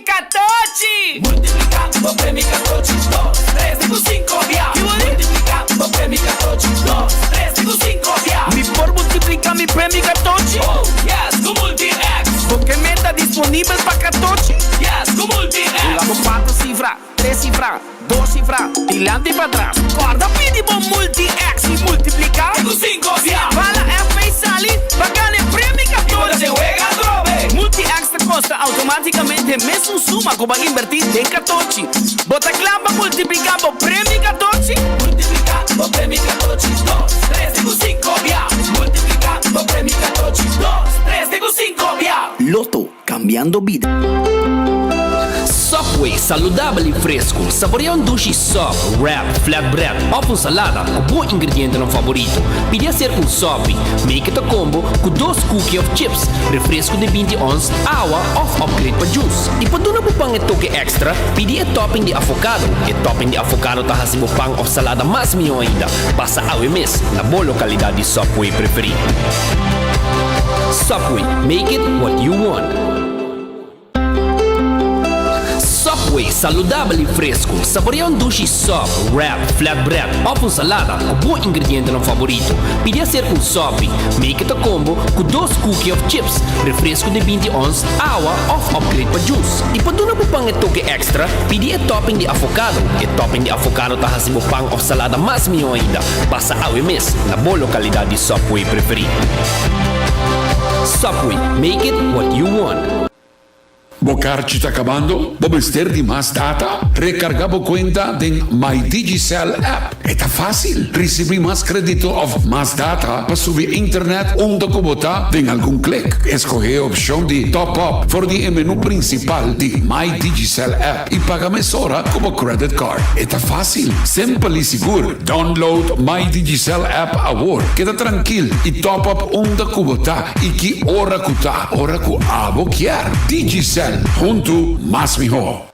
Catochi! Multiplica bo premi Catochi, dos, tres, te cu cinco bia. Multiplica bo premi Catochi, dos, tres, te cu cinco bia. Mi por multiplica mi premi Catochi? Oh, yes, cu Multi-X! Bo ke meta disponibel pa Catochi? Yes, cu Multi-X! Hunga bo cuatro cifra, tres cifra, dos cifra, dilanti y patras. Corda pidi bo Multi-X y multiplica te cu cinco bia. Bala FP sali pa gana e premi Catochi! Multi-X ta costa automaticamente mesun suma cu bo a inverti den Catochi. Bo ta cla pa multiplica bo premi Catochi? Multiplica bo premi Catochi dos, tres te cu cinco bia. Multiplica bo premi Catochi dos, tres te cu cinco bia. Lotto, cambiando bida. Subway, saludabel y fresco. Saborea un dushi sub, wrap, flatbread of un salada cu bo ingredientenan favorito. Pidi hacer un sopi. Make it a combo cu dos cookie of chips, refresco di binti ons, awa of upgrade pa juice. Y pa duna bo pan e toke extra, pidi e topping di avocado. E topping di avocado ta haci bo pan of salada mas miho ainda. Pasa awe mes na bo localidad di Subway preferi. Subway, make it what you want. Subway, saludabel y fresco. Saborea un dushi sub, wrap, flatbread of un salada cu bo ingredientenan favorito. Pidi hacer un sopi. Make it a combo cu dos cookie of chips, refresco di binti ons, awa of upgrade pa juice. Y pa duna bo pan e toke extra, pidi e topping di avocado. E topping di avocado ta haci bo pan of salada mas miho ainda. Pasa awe mes na bo localidad di Subway preferi. Subway, make it what you want. Bo karchi ta kabando? Bo mester di mas data? Rekargá bo kuenta den My Digicel app. E ta fásil! Risibí mas krédito òf mas data pa subi internet unda ku bo ta den algun klik. Eskohé e opshon di Top Up for di e menú prinsipal di My Digicel app i paga mesora ku bo credit card. E ta fásil, simpel i sigur. Download My Digicel app awor. Keda trankil i top up unda ku bo ta i ki ora ku ta. Ora ku abo kier. Digicel, huntu mas mihó.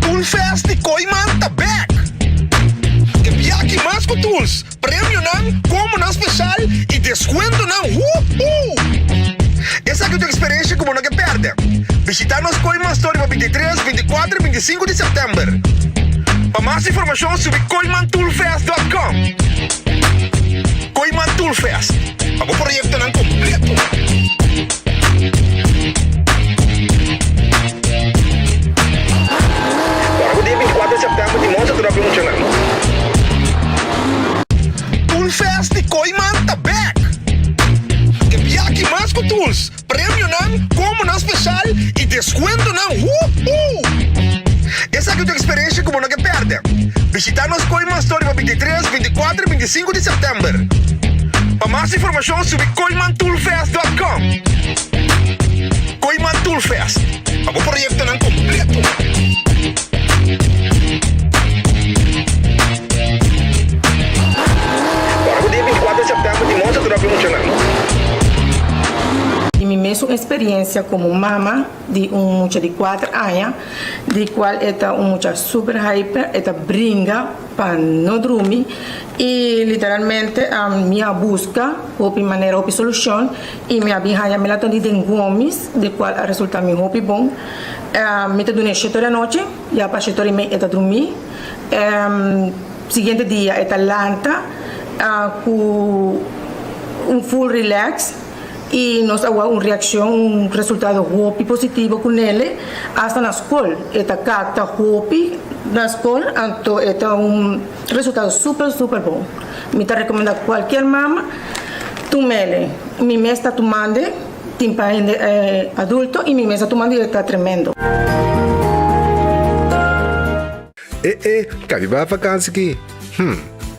Toolfest di Kooiman ta bek! E biaha mas ku tools, premionan, kombonan speshal i deskuentonan huhu! Esaki ta un eksperensia ku bo no ke pèrdè. Bishitá nos Kooiman Store riba 23, 24 i 25 di sèptèmber. Pa mas informashon subi kooimantoolfest dòt kòm. Kooiman Toolfest, pa bo proyektonan kompleto. Ora ku dia 24 di sèptèmber di Monster Truck lo muchanan. Toolfest di Kooiman ta bek! E biaha mas ku tools, premionan, kombonan speshal i deskuentonan huhu! Esaki ta un eksperensia ku bo no ke pèrdè. Bishitá nos Kooiman Store riba 23, 24 i 25 di sèptèmber. Pa mas informashon subi kooimantoolfest dòt kòm. Kooiman Toolfest, pa bo proyektonan kompleto. Ora ku dia 24 di sèptèmber di Monster Truck lo muchanan. Di mi mesun experiencia como mama di un mucha di cuater aña, di cual e ta un mucha super hyper, e ta bringa pa no drumi y literalmente mi a busca hopi manera, hopi solucion y mi a bin haya melatonin den gomis, di cual a resulta mi hopi bon. Mi ta duna e shete ora anochi, ya pa shete ora y mei e ta drumi. Siguiente dia e ta lanta cu un full relax y nos a wak un reaccion, un resultado hopi positivo cu Nele. Hasta na scol e ta capta hopi na scol, anto e ta un resultado super super bon. Mi ta recomenda cualkier mama tumele. Mi mes ta tumande. Tin pa hende adulto y mi mes a tumando y e ta tremendo. E e, kabi bai vakansi ki? Hm,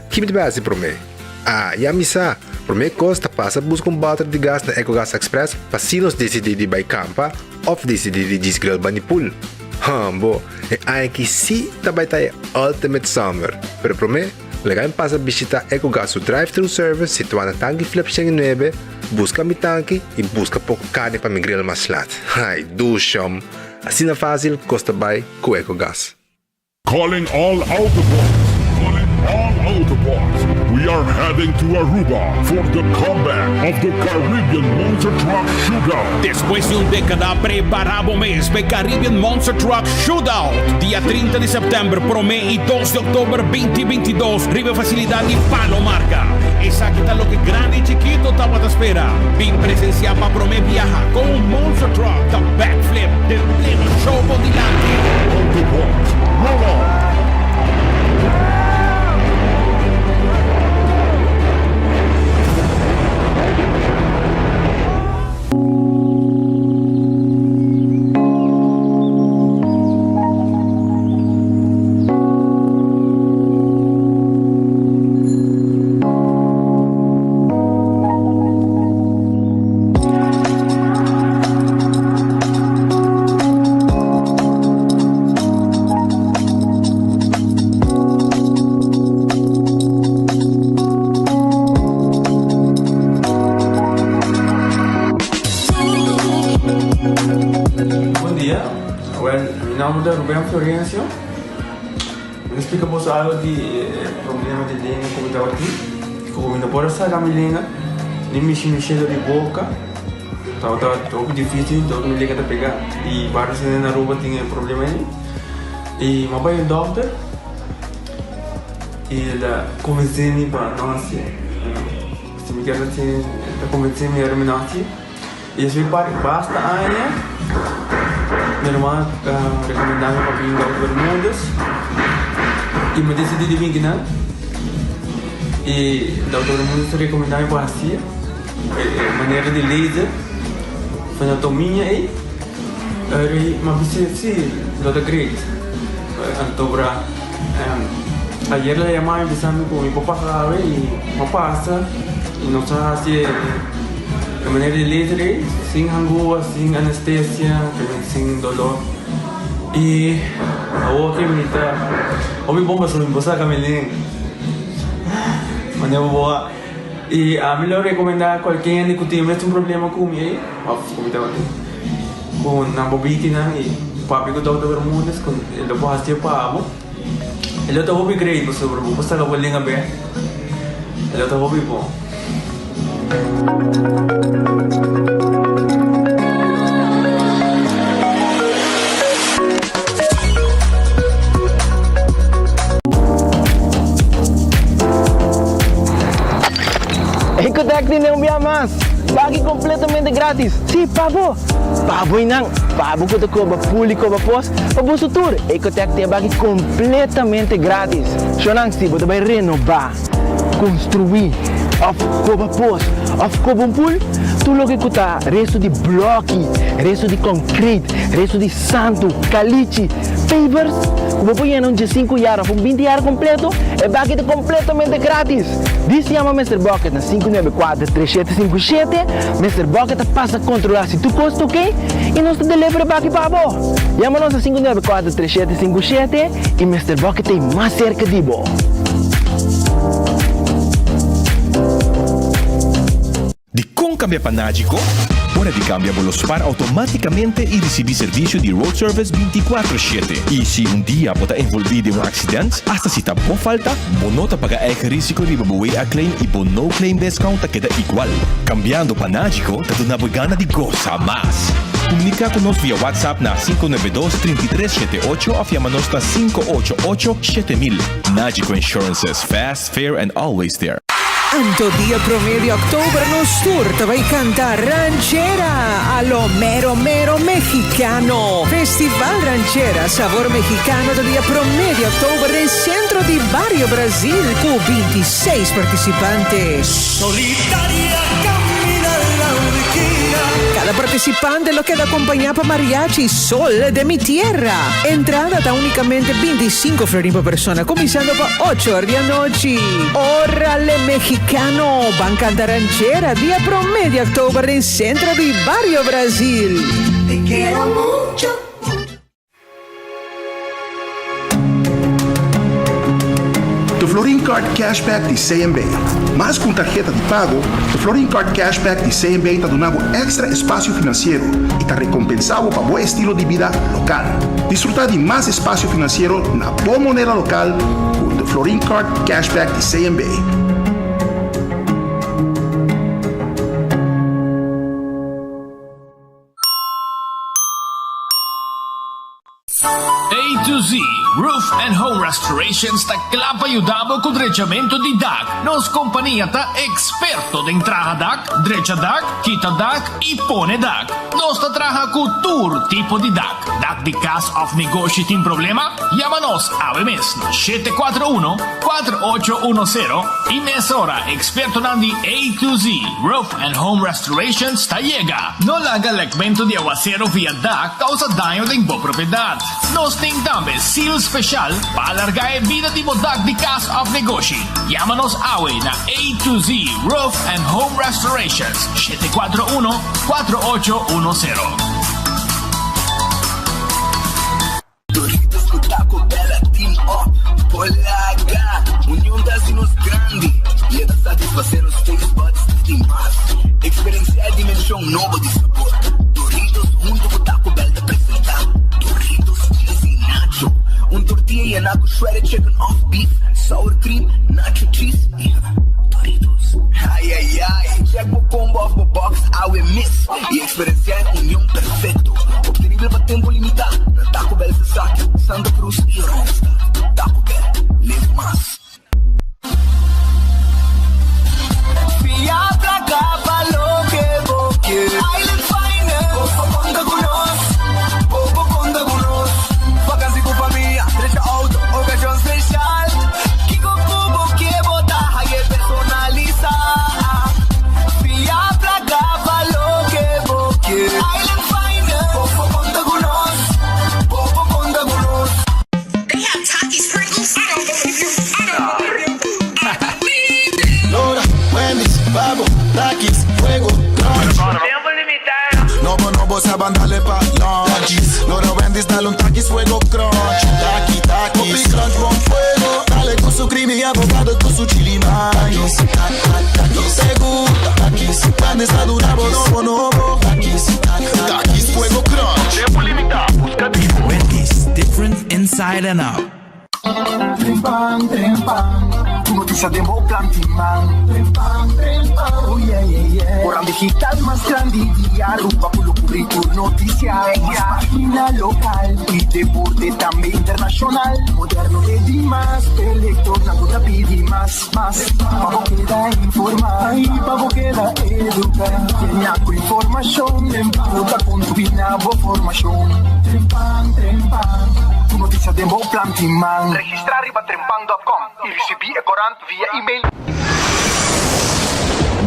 ki mi ta bai hasi promé? Ah, ya mi sa! Promé kos ta pasa buska un bòter di gas na Ecogas Express pa si nos disidí di bai kampa òf disidí di djis grill bani pool. Hambo, e aña aki sí ta bai ta e ultimate summer! Pero promé, laga mi pasa bishitá Ecogas su drive-thru service situá na Tanki Flip 109, buska mi tanki i buska poko karni pa mi grill mas lat. Ai, dushom! Asina fásil kos ta bai ku Ecogas. Calling all Autobots, calling all Autobots. We. We are heading to Aruba for the comeback of the Caribbean Monster Truck Shootout. Despues di un dekada prepara bo mes p'e Caribbean Monster Truck Shootout, dia 30 di sèptèmber promé i dos di òktober 2022 riba e fasilidat di Palo Marga. Esaki ta loke grandi i chikito tabata spera. Bin presensiá pa promé biaha kon un monster truck ta backflip den pleno show bo dilanti. Autobots, roll on! Bon dia, wel mi nomber ta Ruben Florencio. Mi ta splika boso algo di e problema di lenga ku mi tabatin. Ku mi no por a saka mi lenga, ni mishi mi shelo di boka. Tabata hopi dificil, tabata mi lenga ta pega. I varios hende na Aruba tin e problema ei. I mi a bai un dokter i el a konvensé mi pa no hasié. Si mi kier hasié, el ta konvensé mi ora mi no hasié. I esei par basta aña mi ruman a rekomendá mi pa bin Dòkter Bermúdez i mi a disidí di bin kinan. I Dòkter Bermúdez a rekomendá mi pa hasié e manera di laser fenotomia ei. Mi a bis'é si, lo ta great. Anto bra. Ayer la yama mi bisa mi ku mi por pasa awe i mi a pasa i nos a hasi e manera di laser ei sin hangua, sin anestesia, sin dolor i awor ke mi ta hopi bon pasobra mi por saka mi lenga manera bo a i ami lo rekomenda kualke hende ku tin e mesun problema ku mi ei òf ku mi tabatin. Ku nan bo bikinan i papia ku Dòkter Bermudez ku e lo por hasié pa bo. E lo ta hopi great pasobra bo por saka bo lenga bek. E lo ta hopi bon. Ecotec tene un bia mas! Pagi completamente gratis! Sí, pa bo! Pa bo y nan, pa bo cu ta coba pul y coba pos, pa boso tur, Ecotec tin e baki completamente gratis. Shonan, si bo ta bay renoba, construi, of coba pos, of coba un pul, tur loke cu ta resto di bloki, resto di concrete, resto di santu, calichi, pavers, cu bo por yena un diesinku yard of un binti yard completo, e baki ta completamente gratis. Dis yama Mister Bucket na 594 3757, Mister Bucket ta pasa kontrolá si tur kos ta oké i nos ta deliver e baki pa bo. Yama nos na 594 3757 i Mister Bucket ta ei mas serka di bo. Dikon kambia pa Nagico? Ora di kambia bo lo spar outomátikamente i risibí servisio di road service bintikuatro shete. I si un dia bo ta envolví den un aksident, asta si ta bo falta, bo no ta paga eigen risiko riba bo WA claim i bo no claim discount ta keda igual. Kambiando pa Nagico ta duna bo e gana di gosa mas. Komuniká ku nos via WhatsApp na 592 33 78 òf yama nos na 588 7000. Nagico Insurances, fast, fair and always there. Anto dia promé di òktober nos tur ta bai kanta Ranchera a lo mero mero mexicano. Festival Ranchera Sabor Mexicano ta dia promé di òktober den Sentro di Bario Brasil ku 26 partisipante. Solitaria camina la orquina. Kada partisipante lo keda akompañá pa Mariachi Sol de mi Tierra. Entrada ta únikamente 25 florin pa persona kuminsando pa Ocho or di anochi. Orale Mexicano! Ban canta ranchera dia prome di october den centro di Barrio Brasil. Te quiero mucho. De Florin Card Cashback di CMB. Mas ku un tarheta di pago, de Florin Card Cashback di CMB ta duna bo èkstra espasio finansiero i ta rekompensá bo pa bo estilo di bida lokal. Disfrutá di mas espasio finansiero na bo moneda lokal ku de Florin Card Cashback di CMB. A to Z Roof and Home Restorations ta kla pa yuda bo ku drechamentu di dak. Nos kompania ta eksperto den traha dak, drecha dak, kita dak i pone dak. Nos ta traha ku tur tipo di dak. Dak di kas òf negoshi tin problema? Yama nos awe mes na 741 4810 i mesora ekspertonan di A to Z Roof and Home Restorations ta yega. No laga lekmentu di awasero via dak kousa daño den bo propiedat. Nos tin tambe seal speshal pa alargá e bida di bo dak di kas òf negoshi. Yama nos awe na A to Z Roof and Home Restorations, 741 4810. Doritos ku Taco Bell a team up por laga Union ta hasi nos grandi y e ta satisface nos taste buds di mas. Experiencia e dimension nobo di sabor. Doritos hunto ku Taco Bell ta presenta Doritos Cheesy Nacho, un tortilla yena ku shredded chicken of beef, sour cream, nacho cheese y Doritos. Ay ay ay, check bo combo of bo box awe mes y Experenciá e union perfecto, obtenibel pa tempo limitá na Taco Bell Sasaki, Santa Cruz y Oranjestad. Taco Bell, live mas. Fia placa pa loke bo kier. Island Finance, bo por conta cu nos, bo por conta cu nos. Vakantie cu famia, drecha auto, ocasion special. Kico cu bo kier bo ta haye personalisa. Fia placa pa loke bo kier. Island Finance, bo por conta cu nos, bo por conta cu nos. They have Takis Pringles? I don't believe you, I don't believe you, I believe you. Lora, Wendy's, Babo, Takis, Fuego, Crunch. Tempo limitá. Nobo, nobo, sa ban dale pa lunch. Lora, Wendy's, dale un Takis, Fuego, Crunch. Taki, Takis. Hopi crunch, bon fuego. Dale cu su creamy avocado cu su chili mais. Takis, te gusta. Takis, Wendy's ta duna bo nobo, nobo. Takis, Takis, Fuego, Crunch. Tempo limitá, busca di bo. Wendy's, different inside and out. Trempan, trempan, ku notisia den bo plan tin man. Trempan, trempan, oh yeah, yeah, yeah. Koran digital mas grandi di Aruba ku lo kubri tur notisia. Mas pagina lokal i deporte tambe internashonal. Moderno te dimas, e lektornan ku ta pidi mas, mas. Pa bo keda informá i pa bo keda eduká. Yena ku informashon den bo ta kontribuí na bo formashon. Trempan, trempan, tur notisia den bo plan tin man. Registrá riba trempan dòt kòm i risibí e korant via email.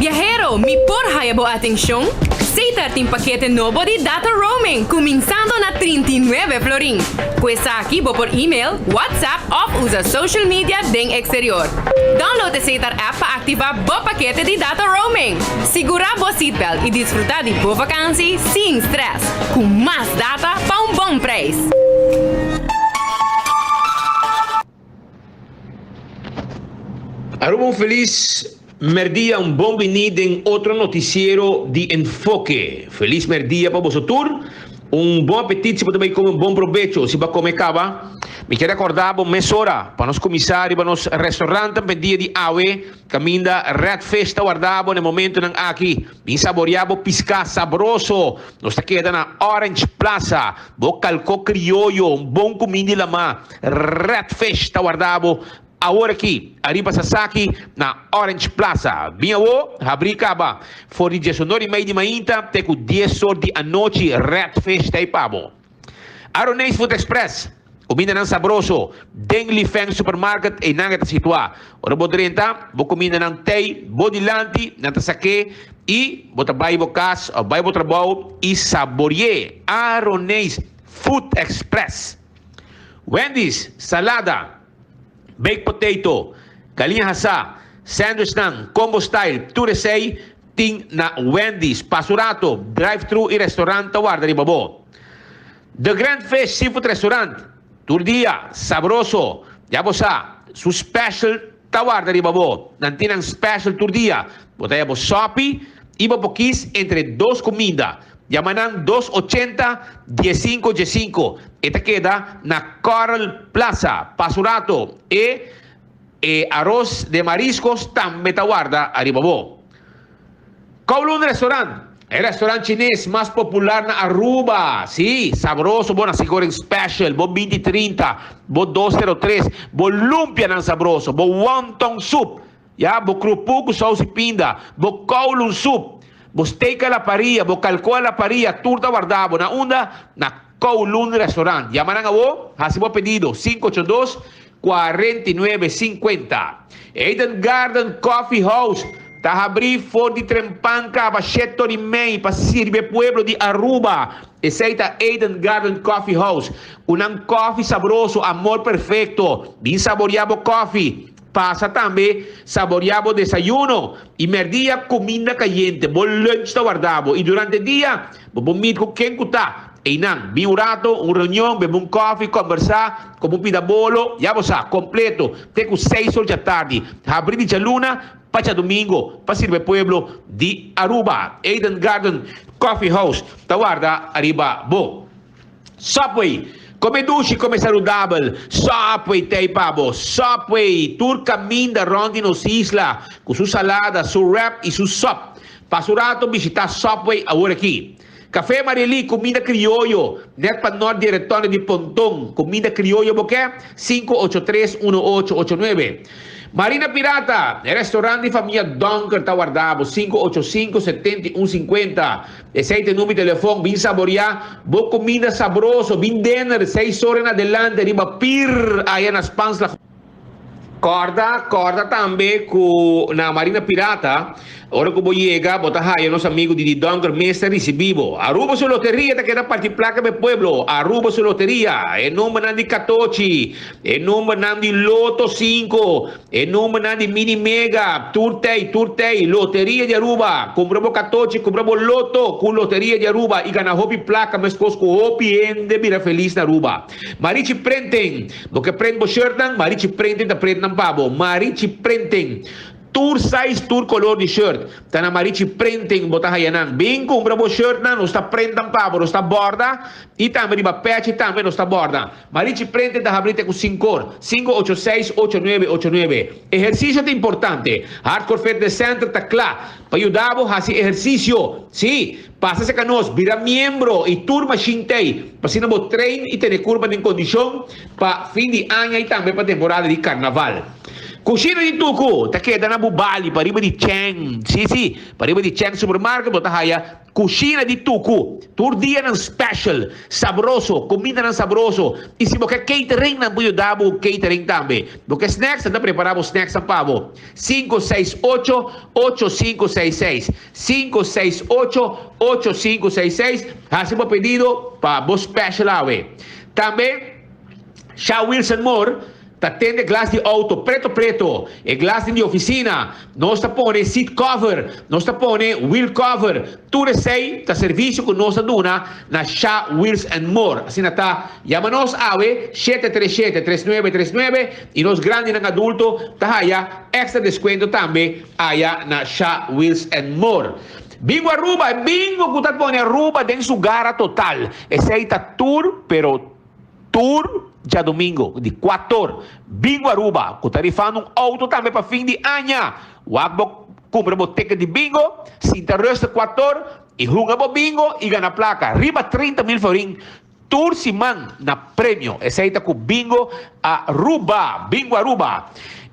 Biahero, mi por haya bo atencion? Setar tin pakete nobo di data roaming cuminsando na 39 florin. Cu esaki bo por email, WhatsApp of usa social media den exterior. Download e Setar app pa activa bo pakete di data roaming. Sigura bo seatbelt y disfruta di bo vakantie sin stress cu mas data pa un bon prijs. Aruba un felis merdia, un bon bini den otro noticiero di Enfoke. Felis merdia pa boso tur. Un bon apetit si bo ta bay come, un bon probecho si bo a come caba. Mi kier recorda bo mesora pa nos cuminsa riba nos restaurantnan pa e dia di awe caminda Red Fish ta warda bo na e momentonan aki. Bin saborea bo pisca sabroso. Nos ta keda na Orange Plaza. Bo kalko krioyo, un bon kuminda di lamá, Red Fish ta warda bo awor aki ariba Sasaki na Orange Plaza. Bin awo, habrí kaba for di diesonor i mei di mainta te ku diesor di anochi Red Fish ta ei pa bo. Aroneis Food Express, kumindanan sabroso den Li Feng Supermarket einan e ta situá. Ora bo drenta, bo kumindanan tei bo dilanti, nan ta sak'é i bo ta bai bo kas òf bai bo trabou i sabori'é. Aroneis Food Express. Wendy's, salada, baked potato, galiña hasá, sandwichnan, combo style, tur esei tin na Wendy's. Pasa un rato, drive-thru i restaurant ta warda riba bo. The Grand Fish Seafood Restaurant, tur dia, sabroso, ya bo sa, su special ta warda riba bo. Nan tin nan special tur dia. Bo ta haya bo sopi y bo por kies entre dos cuminda. Yama nan dos ochenta diesinco diesinco. E ta keda na Coral Plaza. Pasa un rato, e e aros de mariscos tambe ta warda ariba bo. Kowloon Restaurant. E restaurant chines mas popular na Aruba. Sí, sabroso bo nasi goreng special, bo binti trinta, bo dos sero tres, bo lumpianan sabroso, bo wonton soup, ya, bo krupu ku saus i pinda, bo kowloon soup, bo steak a la parilla, bo kalko a la parilla, tur ta warda bo. Na unda? Na Kowloon Restaurant. Yama nan awo, hasi bo pedido, 582 49 50. Eden Garden Coffee House ta habrí for di trempan kaba shetor i mei pa sirbi e pueblo di Aruba. Esei ta Eden Garden Coffee House ku nan kòfi sabroso, amor perfekto. Bin saboriá bo kòfi. Pasa tambe saboriá bo desayuno i mèrdia kuminda kayente. Bo lunch ta warda bo i durante dia bo por meet ku ken ku ta. Einan, bin un rato, un reunion, bebe un kòfi, kòmbersá, kome un pida bolo, ya bo sa, kompleto, te ku seis or djatardi. Habrí di djaluna pa djadumingo pa sirbi e pueblo di Aruba. Eden Garden Coffee House ta warda ariba bo. Subway, kome dushi, kome saludabel, Subway t'ei pa bo. Subway, tur kaminda rònt di nos isla ku su salada, su wrap i su sòp. Pasa un rato bishitá Subway awor aki. Café Marielí, kuminda krioyo, nèt pa nòrt di e retònde di Ponton. Kuminda krioyo bo ke? 583 1889. Marina Pirata, e restaurant di famia Donker ta warda bo, 585 71 50. Esei ta e number di telefòn. Bin saboriá bo kuminda sabroso, bin dinner seis ora en adelante riba pir aya na Spaans Lagoen. Kòrda, kòrda tambe ku na Marina Pirata, ora ku bo yega, bo ta haya nos amigu Didi Donker mes ta risibí bo. Aruba su loteria ta keda parti plaka pa e pueblo. Aruba su loteria, e numbernan di katochi, e numbernan di Loto sinku, e numbernan di Mini Mega, tur tei, tur tei. Loteria di Aruba, kumpra bo katochi, kumpra bo loto ku Loteria di Aruba i gana hopi plaka meskos ku hopi hende bira felis na Aruba. Marichi Printing, Bo ke print bo shirtnan? Marichi Printing ta print nan pa bo. Marichi Printing, Tur size, tur color di shirt ta na Marichi Printing bo ta haya nan. Bin cumpra bo shirtnan, nos ta print nan pa bo. Nos ta borda y tambe riba pechi tambe nos ta borda. Marichi Printing ta habri te cu sincor, 586 8989. Ehercicio ta importante. Hardcore Fitness Center ta cla pa yuda bo haci ehercicio. Sí! Pasa serka nos, bira miembro i tur mashin t'ei pa asina bo train i tene kurpa den kondishon pa fin di aña i tambe pa temporada di karnaval. Kushina di Tuku ta keda na Bubali pariba di Cheng. Sí, sí, pariba di Cheng Supermarket bo ta haya Kushina di Tuku. Tur dianan special, sabroso, kumindanan sabroso i si bo ke catering nan por yuda bo ku catering tambe. Bo ke snacks nan ta prepara bo snacksnan pa bo. Sinku seis ocho, ocho sinku seis seis. Sinku seis ocho, ocho sinku seis seis, Hasi bo pedido pa bo special awe. Tambe Sha Wilson Moore ta tende glas di auto preto preto, e glasnan di oficina, nos ta pone seat cover, nos ta pone wheel cover, tur esey ta servicio cu nos ta duna na Sha Wheels and More. Asina ta, yama nos awe shete tres shete, tres nuebe tres nuebe y nos grandinan adulto ta haya extra descuento tambe. Aya na Sha Wheels and More. Bingo Aruba, e bingo cu ta pone Aruba den su gara total. Esey ta tur, pero tur djadomingo di cuator. Bingo Aruba, cu ta rifando un auto tambe pa fin di aña. Wak bo cumpra bo ticket di bingo, sinta rustig cuator y hunga bo bingo y gana placa. Riba 30 mil florin Tur siman na premio. Esey ta cu Bingo Aruba. Bingo Aruba.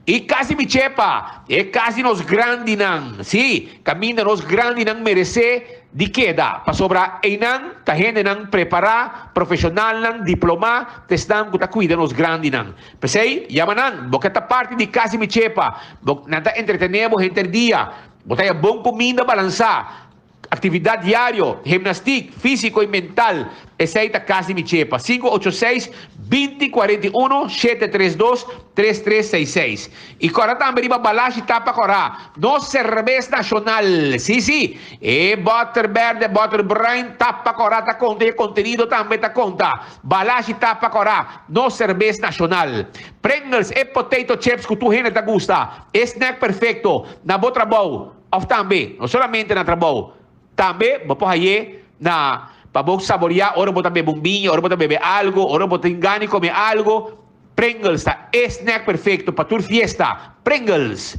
Y casi mi chepa. E cas di nos grandinan. Si, caminda nos grandinan merece di keda. Pasobra eynan ta hendenan prepara, profesionalnan, diploma, ta esnan cu ta cuida nos grandinan. P'esey, yama nan. Bo ke ta parti di cas di mi chepa. Bo, nan ta entretene bo henter dia. Bo ta haya bon cuminda balansa. Actividad diario, gimnastiek, fisico y mental, esey ta cas di mi chepa. Sinku ocho seis, binti kuarenta i uno, shete tres dos, tres tres seis seis. Y kora tambe riba Balashi Tapa Kora, nos cerbes nacional. Si, si, e boter berde, boter bruin, tapa kora ta konta y e contenido tambe ta konta. Balashi Tapa Kora, nos cerbes nacional. Pringles, e potato chips cu tur hende ta gusta, e snack perfecto na bo trabou. Of tambe, no solamente na trabou, tambe bo por haye na pa bo saborea ora bo ta bebe un biña, ora bo ta bebe algo, ora bo tin gana di come algo, Pringles ta e snack perfecto pa tur fiesta. Pringles!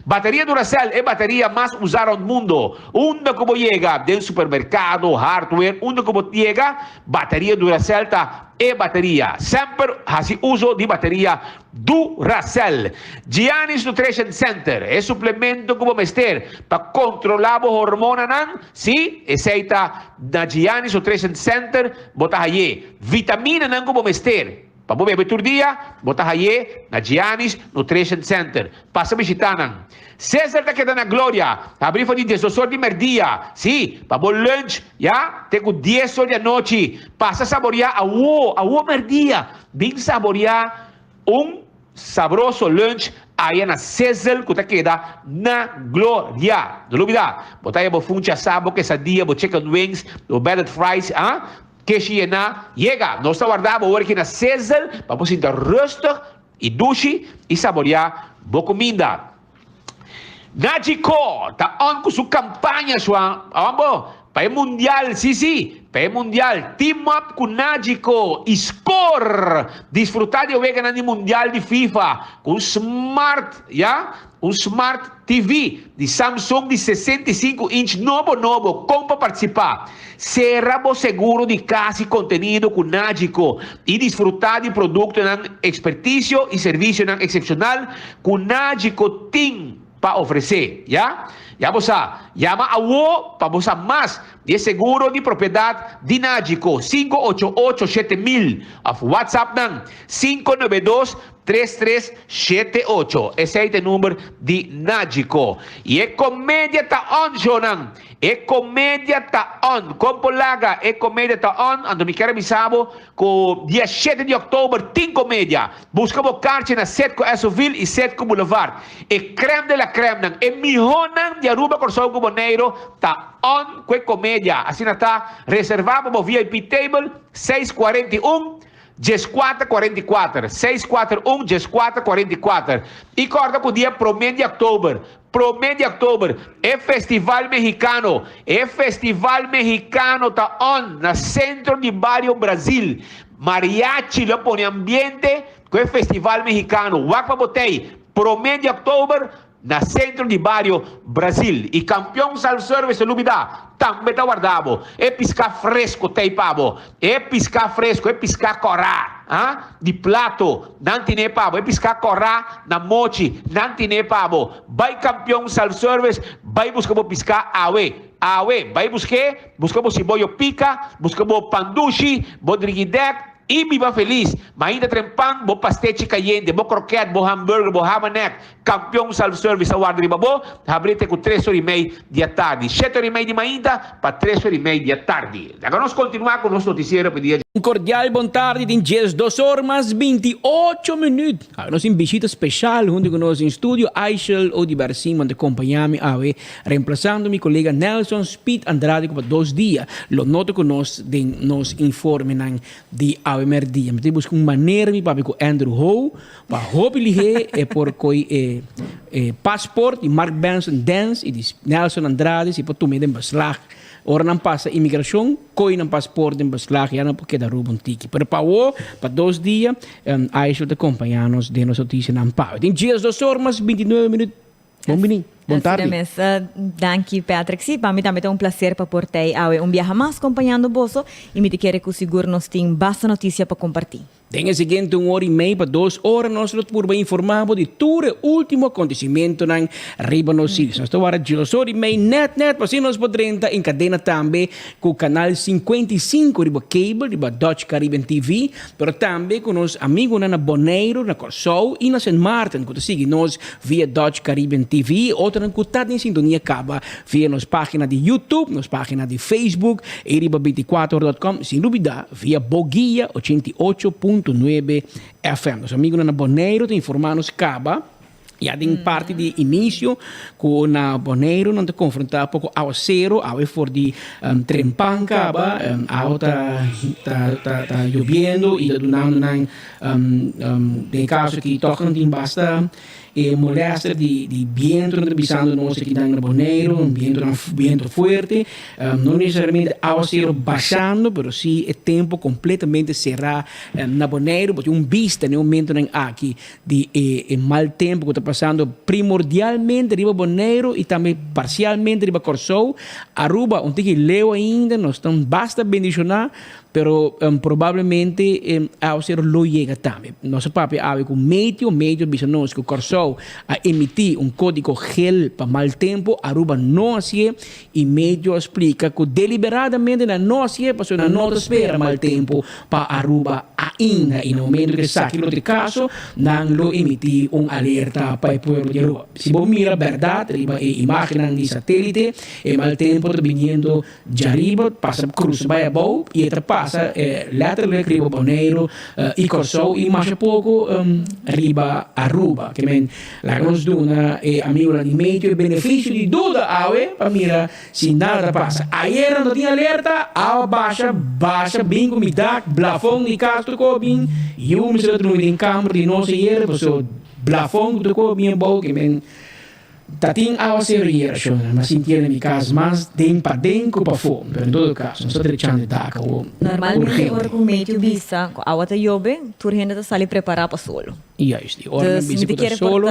Bateria Duracell e bateria mas usa rond mundo. Unda ku bo yega, den supermerkado, hardware, unda ku bo yega, bateria Duracell ta e bateria. Semper hasi uso di bateria Duracell. Gianni's Nutrition Center, e suplemento ku bo mester pa kontrolá bo hormonanan, sí, esei ta na Gianni's Nutrition Center bo ta hay'é. Vitaminanan ku bo mester. Pa bo bebe tur dia, bo ta hay'é na Gianni's Nutrition Center. Pasa bishitá nan. Cesar ta keda na Gloria. Ta habrí for di diesdos or di merdia, sí, pa bo lunch, ya, te ku dies or di anochi. Pasa saboriá awo, awo merdia. Bin saboriá un sabroso lunch aya na Cesar ku ta keda na Gloria. No lubidá, bo ta haya bo funchi asá, bo quesadilla, bo chicken wings, bo breaded fries, ah. Keshi yená, yega! Nos ta warda bo ora ki na Sizzle pa bo sinta rustig i dushi i saboriá bo kuminda. Nachi Ko ta on ku su kampaña shua on bo pa e mundial, sí sí, pa e mundial. Team up ku Nachi Ko i score! Disfrutá di e weganan di mundial di FIFA ku un smart, ya, un smart. TV di Samsung di 65 inch nobo nobo kon pa partisipá. Sera bo seguro di kas i kontenido ku Nagico i disfrutá di produktonan ekspertisio i servisionan eksepshonal ku Nagico tin pa ofresé. Ya? Ya bo sa. Yama awo pa bo sa mas di e seguro di propiedat di Nagico, 588 7000 òf WhatsApp nan, 592 Tres tres shete ocho, esei ta e number di Nagico. I e komedia ta on, shownan! E komedia ta on! Kon por laga e komedia ta on? Anto mi kier a bisa bo ku dia shete di òktober tin komedia. Buska bo karchi na Setco Esoville i Setco Boulevard. E krèm de la krèmnan, e mihónan di Aruba, Kòrsou ku Boneiru ta on ku e komedia. Asina ta, reservá pa bo VIP table seis 41. Dieskuater kuarenta i kuater, seis kuater un, dieskuater kuarenta i kuater. I kòrda ku dia promé di òktober, promé di òktober, e Festival Mexicano, e Festival Mexicano ta on na Sentro di Bario Brazil. Mariachi lo pone ambiente ku e Festival Mexicano. Wak pa bo tei, promé di òktober, Na Centro di Bario Brazil y Campeon Self Service ta lubida, tambe ta warda bo. E pisca fresco t'ey pa bo. E pisca fresco, e pisca cora, ha, di plato, nan tine pa bo. E pisca cora na mochi, nan tine pa bo. Bay Campeon Self Service, bay busca bo pisca awe. Awe, bay busque, busca bo siboyo pica, busca bo pandushi, bo drigidek, I biba felis. Mainta tren pan, bo pastechi kayente, bo kroket, bo hamburger, bo hamanek. Kampion Self Service ta warda riba bo. Habri te ku tres ora i mei di atardi. Shete ora i mei di mainta pa tres ora i mei di atardi. Laga nos kontinuá ku nos notisiero pa dia. Un kordial bon tardi tin diesdos or mas 28 minüt. Awe nos tin bishita speshal huntu ku nos den studio Aishel Odiber Simon ta kompañá mi awe remplasando mi kolega Nelson Speed Andrade ku pa dos dia lo no ta ku nos den nos informenan di awe mèrdia. Mi ta buska un manera mi papia ku Andrew Ho pa hopi lihé e por koi e e paspoort di Mark Benson Dance i di Nelson Andrade si por tum'é den beslag. Ora nan pasa imigrashon, koi nan paspoort den beslag ya nan por keda Aruba un tiki. Pero pa awo, pa dos dia, Aishel ta kompañá nos den nos notisianan pa awe. Tin diesdos or mas 29 minüt. Bon bini, bon Asina tardi. mes. Danki Patrick. Sí, pa mi tambe ta un placer pa por t'ei awe un biaha mas kompañando boso i mi ta kere ku sigur nos tin basta notisia pa kompartí. Den e siguiente un ora i mei pa dos ora nos lo purba informá bo di tur e último akontesimentonan riba nos isla. Nos ta wara djos ora i mei nèt nèt pa asina nos por drenta en kadena tambe ku kanal 55 riba cable riba Dutch Caribbean TV, pero tambe ku nos amigunan na Boneiru, na Kòrsou i na Sint Maarten ku ta sigui nos via Dutch Caribbean TV i otronan ku ta den sintonia kaba via nos página di YouTube, nos página di Facebook i riba 24 dot com sin lubidá via Boguia 88.9 FM. Nos amigunan na Boneiru ta informá nos kaba ya den parti di inicio ku na Boneiru nan ta konfrontá poko awasero, awe for di trempan kaba, awa ta ta ta yobiendo i ta dunando nan den kaso aki tòg nan tin basta E molester di di bientonan ta bisando nos aki nan na Boneiru, un bientonan biento fuerte, no necesariamente awacero bashando, pero si e tempo completamente será na Boneiru. Bo tin un bista na e momentonan aki di e e mal tempo ku ta. pasando primordialmente riba Boneiru i tambe parsialmente riba Kòrsou. Aruba un tiki leu ainda, nos ta basta bendishoná, pero probablemente awaseru lo yega tambe. Nos a papia awe ku Meteo, Meteo bisa nos ku Kòrsou a emití un kódigo gel pa mal tempu, Aruba no hasié i Meteo a splika ku deliberadamente nan no hasié pasobra nan no ta spera mal tempu pa Aruba ainda i na momento ku esaki lo ta e kaso nan lo emití un alerta pa e pueblo di Aruba. Si bo mira bèrdat riba e imágennan di satélite, e mal tempu ta biniendo djariba, pasa krusa bai abou i e ta pasa lèterlik riba Boneiru i Kòrsou i masha poko riba Aruba. Ke men laga nos duna e amigunan di meteo e benefisio di duda awe pa mira si nada ta pasa. Ayera no tin alerta, awa basha, basha bin ku mi dak, blafon di kas tur ko bin, yu mester a drumi den kamber di nos ayera pasobra Blafon ku ta koba bien bou ke men ta tin awaseru yera shon ma sintié na mi kas mas den paden ku pafó pero en todo kaso nos ta drechando e dak awor Normalmente urgente. ora ku meteo bisa ku awa ta yobe tur hende ta sali prepará pa solo. Juist i ora nan Dus bisa mi ta ku ta kere por solo.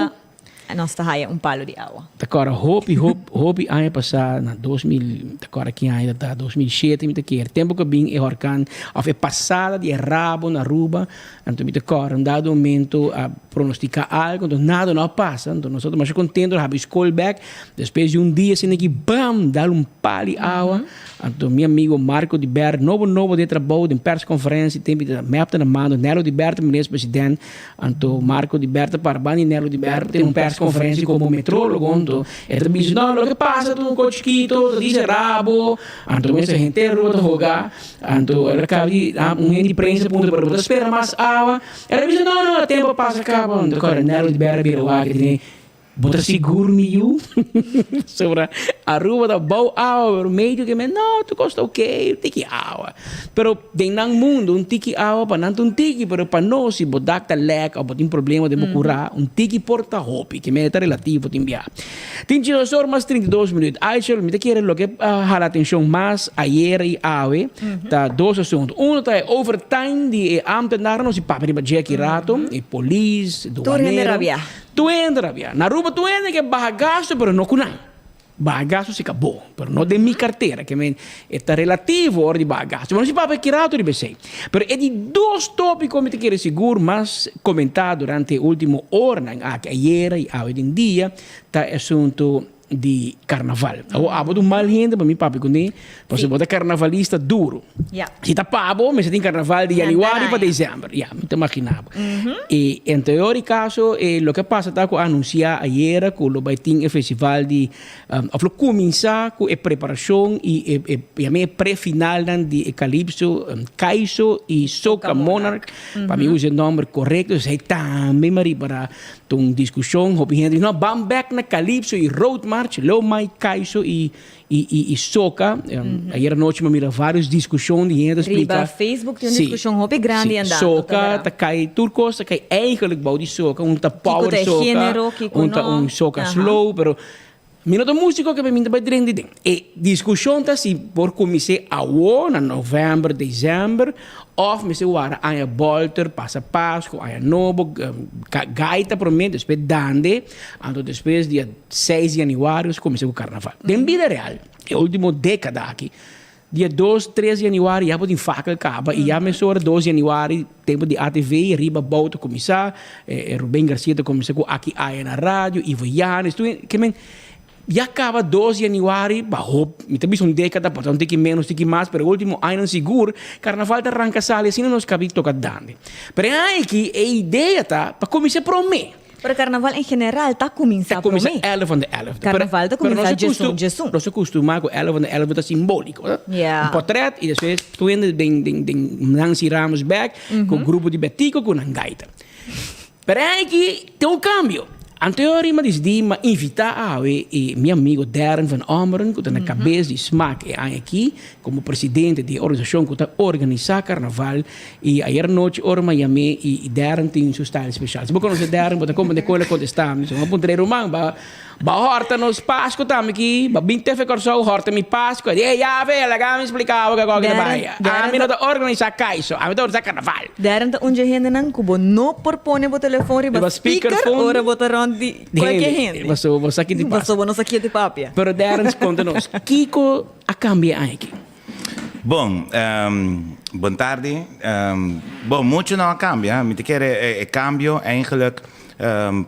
ta nos ta haya un palo di awa. Ta kòrda hopi hopi hopi aña pasá na 2000 ta kòrda ki aña ta 2007 mi ta kere tempu ku a bin e horkan òf e pasada di e rabo na Aruba Anto mi ta kòrda un dado momento a pronosticá algo, anto nada no a pasa, anto nos tabata masha contento, a habri skol bek, despues di un dia asina aki bam, dal un pal di awa, anto mi amigo Marco di Ber, nobo nobo den trabou, den persconferencia, tempo di mep ta na mando, Nello di Ber ta minister president, anto Marco di Ber ta para banda di Nello di Ber, tin un persconferencia como metrologo, anto e ta bisa, no, loke pasa ta un ko chikito, ta dice rabo, anto mester henter Aruba ta hoga. Anto el a caba di un hende di prensa puntra pero bo ta spera mas awa? El a bisa no no e tempo a pasa caba. Anto Coronel di bera bira wak e tene bo ta sigur mi yu? Pasobra Aruba ta bou awa pero medio ke men no tur cos ta ok un tiki awa. Pero den nan mundo un tiki awa pa nan ta un tiki pero pa nos si bo dak ta lek of bo tin problema den bo cura un tiki por ta hopi ke men e ta relativo tin bia. Tin djidosor mas 32 minuut. Aishel, mi ta kere loke a hala atencion mas ayer y awe ta dos asunto. Uno ta e overtime di e ambtenaren, nos a papia riba dje aki rato, e polis, Tur hende duanero. rabia. Tur hende rabia. Na Aruba tur hende ke baha gasto pero no ku nan. Baha gasto si ka bo, pero no den mi cartera. Ke men e ta relativo ora di baha gasto. Pero nos a papia aki rato riba esey. Pero e di dos tópiko mi ta kere sigur mas komentá durante e último oranan aki, ayera i awe den dia, ta e asuntu di karnaval. Awor abo ta un mal hende pa mi papia kuné, pasobra bo ta karnavalista duru. Si ta pa bo, mester tin karnaval di yanüari pa desèmber. Ya, mi ta maginá bo. I en teor di kaso, e loke a pasa ta ku a anunsiá ayera ku lo bai tin e festival di Of lo kuminsá ku e preparashon i e yam'é e pre-finalnan di e Calypso, Kaiso i Soca Monarch, pa mi usa e nòmber korekto, esei tambe mi a ripará ta un diskushon, hopi hende di no, ban bèk na Calypso i Road March, lo mai Kaiso i i Soca. Ayer anochi mi a mira vários diskushon di hende ta splika. Riba Facebook tin un diskushon hopi grandi andando. Soca ta kai, tur kos ta kai eigenlijk bou di soca, un ta power soca, un ta un soca slow, pero mi no ta musico ke mi ta bai drenta den. E diskushon ta si por kumins'é awo na novèmber, desèmber, òf mester wara aña bòlter, pasa Pasku, aña nobo, gaita promé, despues dande, anto despues dia seis di yanüari nos kuminsá ku karnaval. Den bida real, e último dékada aki, Dia dos, tres di januari ya bo tin fakel kaba i ya mesora dos di januari tempo di ATV riba bou ta kuminsá, Ruben Garcia ta kuminsá ku Aki Aya na radio, Ivo Yanes, tur ke men ya kaba dos di januari pa hop, mi ta bisa un dekada por ta un tiki menos tiki mas pero e ultimo añanan sigur karnaval ta ranka sali asina nos kabi toka dande. Pero e aña aki e idea ta pa kuminsá promé. Pero carnaval en general ta cuminsa Ta cuminsa prome. 11 van de 11. Carnaval ta Pero cuminsa nos a djesun custu- djesun. Nos a custuma cu 11 van de 11 ta simbolico, no? Ja. Un portret y despues tur hende den den den Nancy Ramos bek cu grupo di Betico cu nan gaita. Pero aki tin un cambio. Anterior mi a dicidi mi a invita awe e mi amigo Darren van Ommeren cu ta na cabes di smaak e aña aki como presidente di e organisacion cu ta organisa carnaval. I ayer anochi ora mi a yam'é i Darren tin su style special. Si bo conoce Darren bo ta comprende con el a contesta mi. So mi a puntra e ruman ba ba horta nos Pascu tambe aki, ba bin TV Kòrsou horta mi Pascu. E di, ey ya ve, laga mi splica bo kiko ta bai. Ami no ta organisa Kaiso, ami ta organisa Carnaval. Darren ta un dje hendenan ku bo no por pone bo telefon riba Riba speaker speakerphone. ora bo ta rònt. di cualkier hende. Paso bo sa ki di pasa. Paso bo no sa ki di papia. Pero Derens konta nos, kiko a kambia aña aki? Bon, bon tardi. Bon, mucho no a kambia. Mi ta kere e kambio eigenlijk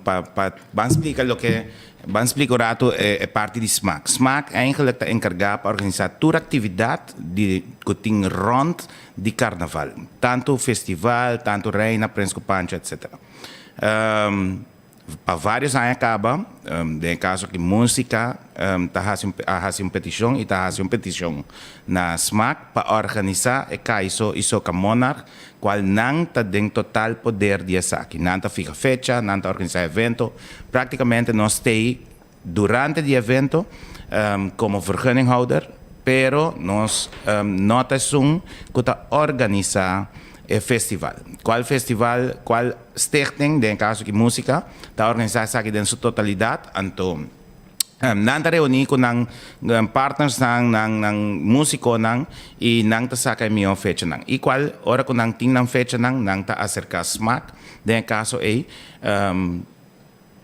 pa pa ban splika loke ban splika un rato e parti di smak. Smak eigenlijk ta enkargá pa organisá tur aktividat di ku tin rònt di karnaval. Tantu festival, tantu reina, prens ku pancho etcetera. Pa varios aña kaba, den e kaso aki Músika ta hasi un a hasi un petishon i ta hasi un petishon na Smak pa organisá e Kaiso i Soka Monarch kual nan ta den total poder di esaki. Nan ta fiha fecha, nan ta organisá evento. Praktikamente nos t'ei durante di evento komo vergunninghouder, pero nos no ta esun ku ta organisá e festival. Kual festival, kual stichting, den e kaso aki Músika, ta organisá esaki den su totalidat, anto nan ta reuní ku nan partnersnan, nan nan músikonan i nan ta saka e mihó fechanan. I kual ora ku nan tin nan fechanan, nan ta aserká Smak, den e kaso ei.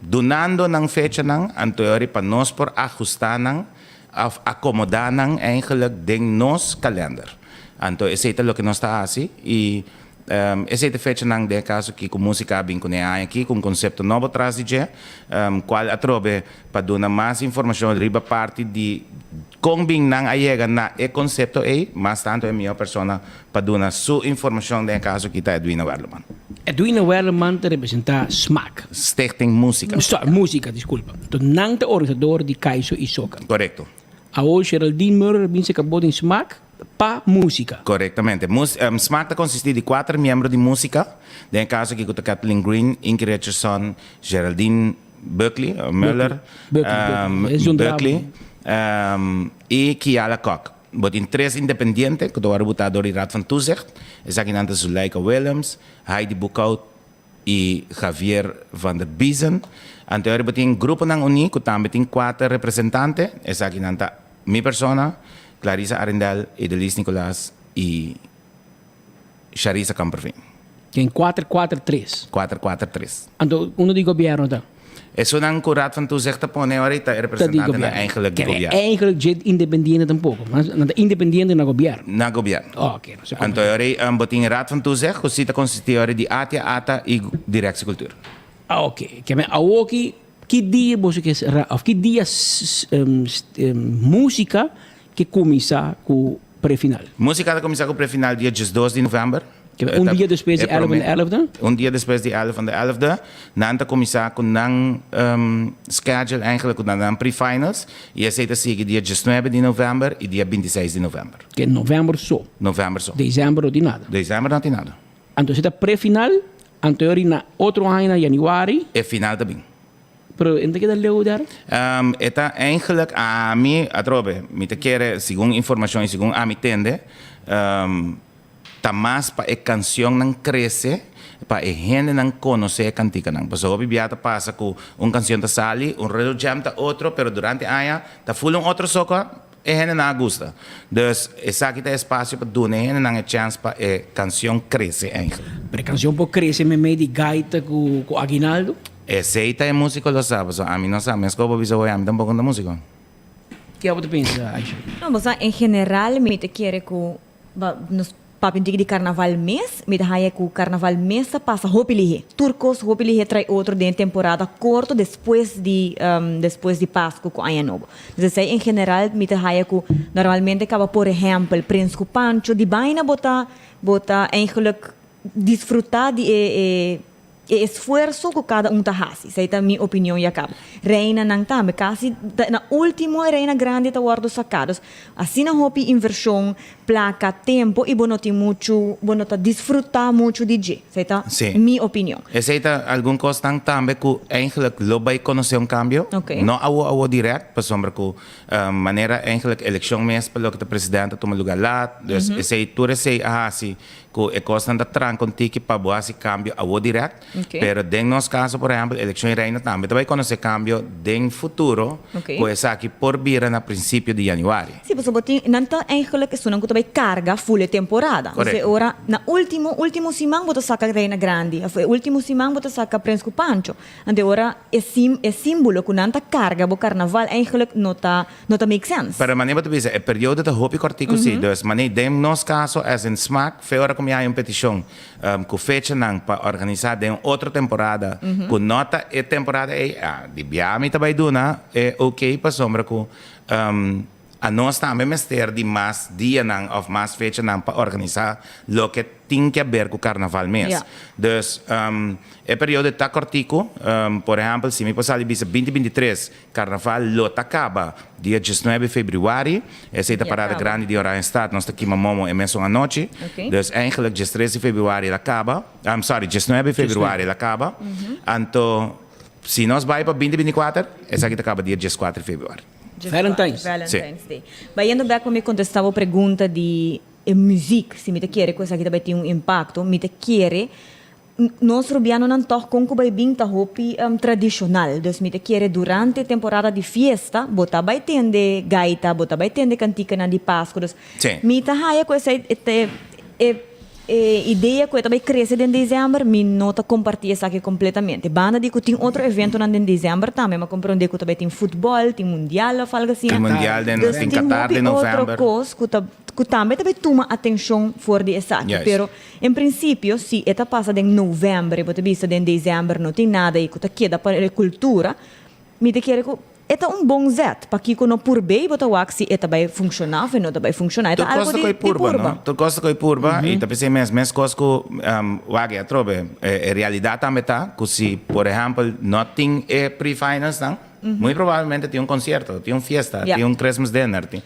Dunando nan fechanan anteori pa nos por ahustá nan òf akomodá nan eigenlijk den nos kalender. Anto esei ta loke nos ta hasi i esei ta e fechanan den e kaso aki ku músika a bin kuné e aña aki ku un konsepto nobo tras di dje kual atrobe pa duna mas informashon riba parti di kon bin nan a yega na e konsepto ei mas tantu e mihó persona Pa duna su informacion den e caso aki ta Edwina Werleman. Edwina Werleman ta representa Smaak. Stichting Musica. Sorry, Musica, disculpa. Enton nan ta organisador di Kaiso y Soca. Correcto. Awor Geraldine Meurer a bin seca bo den Smaak pa Musica. Correctamente. Smaak ta consisti di cuater miembro di Musica, den e caso aki cu ta Kathleen Green, Inky Richardson, Geraldine Buckley, Muller, Buckley, Buckley, y Kiala Kok. Bo tin tres independiente ku ta wòrdu butá dor di Raad van Toezicht. Esakinan ta Zuleika Willems, Heidi Boekhout i Javier van der Biezen. Anteori bo tin gruponan uní ku tambe tin kuater representante. Esakinan ta mi persona, Clarissa Arrindell, Edelis Nicolaas i Sharissa Kamperveen. Tin kuater kuater tres. Kuater kuater tres. Anto uno di gobierno ta? Esunnan ku Raad van Toezicht ta pone ora ta e representantenan eigenlijk di gobierno. Eigenlijk dje independiente tampoco. Nan ta independiente na gobierno. Na gobierno. Oke. No se Anto ora bo tin Raad van Toezicht ku si ta konsisti ora di ATIA, ata i Directie Cultuur. Oke. Ke men awoki ki dia boso ke of ki dia musica ke kuminsá ku prefinal? Músika ta kuminsá ku prefinal dia diesdos di novèmber. Un dia despues di èlf van de èlfde? Un dia despues di èlf van de èlfde. Nan ta kuminsá ku nan schedule eigenlijk, ku nan pre-finals. I esei ta sigui dia diesnuebe di novèmber i dia bintiseis di novèmber. Ke novèmber so? Novèmber so. Desèmber no tin nada? Desèmber no tin nada. Anto esei ta prefinal, anto e na otro aña na yanüari. E final ta bin. Pero e no ta keda leu der? E ta eigenlijk ami, atrobe, mi ta kere segun informacion y segun ami tende, ta mas pa e cancionnan crece, pa e hendenan conoce e canticanan. Pasobra hopi bia ta pasa cu un cancion ta sali, un redo jam ta otro, pero durante aña ta full un otro soca, e hendenan a gusta. Dus esaki ta e espacio pa duna e hendenan e chance pa e cancion crece eigenlijk. Pero e cancion por crece memey di gaita cu aguinaldo? Esey ta e musico lo sa, pasobra ami no sa. Mesco bo bisa hoy ami tampoco no ta musico. Ke abo ta pensa, Aisha? No, bo sa, en general mi ta kere cu nos papia un tiki di carnaval mes, mi ta haya cu carnaval mes ta pasa hopi lihe. Tur cos hopi lihe trae otro den e temporada corto despues di despues di Pascu cu Aña Nobo. Dus esey en general mi ta haya cu normalmente caba por ehempel Prins cu Pancho di baina bo ta bo ta eigenlijk disfruta di e e E esfuerso ku kada un ta hasi, esei ta mi opinion ya kaba. Reinanan tambe, kasi ta na ultimo e reina grandi ta wòrdu saká. Dus asina hopi invershon, plaka, tempo i bo no tin muchu, bo no ta disfrutá muchu di dje. Esei ta mi opinion. Esei ta algun kosnan tambe ku eigenlijk lo bai konosé un kambio. No awo awo dirèkt, pasobra ku manera eigenlijk elekshon mes pa loke ta presidente a tuma lugá lat. Dus esei tur esei a hasi. ku e kosnan ta tranka un tiki pa bo hasi kambio awo dirèkt. Ok. Pero den nos kaso, por ehèmpel, elekshon i reina tambe ta bai konosé kambio den futuro Ok. ku esaki por bira na prinsipio di yanüari. Sí, pasobra bo tin, nan ta eigenlijk esunnan ku ta bai karga ful e temporada. Korekto. Entonces ora na último, último siman bo ta saka Reina Grandi òf e último siman bo ta saka Prens ku Pancho. Anto ora e sim, e símbolo ku nan ta karga bo karnaval eigenlijk no ta, no ta make sense. Pero manera bo ta bisa, e periodo ta hopi kòrtiku sí. Dus manera den nos kaso as in smak, fe ora ku mi haña un petishon ku fechanan pa organisá den un otro temporada ku no ta e temporada ei, ah, di bia mi ta bai duna e oké pasobra ku anos tambe mester di mas dianan òf mas fechanan pa organisá loke tin ke aber ku karnaval mes. Dus e periodo ta kòrtiku, por ehèmpel si mi por sali bisa binti 23 Carnaval lo ta caba dia diesnuebe februari. Esey ta parada grandi di Oranjestad. Nos ta kima momo e mesun anochi. Dus eigenlijk diestres di februari el a caba. I'm sorry, diesnuebe februari el a caba. Anto si nos bay pa binti 24, esaki ta caba dia dieskuater februari. Valentine's. Valentine's Day. Bayendo bek pa mi contesta bo pregunta di e muziek, si mi ta kere cu esaki ta bay tin un impacto, mi ta kere Nos rubianonan tòg kon ku bai bin ta hopi tradishonal. Dus mi ta kere durante temporada di fiesta bo ta bai tende gaita, bo ta bai tende kantikanan di Pasku. Dus mi ta haya ku esei e e idea ku e ta bai krese den desèmber mi no ta kompartí esaki kompletamente. Banda di ku tin otro eventonan den desèmber tambe, mi a komprondé ku ta bai tin futbòl, tin mundial òf algu asina. Tin mundial den, Dus tin tin Qatar hopi den otro novèmber. kos ku ta ku tambe ta bai tuma atenshon for di esaki. Pero En principio, si e ta pasa den november y bo ta bisa den december no tin nada y cu ta keda pa e cultura, mi ta kere cu e ta un bon zet. Pakico no purb'e y bo ta wak si e ta bay funciona of e no ta bay funciona. E ta Tur algo cos ta di coy di purba, purba. no? Tur cos ta coy purba y ta pens'e mes, mes cos cu wak e atrobe. E realidad tambe ta cu si, por ehempel, no tin e pre-finals nan, muy probablemente tin un concierto, tin un fiesta, tin un Christmas dinner, tin.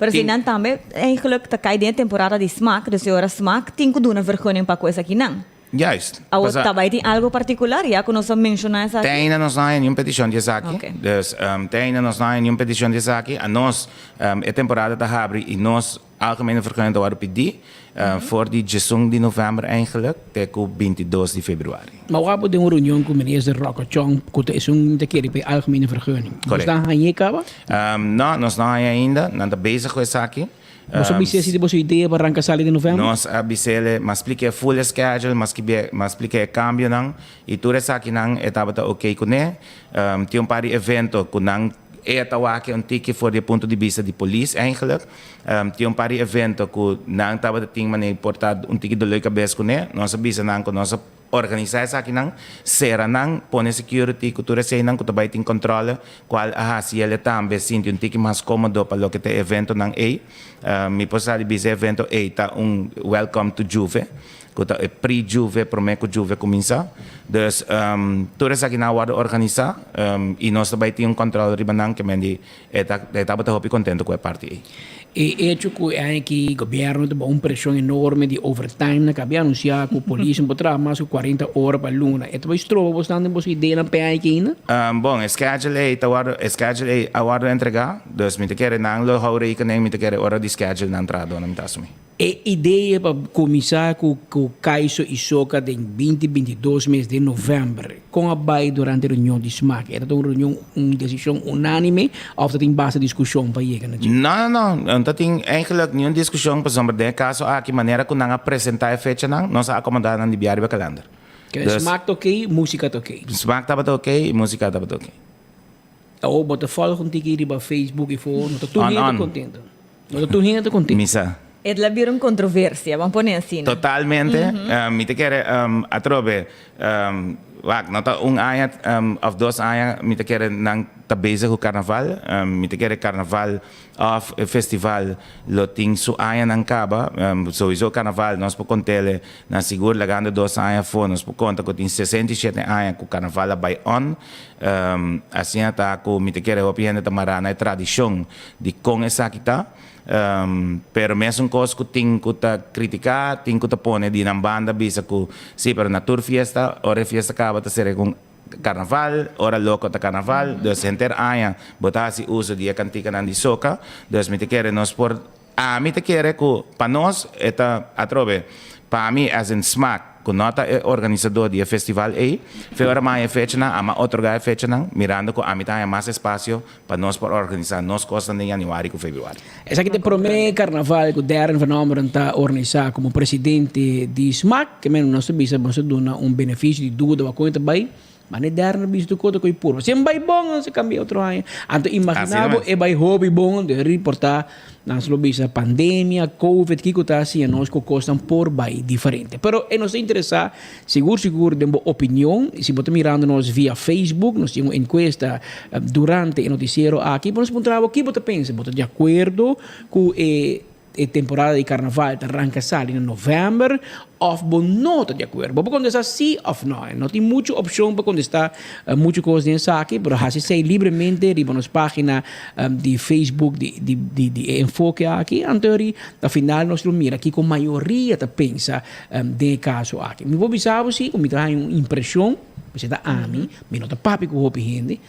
Pero si nan tambe eigenlijk ta kai den e temporada di smak, dus e ora smak tin ku duna vergunning pa ku esakinan. Juist. Awor Pasa. ta bai tin algo partikular ya ku nos a menshoná esaki? Te ainda nos no haña niun petishon di esaki. Oké. Dus te ainda nos no haña niun petishon di esaki. Anos e temporada ta habri i nos algemene vergunning ta wòrdu pidí for di diesun di novèmber eigenlijk te ku 22 di februari. Ma wak bo den un reunion ku minister Rocco Chong ku ta esun ta kere pa e algemene vergunning. Bos Correct. ta hañ'é kaba? No, nos no haña ainda. Nan ta bezig ku esaki. Boso bis'é si ta boso idea pa ranka sali den novèmber? Nos a bis'é, m'a splik'é e full schedule, m'a skib'é, m'a splik'é e kambionan i tur esakinan e tabata oké kuné. Tin un par di evento ku nan e ta wak un tiki for di e punto di bista di polis eigenlijk. Tin un par di evento ku nan tabata tin manera por ta un tiki dolor kabes kuné. Nos a bisa nan ku nos a Organisá esakinan, sera nan, pone security ku tur eseinan ku ta bai tin controle, kual a hasi ele tambe sinti un tiki mas komodo pa loke ta e eventonan ei. Mi por sa di bisa e evento ei ta un welcome to Juve, ku ta e pre-Juve promé ku Juve kuminsá. Dus tur esakinan a wòrdu organisá i nos ta bai tin un controle riba nan ke men di E ta e tabata hopi contento cu e parti ei. E hecho cu e aña aki gobierno ta baho un presion enorme di overtime nan cabia anuncia cu polis no por traha mas cu 40 ora pa luna. E ta bay stroba bosnan den boso ideanan pa e aña aki ainda? Bon, e schedule ei ta wordo e schedule ei a wordo entrega, dus mi ta kere nan lo hou rekening, mi ta kere ora di schedule nan trahadornan mi ta asumi. E idea pa kuminsá ku ku Kaiso i Soka den binti 22 mes den novèmber, kon a bai durante reunion di smak? E ta un reunion, un desishon unánime òf ta tin basta diskushon pa yega na dje? No, no, no. No ta tin eigenlijk niun diskushon pasobra den e kaso aki manera ku nan a presentá e fechanan, nos a akomodá nan di bia riba kalènder. Kende smak ta okey, músika ta okey. Smak tabata okey i músika tabata okey. Awor bo ta fòlg un tiki riba Facebook i for, no ta tur On, hende on. kontento. No ta tur hende ta kontento. Misa. E la bira un kontroversia, ban pone asina. Totalmente. Mi ta kere atrobe, wak, no ta un aña of dos aña mi ta kere nan ta bezig ku karnaval. Mi ta kere karnaval of e festival lo tin su añanan kaba. Souiso karnaval nos por kont'el na sigur lagando dos aña afó nos por konta ku tin 67 aña ku karnaval a bai on. Asina ta ku mi ta kere hopi hende ta mará na e tradishon di kon esaki ta. Pero mesun kos ku tin ku ta kritiká, tin ku ta pone di nan banda bisa ku si, pero na tur fiesta, ora e fiesta kaba ta sere ku karnaval, ora loko ta karnaval. Dus henter aña bo ta hasi uso di e kantikanan di soka. Dus mi ta kere nos por, ami ta kere ku pa nos e ta atrobe. Pa mi, as in SMAC, ku no ta e organisadó di e festival ei, fe ora mi a haña e fechanan, ami a otorgá e fechanan, mirando ku ami ta haña mas espasio pa nos por organisá nos kosnan den yanüari ku febrüari. Esaki ta e promé karnaval ku Darren van Ommeren ta organisá komo presidente di SMAC. Ke men nos ta bisa nos ta duna un benefisio di duda wak kon e ta bai. Ma ne Darren a bisa tur kos ta ko'i purba. Si e bai bon, nos ta kambia otro aña. Anto imaginá bo e bai hopi bon, de riportá Nan lo bisa pandemia, covid, kiko ta hacia nos cu cosnan por bay diferente. Pero e nos ta interesa sigur sigur den bo opinion. Si bo ta mirando nos via Facebook, nos tin un encuesta durante e noticiero aki pa nos puntra bo ki bo ta pensa. Bo ta di acuerdo cu e e temporada di carnaval ta ranca sali na november of bo no ta di acuerdo? Bo por contesta si of no. No tin mucho opcion pa contesta mucho cos den esaki, pero haci esey libremente riba nos pagina di Facebook di di di di e enfoke aki. Anto ri na final nos lo mira kico mayoria ta pensa den e caso aki. Mi por bisa bo si cu mi ta haña un impresion, pasobra ta ami, mi no ta papia cu hopi hende,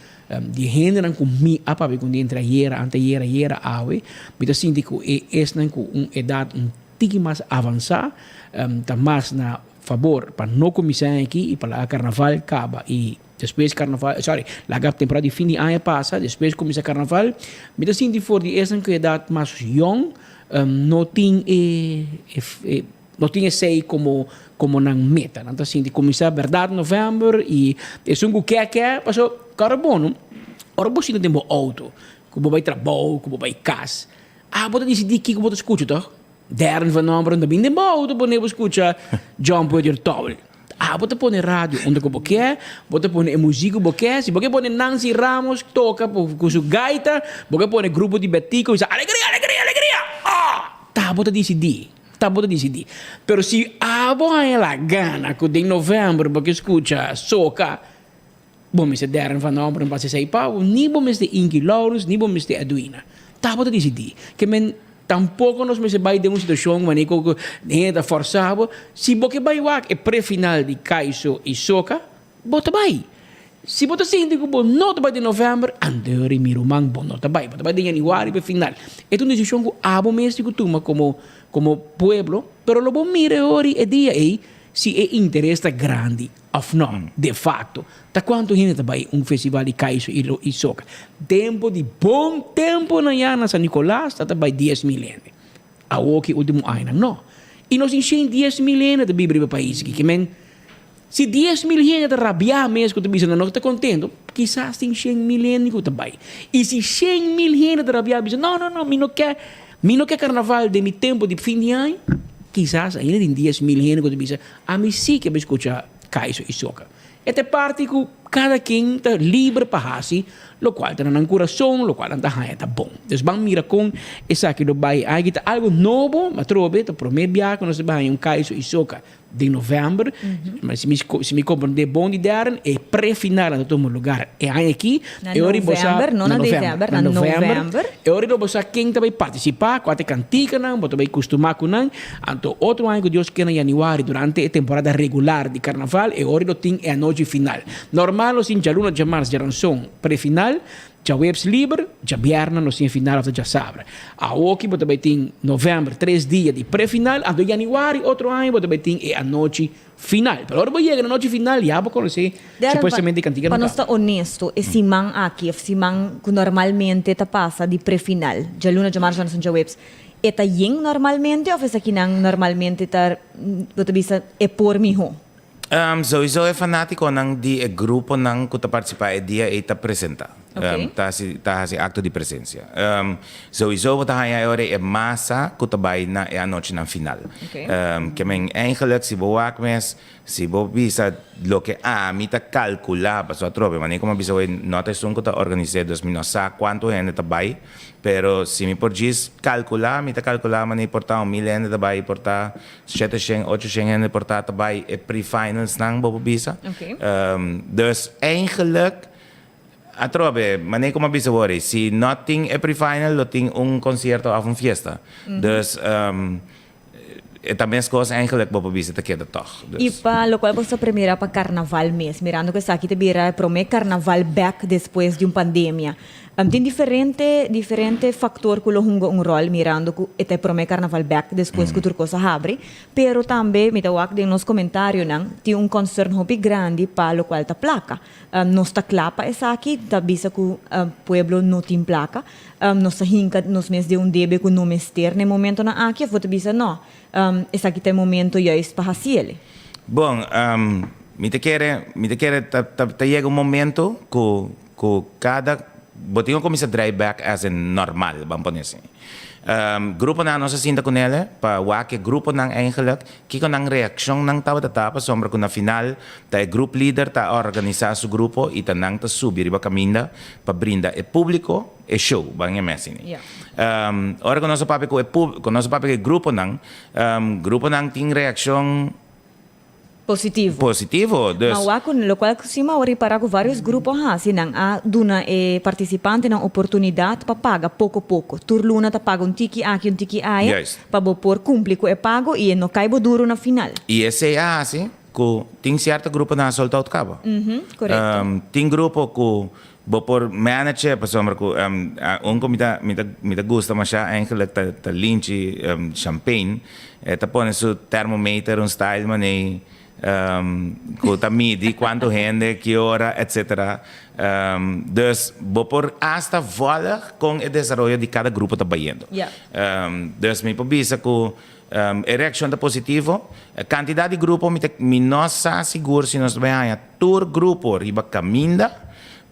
di e hendenan cu mi a papia cu entre ayera, anteayera, ayera, awe, mi ta sinti cu e esnan cu un edad un tiki mas avansá ta mas na fabor pa no kuminsá aki i pa laga karnaval kaba i despues karnaval sorry laga temporada di fin di aña pasa despues kuminsá karnaval. Mi ta sinti for di esnan ku edat mas yòn no tin e no tin esei komo komo nan meta. Nan ta sinti kuminsá bèrdat novèmber i esun ku ke ke paso kòrda bon no ora bo sinta den bo outo ku bo bai trabou ku bo bai kas. Abo ta disidí kiko bo ta skucha tòg? Darren van Omberen ta bin den bo outo pone bo skucha Jump With Your Towel. Abo ta pone radio unda ku bo ke, bo ta pone e muzik ku bo ke. Si bo ke pone Nancy Ramos toka ku su gaita, bo ke pone grupo di Betico bisa alegria, alegria, alegria! Oh! Ta bo ta disidí, ta bo ta disidí. Pero si abo haña la gana ku den novèmber bo ke skucha soka, Bo mester Darren van Omberen pa sesei pau, ni bo mester Inky Lawrence, ni bo mester Edwina. Ta bo ta disidí. Ke men tampoko nos mester bai den un situashon wanneer ku hende ta fòrsá bo. Si bo ke bai wak e pre-final di Kaiso i Soka, bo ta bai. Si bo ta sinti ku bo no ta bai den novèmber, andeur i mi ruman, bo no ta bai. Bo ta bai den yanüari pa e final. E ta un desishon ku abo mes tin ku tuma komo komo pueblo, pero lo bo mira e ora i e dia ei si e interes ta grandi. Of no, de facto, ta cuanto hende ta bay un festival di Kaiso y Soca? Tempo di bon temponan ya na San Nicolas ta ta bay 10,000 hende. Awoki ultimo añanan no. Y nos tin shen 10,000 hende ta biba riba e pais aki. Ke men, si 10,000 hende ta rabia mes cu ta bisa nan no ta contento, kisas tin 100,000 hende cu ta bay. Y si 100,000 hende ta rabia bisa no, no, no, mi no ke, mi no ke carnaval den mi tempo di fin di aña, kisas ainda tin 10,000 hende cu ta bisa Ami sí ke bai skucha Kaiso i Soka. E ta e parti ku kada ken ta liber pa hasi lokual ta na nan kurason, lokual nan ta haña ta bon. Dus ban mira kon esaki lo bai. Aki ta algu nobo, ma atrobe ta promé biaha ku nos ta bai haña un Kaiso i Soka den novèmber. Ma si mi si mi komprendé bon di Darren, e pre-final a ta tuma lugar e aña aki. Na novèmber, no na desèmber, na novèmber. E ora lo bo sa ken ta bai partisipá, kua ta e kantikanan, bo ta bai kustumá ku nan. Anto otro aña ku Dios ke na yanüari durante e temporada regular di karnaval e ora lo tin e anochi final. Normal nos tin djaluna, djamars, djaranson prefinal, djaweps liber, djabièrnè nos tin e final òf ta djasabra. Awoki bo ta bai tin novèmber tres dia di prefinal, anto yanüari otro aña bo ta bai tin e anochi final. Pero ora bo yega na nochi final ya bo konosé supuestamente e kantika Pa no nos ta honesto, e siman aki òf siman ku normalmente ta pasa di prefinal, djaluna, djamars, djaranson, djaweps, E ta yen normalmente of esakinan normalmente ta, bo ta bisa, e por mihó? Souiso e fanátikonan di e gruponan ku ta partisipá e dia ei ta presentá. Ta hasi ta hasi akto di presensia. Souiso bo ta haña e ora ei e masa ku ta bai na e anochinan final. Ke men eigenlijk si bo wak mes, si bo bisa loke ami ta kalkulá, pasobra atrobe manera ku mi a bisa awor no ta esun ku ta organis'é, dus mi no sa kuantu hende ta bai. Pero si mi por djis calcula, mi ta calcula manera por ta un mil hende ta bay, por ta shete shen, ocho shen hende por ta ta bay e pre-finals nan bo por bisa. Dus eigenlijk, atrobe, manera como a bisa wor, si no tin e pre-final lo tin un concierto of un fiesta. Dus. E ta meskos eigenlijk bo por bisa ta keda tòg. I Dus. pa lokual bo sa premira pa karnaval mes, mirando ku esaki ta bira e promé karnaval bèk despues di un pandemia. Tin diferente diferente faktor ku lo hunga un ròl mirando ku e ta e promé karnaval bèk despues ku tur kos a habri. Pero tambe mi ta wak den nos komentarionan tin un concern hopi grandi pa lokual ta plaka. Nos ta kla pa esaki, ta bisa ku pueblo no tin plaka. Nos ta hinka nos mes den un debe ku no mester na e momentonan aki of bo ta bisa no, esaki ta e momento juist pa hasi el? Bon, mi ta kere, mi ta kere ta ta yega un momento ku ku kada bo tin ku kuminsá drai bèk as in normal, ban pone así. Gruponan nos a sinta ku nele pa wak e gruponan eigenlijk kiko nan reakshonnan tabata ta pasobra ku na final ta e group leader ta organisá su grupo i ta nan ta subi riba kaminda pa brinda e públiko e show, ban yam'é asina. Ora ku nos a papia ku e ku nos a papia ku e gruponan, gruponan tin reakshon. Positivo. Positivo, dus. Ma wak ku lokual ku si mi a ripará ku vários grupo a hasi, nan a duna e partisipantenan oportunidat pa paga poko poko. Tur luna ta paga un tiki aki, un tiki aya, pa bo por kumpli ku e pago i e no kai bo duru na final. I esei a hasi ku tin sierto gruponan a sold out kaba. Korekto. Tin grupo ku bo por manage pasobra ku un ku mi ta mi ta mi ta gusta masha eigenlijk ta ta Linchi Champagne e ta pone su thermometer un style manei ku ta midi kuantu hende ki ora etcetera dus bo por asta volg kon e desaroyo di kada grupo ta bayendo dus mi por bisa ku e reakshon ta positivo kantidat di grupo mi ta mi no sa sigur si nos ta bai haña Tur grupo riba caminda,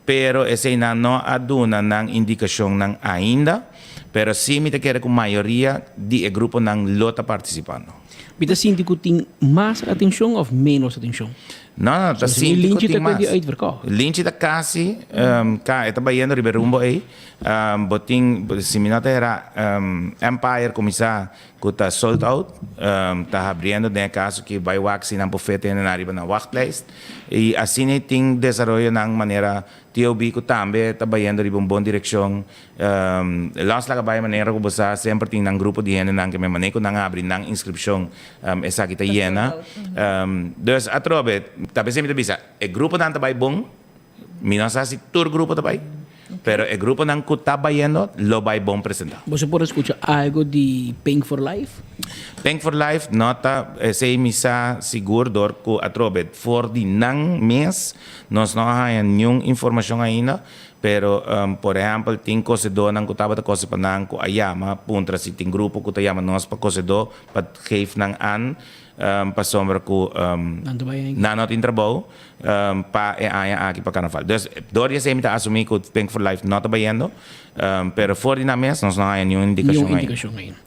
pero eseinan no a duna nan indicacionnan ainda, pero si mi ta kere cu mayoria di e gruponan lo ta participando. Mi ta sinti cu tin mas atencion of menos atencion? No, no, ta sinti cu tin mas. Linchi ta uitverkocht. Linchi ta casi, ca, e ta bayendo riba e rumbo ey. Bo tin, si mi no ta hera, Empire cuminsa Ku ta sold out, ta habriendo den e kaso ki bai wak si nan por fete hendenan riba nan wachtlijst. I asina i tin desaroyonan manera TOB ku tambe ta bayendo riba un bon direkshon. Los laga bai manera ku bo sa semper tin nan grupo di hendenan ke men manera ku nan habri nan inskripshon esaki ta yena. Dus atrobe ta p'esei mi ta bisa e gruponan ta bai bon. Mi no sa si tur grupo ta bai, pero e gruponan ku ta bayendo lo bai bon presentá. Boso por a skucha algo di Pink for Life? Pink for Life no ta, esei mi sa sigur dor ku atrobe for di nan mes nos no a haña niun informashon ainda, pero por ehèmpel tin kosedónan ku tabata kose pa nan ku a yama puntra si tin grupo ku ta yama nos pa kosedó pa geef nan an pasobra ku nan no tin trabou. Pa e aña aki pa Carnaval. Dus dor di esei mi ta asumí ku Pink for Life no ta bayendo, pero for di nan mes nos no haña niun indikashon Niun ainda. indikashon ainda.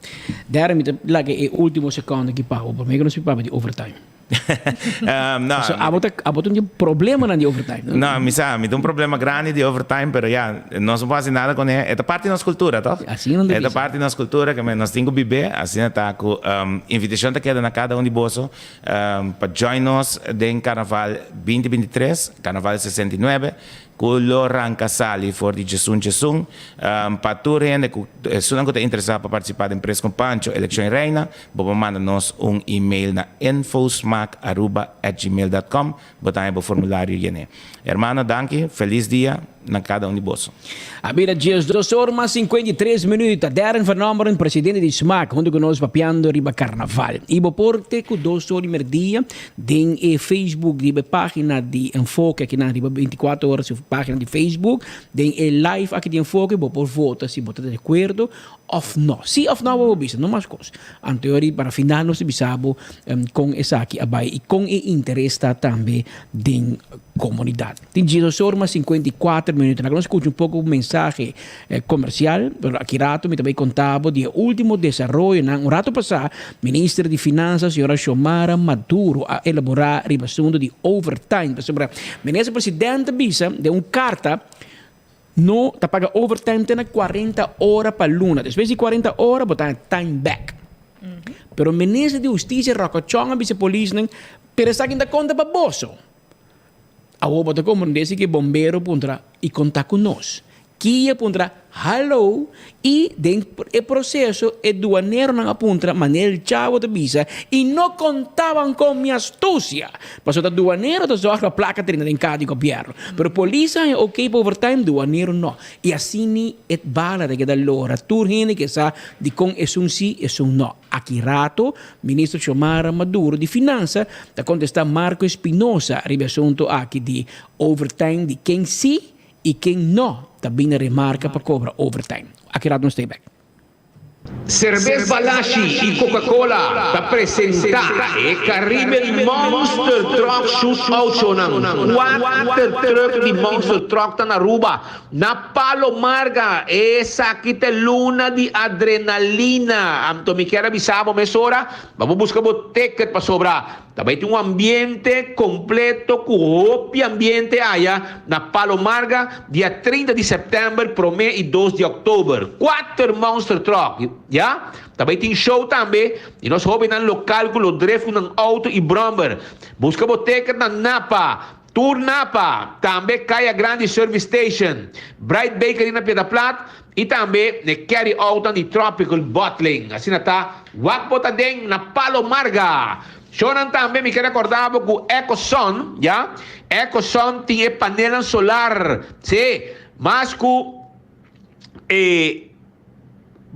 Dèrè mi ta laga e último sekònde aki pa bo, promé ku nos papia di overtime. No. Pasobra abo ta abo ta un problemanan di overtime, no? No, mi sa, mi ta un problema grandi di overtime, pero ya, nos no por hasi nada kuné. E ta parti di nos kultura, tòg? Asina nan ta E ta bisa. parti di nos kultura ke nos tin ku bib'é, asina ta ku invitashon ta keda na kada un di boso. Pa join nos den Carnaval 2023, Carnaval 69, cu lo ranca sali for di djesun djesun. Pa tur hende cu esunnan cu ta interesa pa participa den Pres con Pancho, Eleccion y Reina, bo por manda nos un email na infosmaacaruba@gmail.com. Bo ta haña bo formulario yené. Hermano, danki. Feliz dia na kada un di boso. A bira 12 or mas 53 minuut. Ta Darren van Ommeren, presidente di smaak, hunto ku nos papiando riba karnaval. I bo por te ku dos or di merdia den e Facebook riba e pagina di Enfoke akinan riba 24 ora su pagina di Facebook den e live aki di Enfoke bo por vota si bo ta di akuerdo òf no. Sí òf no bo por bisa, no mas kos. Anto ori para final nos ta bisa bo kon esaki a bai i kon e interes ta tambe den komunidat. Tin diesdos or mas 54 minuut. Laga nos skucha un poko mensahe komersial, pero aki rato mi ta bai konta bo di e ultimo desaroyonan. Un rato pasá Minister di Finansa señora Xiomara Maduro a elaborá riba asuntu di overtime pasobra Minister Presidente a bisa den un karta No ta paga overtime te na cuarenta ora pa luna. Despues di cuarenta ora bo ta haña time back. Pero minister di husticia Rocco Chong a bisa polisnan, pero esaki ta conta pa boso. Awor bo ta comprende si ke bombero puntra y conta cu nos. Kia puntra hallo y den e proceso e duaneronan a puntra manera el chavo ta bisa y no contaban con mi astucia. Pasobra ta duanero ta zorg pa placa drenta den caha di gobierno. Pero polis a haña ok pa overtime, duanero no. Y asini e bala ta keda lora. Tur hende ke sa dikon esun si, esun no. Aki rato Minister Xiomara Maduro di Finansa ta contesta Marco Espinosa riba e asunto aki di overtime di ken si y ken no ta bin na remarca pa cobra overtime. Aki rato nos ta bek. Cerbes Balashi y Coca Cola ta presenta e Caribbean Monster Truck Shootout Shownan. Cuater truck di Monster Truck ta na Aruba na Palo Marga. Esaki ta e luna di adrenalina. Anto mi kier a bisa bo mesora pa bo busca bo ticket pasobra Ta bai tin un ambiente completo cu hopi ambiente aya na Palo Marga dia 30 di september, prome y dos di october. Cuater monster truck, ya. Ta bai tin show tambe di nos hobennan local cu lo drift cu nan auto y brommer. Busca bo ticket na Napa, Tour Napa, tambe Caya Grandi Service Station, Bright Bakery na Piedra Plat y tambe n'e Carry Outnan di Tropical Bottling. Asina ta, wak bo ta den na Palo Marga. Shownan tambe mi ker recorda bo cu Ecosun, ya, Ecosun tin e panelnan solar, si, mas cu e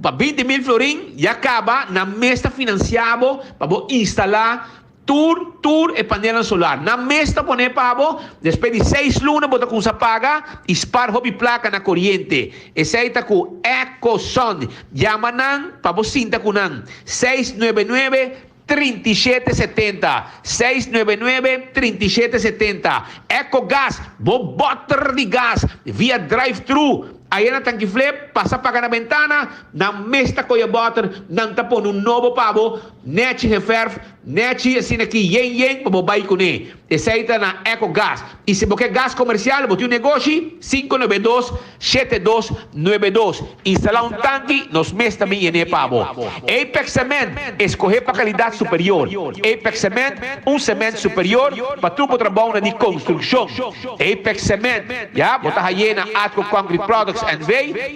pa 20 mil florin ya caba nan mes ta financia bo pa bo instala Tur tur e panelnan solar nan mes ta pone pa bo, despues di seis luna bo ta kumsa paga i spar hopi plaka na koriente. Esei ta ku Ecosun. Yama nan pa bo sinta ku nan, 699 37 70, 699 37 70. Ecogas, bo bòter di gas via drive thru. Aya na Tanki Flip, pasa paga na bentana, nan mes ta koya bòter, nan ta pone un nobo pa bo. Nechi geverf, nechi asina ki yen yen pa bo bai kuné. Esei ta na Eco Gas. I si bo ke gas komersial, bo tin un negoshi, 592 7292. Instalá un tanki, nos mes ta bin yené pa bo. Apex Cement, eskohé pa kalidat superior. Apex Cement, un sement superior pa tur bo trabounan di konstrukshon. Apex Cement, ya, bo ta hayé na Atco Concrete Products NV.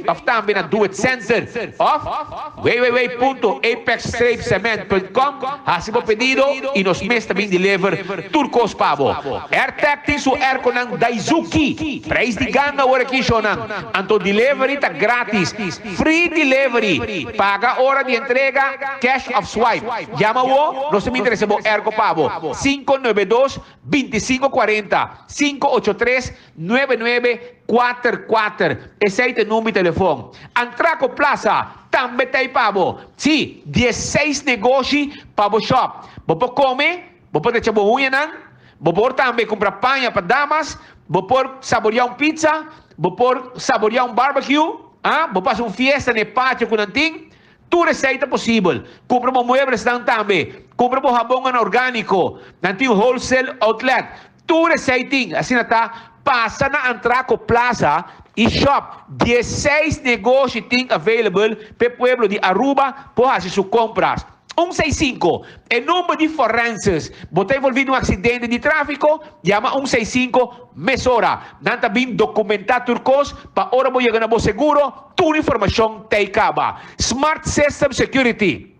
òf tambe na Do It Center òf. www.apexstrapecement.com Hasi bo pedido y nos mes ta bin deliver tur cos pa bo. Airtec tin su airconan Daizuki. Prijs di ganga ora aki shownan. Anto delivery ta gratis. Free delivery. Paga ora di entrega, cash of swipe. Yama awo, nos ta bin trece bo airco pa bo. 592 25 40 583 9 9 kuater kuater, esei ta e number di telefon. Antraco Plaza tambe ta ei pa bo. Sí, diesseis negoshi pa bo shop. Bo por come, bo por drecha bo huñanan, bo por tambe cumpra paña pa damas, bo por saboria un pizza, bo por saboria un barbecue, ah, bo por haci un fiesta na e patio cu nan tin. Tur esei ta posibel. Cumpra bo mueblesnan tambe. Cumpra bo habonnan organico. Nan tin wholesale outlet. Tur esei tin, asina ta, pasa na Antraco Plaza y shop. Diesseis negoshi tin available p'e pueblo di Aruba por haci su compras. Un seis cinco, e number di forenses. Bo ta envolvi den un accidente di trafico? Yama un seis cinco mesora. Nan ta bin documenta tur cos pa ora bo yega na bo seguro, tur informacion t'ey caba. Smart System Security.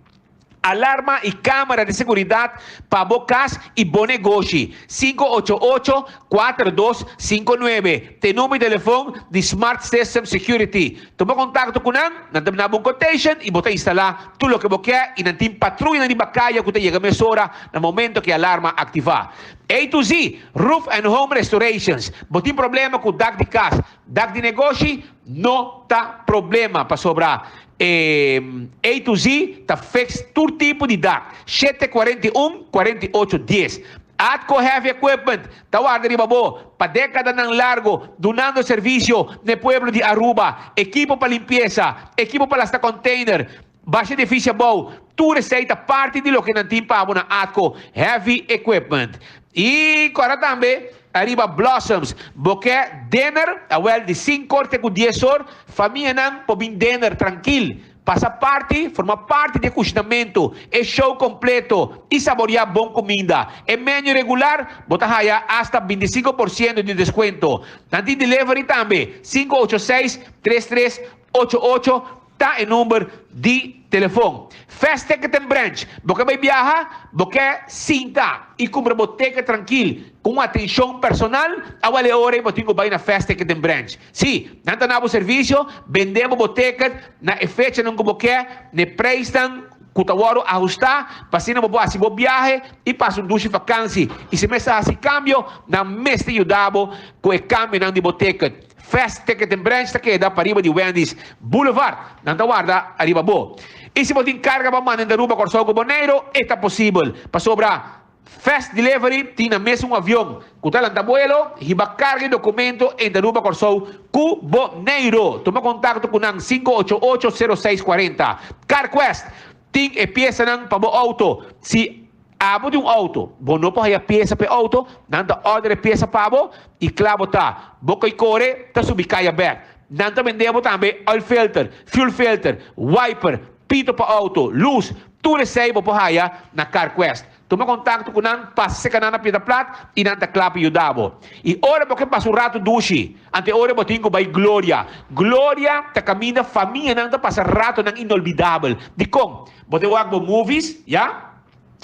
Alarma y camera di seguridad pa bo cas y bo negoshi. 588 4259 ta e number di telefon di Smart System Security. Tuma contacto cu nan, nan ta bina bo un quotation y bo ta instala tur loke bo ke y nan tin patruyanan riba caya cu ta yega mesora na momento cu e alarma activa. A to Z Roof and Home Restorations Bo tin problema cu dak di cas, dak di negoshi? No ta problema pasobra e A to Z ta fix tur tipo di dak. 7 41 48 10. Atco Heavy Equipment ta warda riba bo pa decadanan largo dunando servicio n'e pueblo di Aruba. Ekipo pa limpieza, ekipo pa lasta container, basha edificio abou, tur esey ta parti di loke nan tin pa bo na Atco Heavy Equipment. Y cora tambe ariba Blossoms. Bo ke dinner? Awel di 5 or te cu 10 or, famianan por bin dinner trankil. Pasa parti, forma parti di e kushinamentu, e show kompleto i saboriá bon kuminda. E menu regular bo ta haya asta 25 por ciento di deskuento. Nan tin delivery tambe, 586 3388 ta e number di telefon. Fast Ticket and Branch, bo ke bai biaha, bo ke sinta i kumpra bo ticket trankil ku un atenshon personal, awal e ora ei bo tin ku bai na Fast Ticket and Branch. Sí, nan ta na bo servisio, bende bo bo ticket na e fechanan ku bo ke, na e preisnan ku ta wòrdu ahustá pa asina bo por hasi bo biahe i pasa un dushi vakansi. I si mester hasi kambio, nan mester yuda bo ku e kambionan di bo ticket. Fast Ticket and Branch ta keda pariba di Wendy's Boulevard. Nan ta warda ariba bo. I si bo tin karga pa manda entre Aruba, Kòrsou ku Boneiru, e ta posibel, pasobra Fast Delivery tin na mes un avion ku ta lanta buelo, hiba karga i dokumento entre Aruba, Kòrsou ku Boneiru. Tuma kontakto ku nan 588 06 40. CarQuest tin e piesanan pa bo outo. Si abo tin un outo, bo no por haya piesa pa e outo, nan ta order e piesa pa bo i kla bo ta. Bo koi kore ta subi kaya bèk. Nan ta bende bo tambe oil filter, fuel filter, wiper, pito pa outo, lus, tur esei bo por haya na CarQuest. Tuma kontakto ku nan, pasa serka nan na Piedra Plat i nan ta kla pa yuda bo. I ora bo ke pasa un ratu dushi, ante ora bo tin ku bai Gloria. Gloria ta kaminda famianan ta pasa ratonan inolvidabel. Dikon? Bo ta wak bo movies, ya?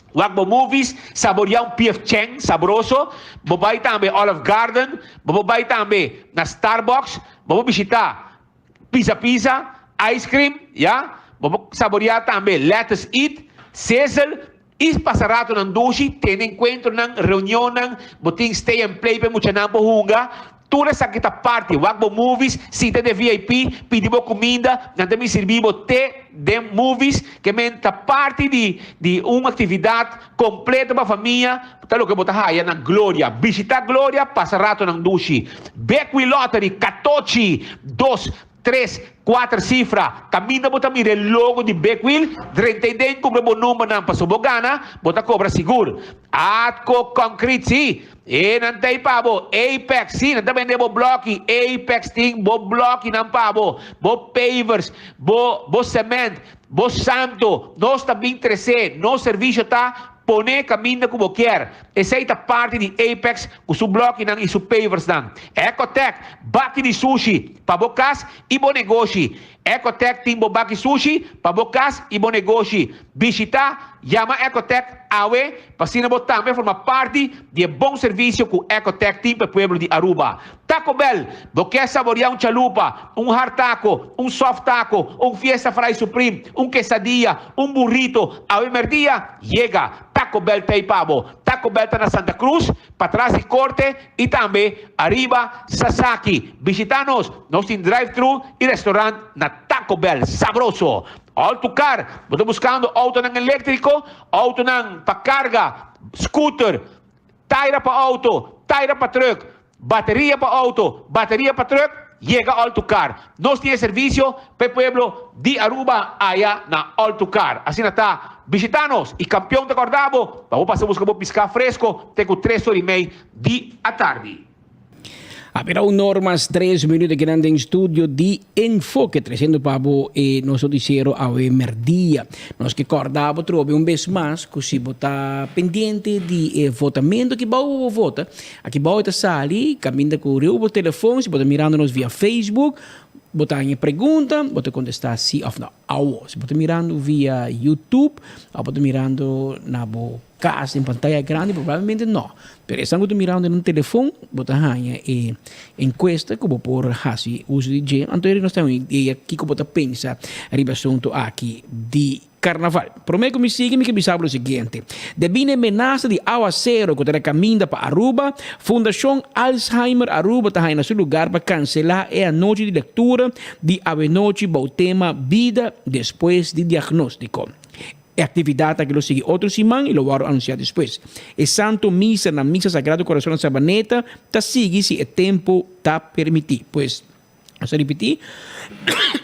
Wak bo movies, saboria un P.F. Chang sabroso, bo bai tambe Olive Garden, bo por bai tambe na Starbucks, bo por bishita Pizza Pizza, ice cream, ya? Bo por saboria tambe Lettuce Eat, Sizzle, i pasa ratonan dushi, tene enkuentronan, reunionnan, bo tin stay and play pa e muchanan por hunga. Tur esaki ta parti, wak bo movies, sinta den VIP, pidi bo kuminda, nan ta bin sirbi bo te den movies, ke men ta parti di di un aktividat kompleto pa famia, ta loke bo ta haya na Gloria. Bishita Gloria, pasa ratonan dushi. Bekwee Lottery, katochi, dos, tres, kuater sifra. Kaminda bo ta mira e logo di Big Wheel, drenta ei den kumpra bo numbernan paso bo gana, bo ta kobra sigur. Atco Concrete, si, e nan ta ei pa bo. Apex, si, nan ta bende bo bloki. Apex tin bo blokinan pa bo, bo pavers, bo bo cement, bo santo. Nos ta bin trese, nos servisio ta pone kaminda ku bo kier. Esei ta parti di Apex ku su blokinan i su paversnan. Ecotec, baki di sushi pa bo kas i bo negoshi. Ecotec tin bo baki sushi pa bo kas i bo negoshi. Bishita, yama Ecotec awe pa asina bo tambe forma parti di e bon servisio ku Ecotec tin pa e pueblo di Aruba. Taco Bell, bo ke saboria un chalupa, un hard taco, un soft taco, un fiesta fry supreme, un quesadilla, un burrito, awe merdia? Yega! Taco Bell ta ei pa bo. Taco Bell ta na Santa Cruz, patras di Corte y tambe ariba Sasaki. Bishita nos, nos tin drive-thru y restaurant na Taco Bell. Sabroso! All to Car, bo ta buscando autonan electrico, autonan pa carga, scooter, taira pa auto, taira pa truck, Bateria pa auto, bateria pa truck, yega All to Car. Nos tin e servicio pa e pueblo di Aruba aya na All to Car. Asina ta, bishita nos y campeon ta corda bo pa bo pasa busca bo pisca fresco te cu tres ora y mei di atardi. A bira un or mas tres minuut akinan den studio di Enfoke treciendo pa bo e nos noticiero awe merdia. Nos ke corda bo trobe un bes mas cu si bo ta pendiente di e votamento aki bao bo vota, Aki bou ta sali kaminda ku riba bo telefon, si bo ta mirando nos via Facebook, bo ta haña pregunta, bo ta kontestá sí òf nò. Awo, si bo ta mirando via YouTube òf bo ta mirando na bo kas den pantaya grandi, probablemente nò. Pero esnan ku ta mirando den un telefon, bo ta haña e enkuesta ku bo por hasi uso di dje. Anto nos ta haña un idea kiko bo ta pensa riba e asuntu aki di. Carnaval. Prome cu mi sigui mi ke bisa bo lo siguiente. Debí na e menasa di awacero cu ta na caminda pa Aruba, Fundacion Alzheimer Aruba ta haña na su lugar pa cancela e anochi di lectura di awenochi bou tema Bida despues di diagnostico. E actividad aki lo sigui otro siman y lo wordo anuncia despues. E Santo Misa na Misa Sagrado Corazon na Sabaneta ta sigui si e tempo ta permiti. Pues. Nos ta ripití,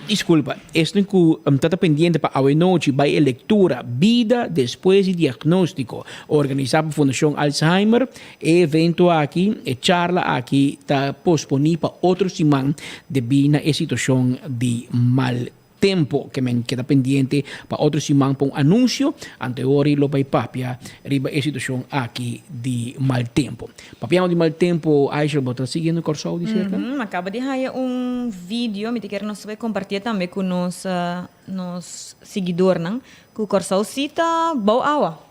disculpa, esnan cu ta ta pendiente pa awenochi bay e lectura Bida despues di diagnostico, organisa pa Fundacion Alzheimer. E evento aki, e charla aki ta posponi pa otro siman debí na e situacion di mal tempo. tempo ke men keda pendiente pa otro siman pa un anuncio, anto e ora lo bay papia riba e situacion aki di mal tempo. Papiando di mal tempo, Aisha, bo ta siguiendo Kòrsou di serka? Mi a kaba di haya un video, mi ta kere nos tabata kompartié tambe ku nos nos siguidornan, ku Kòrsou sí ta bou awa.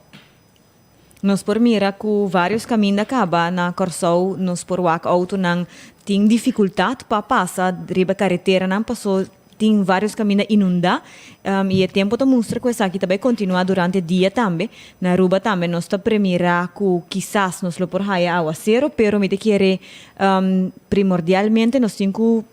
Nos por mira ku vários kaminda kaba na Kòrsou nos por wak outonan tin difikultat pa pasa riba kareteranan paso tin vários kaminda inundá i e tempu ta mustra ku esaki ta bai kontinuá durante dia tambe. Na Aruba tambe nos ta premirá ku kisas nos lo por haya awasero pero mi ta kere primordialmente nos tin ku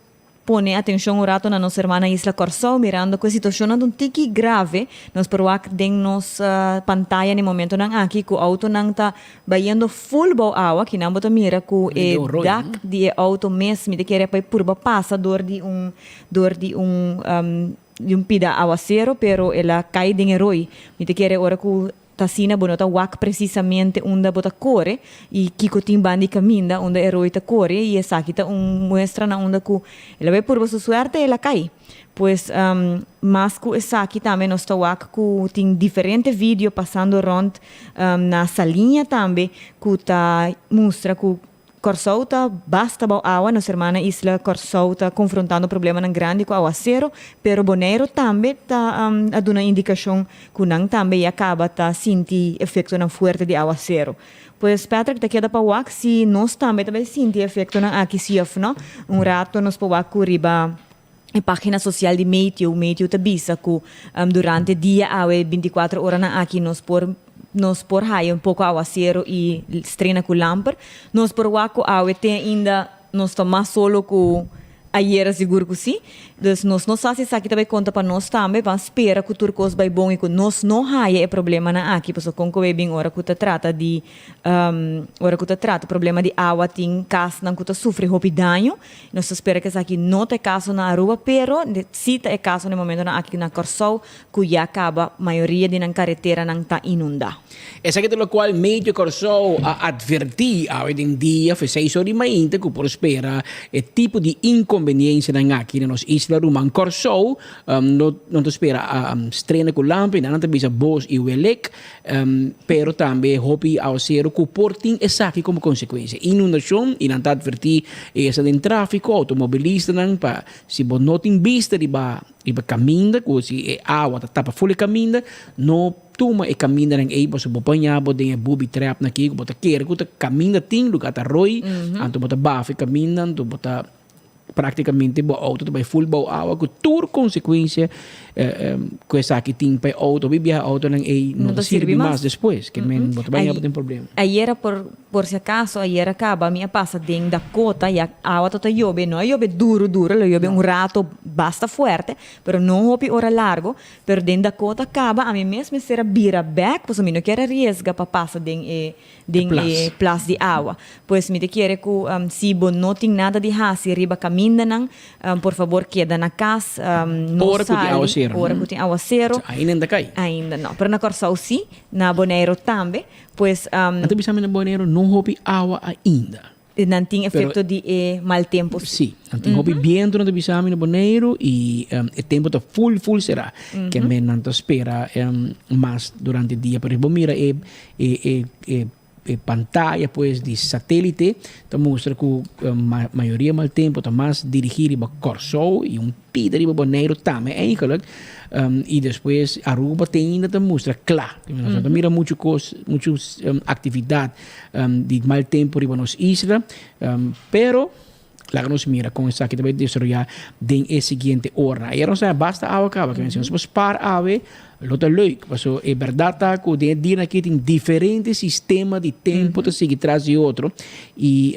Pone atencion un rato na nos hermana isla Corsou mirando cu e situacionnan ta un tiki grave. Nos por wak den nos pantaya na e momentonan aki cu autonan ta bayendo full bou awa. Kinan bo ta mira cu e dak di e auto mes mi ta kere pa e purba pasa door di un door di un di un pida awacero pero el a cay den e rooi. Mi ta kere ora cu Ta asina bo no ta wak presisamente unda bo ta kore i kiko tin banda di kaminda unda e roi ta kore i esaki ta un muestra na unda ku el a bai purba su suerte el a kai. Pues mas ku esaki tambe nos ta wak ku tin diferente video pasando rònt na Saliña tambe ku ta mustra ku Kòrsou ta basta bou awa, nos hermana isla Kòrsou ta konfrontando problemanan grandi ku awasero, pero Boneiru tambe ta a duna indikashon ku nan tambe ya kaba ta sinti efektonan fuerte di awasero. Pues Patrick ta keda pa wak si nos tambe ta bai sinti e efektonan aki si òf no. Un rato nos por wak ku riba e pagina sosial di Meteo, Meteo ta bisa ku durante dia awe bintikuater oranan aki nos por Nos por haya un poco awacero y strena cu lamper. Nos por wak cu awe te ainda nos ta mas solo cu ayera sigur cu si. Dus nos no sa si esaki ta bay conta pa nos tambe. Ban spera cu tur cos bay bon y cu nos no haya e problemanan aki. Pasobra con cu bay bin ora cu ta trata di ora cu ta trata problema di awa tin casnan cu ta sufri hopi daño. Nos ta spera cu esaki no ta e caso na Aruba pero si ta e caso na e momentonan aki na Corsou. ku ya kaba mayoria di nan kareteranan ta inundá. Esaki ta lokual Meteo Kòrsou a atvertí awe den dia fe seis or di mainta ku por spera e tipo di inkonbeniensianan aki na nos isla ruman Kòrsou. No no ta spera strena ku lampi, nan ta bisa bos i welek, pero tambe hopi awaseru ku por tin esaki komo konsekuensia, inundashon i nan ta atvertí esta den tráfiko, outomobilistanan pa si bo no tin bista riba Riba kaminda ku si e awa ta tapa ful e kaminda, no tuma e kamindanan ei pasobra bo paña bo den e booby trap nan aki ku bo ta kere ku ta kaminda tin luga ta roi, anto bo ta bafa e kaminda anto bo ta praktikamente bo outo ta bai ful bou awa ku tur konsekuensia ku esaki tin pa e outo. Hopi biaha outonan ei no ta sirbi mas despues, ke men bo ta baña bo tin problema. Ayera por Por si acaso ayer a caba mi a pasa den Dakota ya awa ta ta yobe, no a yobe duro duro, lo yobe un rato basta fuerte, pero no hopi ora largo, pero den Dakota caba ami mes mester a bira bek pasobra mi no kier a riesga pa pasa den e den e plas di awa. Pues mi ta kere cu si bo no tin nada di haci riba camindanan, por fabor keda na cas, no Ora cu tin sali awacero. ora cu tin awacero. Ainda no ta cay. Ainda no, pero na Corsou si, na Bonaire tambe. Pues. Nan ta bisa mi na Boneiru no hopi awa ainda. Nan tin efecto di e mal tempo si. Si, nan tin hopi biento nan ta bisa mi na Boneiru y e tempo ta full full sera. Ke men nan ta spera mas durante dia. Pero bo mira e e e e pantaya pues di satelite ta mustra ku mayoria mal tempo ta mas dirigi riba Kòrsou y un pida riba Boneiru tambe eigenlijk. Y despues Aruba te ainda ta mustra cla. Nos no ta mira mucho cos, mucho actividad di mal tempo riba nos isla. Pero laga nos mira con esaki ta bay desaroya den e siguiente ora. Ayer nos a basta awa caba, si nos por spaar awe lo ta leuk. Paso e berdad ta cu den e dianan aki tin diferente sistema di tempo ta sigui tras di otro. Y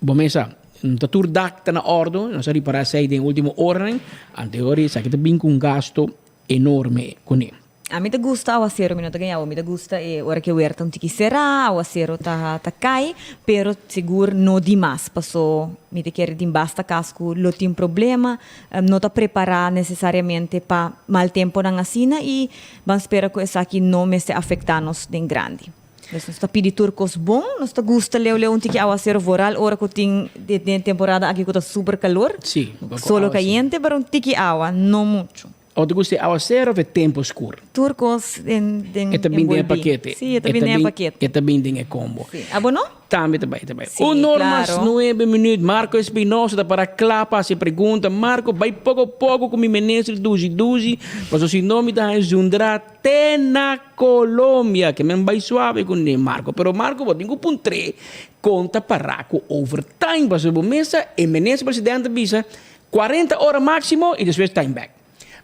Bo mesa, no ta tur dak ta na ordo, nos a ripará esei den último oranan, anteor esaki ta bin ku un gasto enorme kuné. Ami ta gusta awasero, mi no ta gaña bo, mi ta gusta e ora ku e wer ta un tiki será, awasero ta ta kai, pero sigur no dimas, paso mi ta kere tin basta kas ku lo tin problema, no ta prepará nesesariamente pa mal temponan asina i ban spera ku esaki no mester afektá nos den grandi. Dus nos ta pidi tur kos bon, nos ta gusta leu leu un tiki awasero vooral ora ku tin den e temporada aki ku ta super kalor, Sí, un poko solo awasero. kayente pero un tiki awa, no muchu. O ta gusta e awasero of e tempo skur? Tur kos den den E ta bin den e enbolbí. pakete. Sí, e ta bin den e pakete. E ta bin den e kombo. Sí. Abo no? Tambe ta bai, ta bai. Sí, Un or mas claro. nuebe minuut. Marco Espinosa ta para kla pa hasi pregunta. Marco, bai poko poko ku mi minister dushi dushi, pasobra si no mi ta haña zundra te na Colombia. Ke men bai suave ku ne, Marco. Pero Marco, bo tin ku puntr'é kon ta para ku overtime, pasobra bo mesa e minister presidente a bisa 40 ora máksimo i despues time back.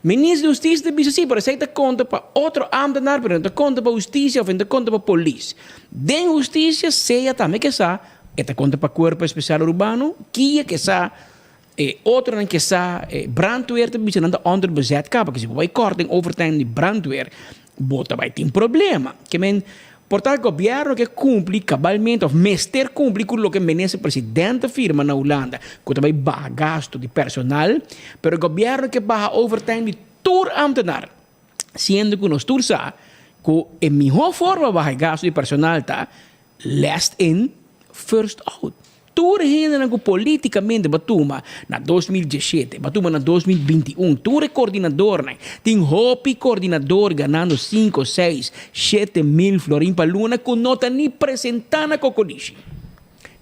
Minister di Hustisia ta bisa si, pero esei ta konta pa otro ámtenar, pero no ta konta pa hustisia òf no ta konta pa polis. Den hustisia sea tambe ke sa, e ta konta pa Kuerpo Espesial Urbano, kia ke sa, e otronan ke sa, e brandweer ta bisa nan ta onderbezet kaba, ke si bo bai kòrta den overtime di brandweer, bo ta bai tin problema. Ke men, por ta gobièrnu ke kumpli kabalmente òf mester kumpli ku loke minister presidente firma na Hulanda, ku ta bai baha gastu di personal, pero gobièrnu ke baha overtime di tur ámtenar, siendo ku nos tur sa ku e mihó forma pa baha e gastu di personal ta last in, first out. Tur hendenan ku politikamente bo tuma na 2017, bo tuma na 2021, tur e koordinadornan, tin hopi koordinador ganando sinku, seis, shete mil florin pa luna ku no ta ni presentá na kokolishi.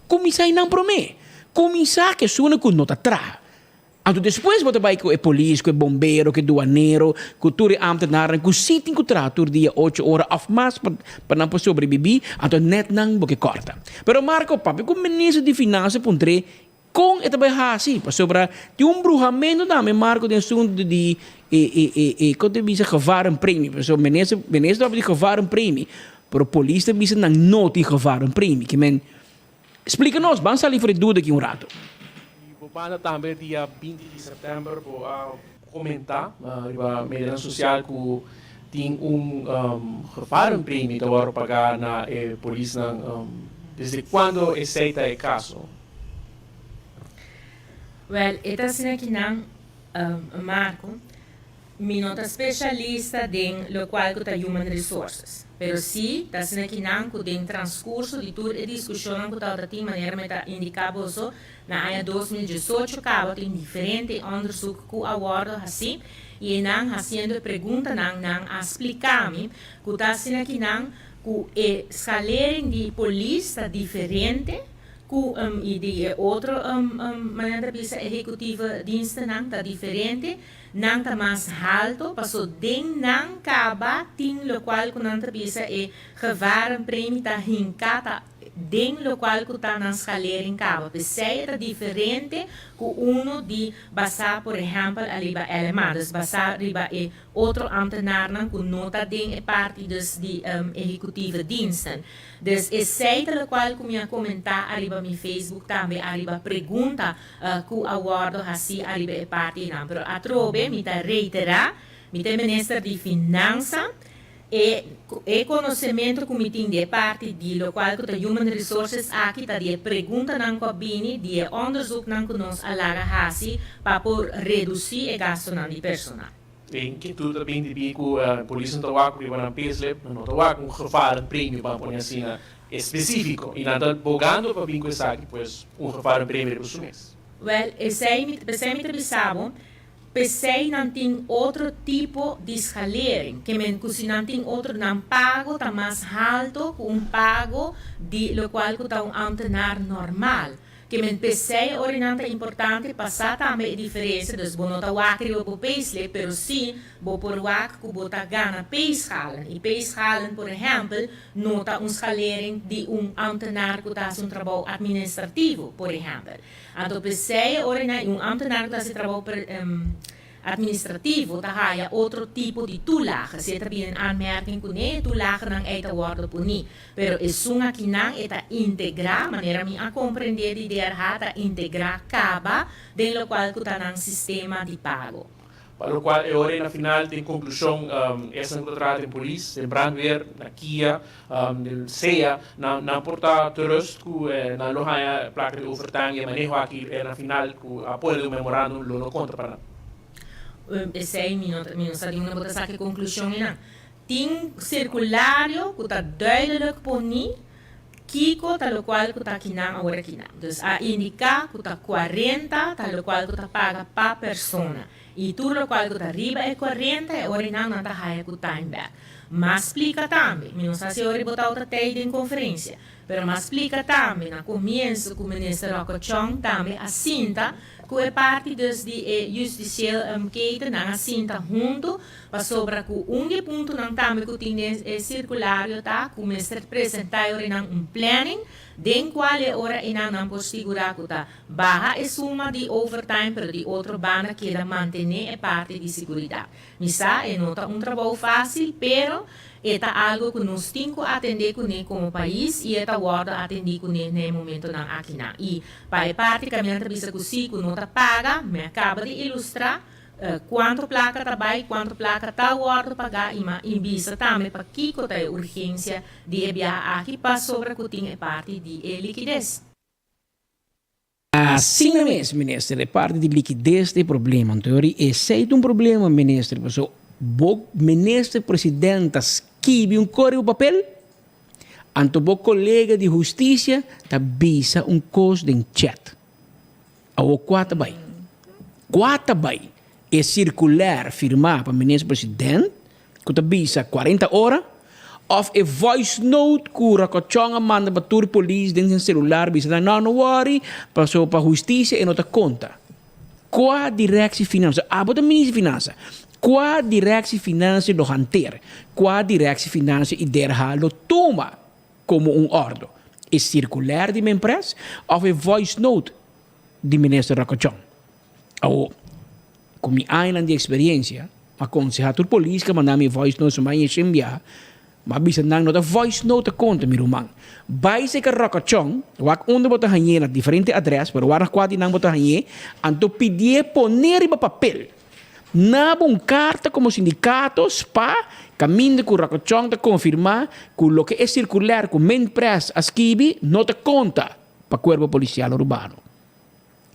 Kuminsá einan promé. Kuminsá ku esunnan ku no ta traha. Anto despues bo ta bai ku e polis, ku e bombero, ku e duanero, ku tur e ambtenarnan ku si tin ku traha tur dia ocho ora òf mas pa pa nan por sobrebibí, anto nèt nan bo ke kòrta. Pero Marco papia ku minister di Finansa puntr'é kon e ta bai hasi, pasobra tin un bruhamentu tambe Marco den asuntu di e e e e kon ta bisa gevarenpremie, pasobra minister minister ta papia di gevarenpremie, pero polis ta bisa nan no tin gevarenpremie, ke men Splika nos, ban sali for e duda aki un rato. Di bo banda tambe dia 20 di sèptèmber bo a komentá riba medianan sosial ku tin un gevarenpremie ta wòrdu pagá na e polisnan. Desde kuando esei ta e kaso? Wèl, e ta asina ki nan, Marco. Mi no ta specialista den locual cu ta human resources, pero si ta asina kinan cu den transcurso di tur e discusionnan cu tabata tin manera mi ta indica boso na aña 2018 caba tin diferente onderzoek cu a wordo haci y enan haciendo e preguntanan nan a splica mi cu ta asina kinan cu e scalering di polis ta diferente cu y di e otro manera ta bisa ehecutieve dienstennan ta diferente. Nan ta mas halto, paso den nan kaba tin lokual ku nan ta bisa e gevarenpremie ta hinká ta den lokual ku ta nan schalering kaba. P'esei e ta diferente ku uno di basá por ehèmpel ariba LMA, dus basá riba e otro ambtenarnan ku no ta den e parti dus di ehecutieve diensten. Dus esei ta lokual ku mi a komentá ariba mi Facebook tambe ariba pregunta ku a wòrdu hasí ariba e partinan. Pero atrobe mi ta reiterá, mi ta e minister di Finansa, e e konosementu ku mi tin di e parti di lokual ku ta Human Resources aki ta di e preguntanan ku a bini, di e ònderzoeknan ku nos a laga hasi pa por redusí e gastunan di personal. E inkietud ta bin debí ku polis no ta wak riba nan payslip, nan no ta wak un gevarenpremio, ban pone asina, específico y nan ta bogando pa bin cu esaki pues un gevarenpremie riba su mes. Wel, esey mi, p'esey mi ta bisa bo, p'esey nan tin otro tipo di schalering, ke men cu si nan tin otro, nan pago ta mas halto cu un pago di locual cu ta un ambtenaar normal. Ke men p'esei ora nan ta importante pa sa tambe e diferensia, dus bo no ta wak riba bo payslip, pero si bo por wak ku bo ta gana payschalen. I payschalen, por ehèmpel, no ta un schalering di un ambtenaar ku ta hasi un trabou administrativo, por ehèmpel. Anto p'esei ora nan i un ambtenaar ku ta hasi trabou Administrativo ta haya otro tipo di toelage. Si e ta bini en aanmerking kuné, e toelagenan ei ta wòrdu poní. Pero esun akinan e ta integrá, manera mi a komprendé di DRH, ta integrá kaba den lokual ku ta nan sistema di pago. Pa lokual e ora ei na final den konklushon esnan ku ta traha den polis, den brandweer, na kia, den sea, nan nan por ta gerust ku nan lo haña plaka di overtime i e maneho aki na final ku a pone den un memorandum lo no konta pa nan. Esei mi no mi no sa di unda bo ta saka e konklushon einan. Tin circulario cu ta duidelijk poni kico ta locual cu ta kinan awor akinan. Dus a indica cu ta cuarenta ta locual cu ta paga pa persona. Y tur locual cu ta riba e cuarenta e ora nan nan ta haya cu time back. Mas splica tambe, mi no sa si ora bo tawata tey den conferencia, pero mas splica tambe na comienzo cu Minister Rocco Chong tambe a sinta cu e parti dus di e justicieel keten, nan a sinta hunto Pasobra ku un di e puntonan tambe ku tin den e sirkulario ta ku mester presentá e ora einan un planning den kual e ora einan nan por sigurá ku ta baha e suma di overtime pero di otro banda keda mantené e parti di siguridat. Mi sa e no ta un trabou fásil pero e ta algu ku nos tin ku atendé kuné komo pais i e ta wòrdu atendí kuné na e momentonan akinan. I pa e parti ku ami nan ta bisa ku si ku no ta paga mi a kaba di ilustrá Cuanto placa ta bay, cuanto placa ta wordo paga y ma invisa tambe pakico ta e urgencia di e biaha aki pasobra cu tin e parti di e liquides. Asina mes, minister, e parti di liquides ta e problema. Anto yori esey ta un problema, minister, pasobra bo minister president ta skibi un cor riba papel, anto bo colega di husticia ta bisa un cos den chat. Awor kua ta bai? Kua ta bai? E sirkuler firmá pa Minister President ku ta bisa kuarenta ora òf e voice note ku Rakochon a manda pa tur polis den nan selular bisa nan no no wòri pasobra pa hustisia e no ta konta. Kua direksie finansa? Abo ta Minister di Finansa. Kua direksie finansia lo hanter? Kua direksie finansia i derha lo tuma komo un òrdu, e sirkuler di Menpres òf e voice note di Minister Rakochon. Awor, ku mi añanan di eksperiensia, mi a konsehá tur polis ku a manda mi voice note su maña shen biaha, mi a bisa nan no ta voice note ta konta mi ruman. Bai serka Rakochon, wak unda bo ta hañ'é na diferente adrès, pero wak na kua di nan bo ta hañ'é, anto pidié poné riba papel. Na bo un karta komo sindikato, spa, kaminda ku Rakochon ta konfirmá ku loke e sirkuler ku Minpres a skibi no ta konta pa Kuerpo Polisial Arubano.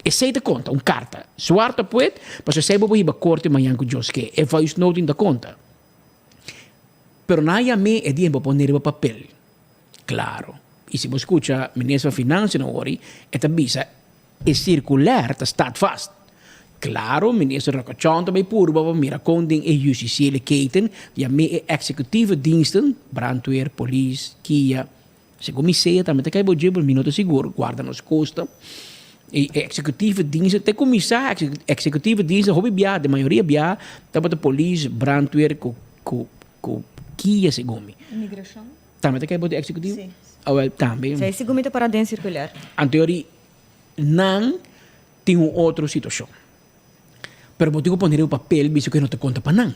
Esei ta konta, un karta. Zwart op wit, pasobra esei bo por hiba korte mañan ku Dios ke. E voice note no ta konta. Pero nan a yam'é e dia bo pone riba papel. Klaro. I si bo skucha Minister van Financiën awor, e ta bisa E sirkuler ta staat vast. Klaro, minister Rakochon ta bay purba pa mira kon den e justiciële keten di a mee e executieve diensten, brandweer, polis, kia, segun mi sea tambe ta kai bo dje, pero mi no ta sigur, guarda nos costa, e executieve diensten, te kuminsá executieve diensten hopi bia, den mayoria bia tabata polis, brandweer ku ku ku kia segun mi. Migracion. Tambe ta kai bo di executivo? Si. Awel, tambe. Sa e segun mi ta para den circular. Anteori nan tin un otro situacion. Pero bo tin cu pone riba papel bisa cu e no ta conta pa nan.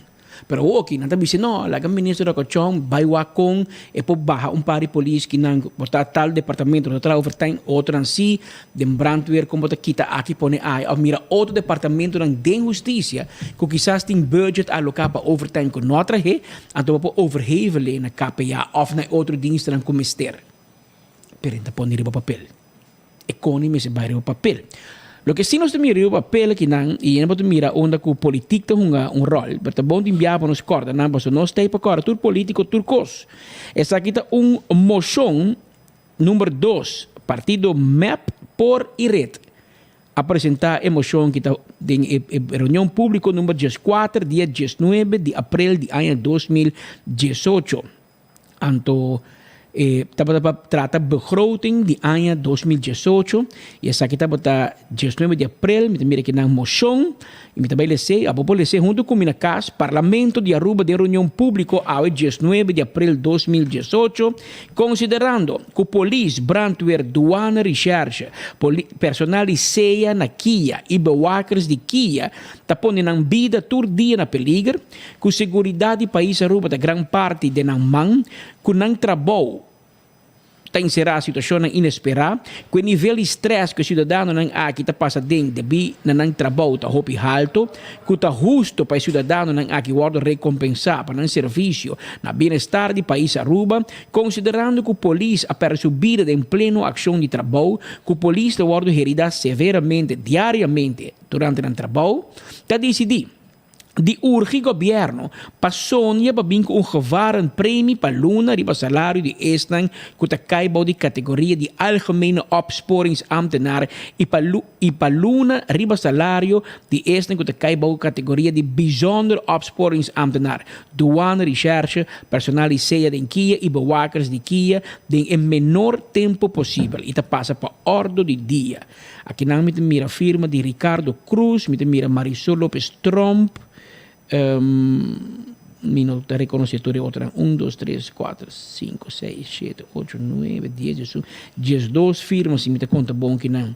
Pero awoki nan ta bisa no, laga minister Rocochon bay wak con e por baha un par di polis ki nan bo ta tal departamento no ta traha overtime, otronan si, den brandweer con bo ta kita aki pone aya of mira otro departamentonan den husticia cu kisas tin budget aloca pa overtime cu no a trahe, Anto bo por overhevele na KPA of na e otro dienstennan ku mester. Pero e ta pone riba papel. E koni mester bai riba papel. Loke si nos ta mira riba papel akinan i bo ta mira unda ku politik ta hunga un ròl, pero ta bon tin biaha pa nos kòrda nan pasobra nos ta ei pa kòrda tur politiko tur kos. Esaki ta un moshon number dos, partido mep por i red. A presentá e moshon ki ta den e reunion públiko number dieskuater dia diesnuebe di aprel di aña 2018. Anto e tabata pa trata begroting di aña 2018 i esaki tabata diesnuebe di aprel. Mi ta mira kinan moshon i mi ta bai les'é. Abo por les'é huntu ku mi na kas. Parlamento di Aruba den reunion públiko awe diesnuebe di aprel 2018 konsiderando ku polis, brandweer, douane, recherche, poli. Personal di sea na kia i bewakers di kia ta pone nan bida tur dia na peliger, ku seguridat di pais Aruba ta gran parti den nan man, ku nan trabou ta enserá situashonnan inesperá, ku e nivel di strès ku e siudadanonan aki ta pasa den debí na nan trabou ta hopi halto, ku ta husto pa e siudadanonan aki wòrdu rekompensá pa nan servisio na bienestar di pais Aruba. Konsiderando ku polis a pèrdè su bida den pleno akshon di trabou, ku polis ta wòrdu heridá severamente diariamente durante nan trabou, ta disidí Di urgi gobierno pa sonia pa bin cu un gevarenpremie pa luna riba salario di esnan cu ta cay bou di categoria di algemene opsporingsambtenaar y pa y pa luna riba salario di esnan cu ta cay bou categoria di bijzonder opsporingsambtenaar, douane, recherche, personal di sea den kia y bewakers di kia den e menor tempo posibel y ta pasa pa ordo di dia. Akinan mi ta mira firma di Ricardo Cruz, mi ta mira Marisol Lopez Tromp, mi no ta reconoce tur e otronan, un, dos, tres, cuater, cinco, seis, shete, ocho, nuebe, dies, diesun, diesdos firma si mi ta conta bon kinan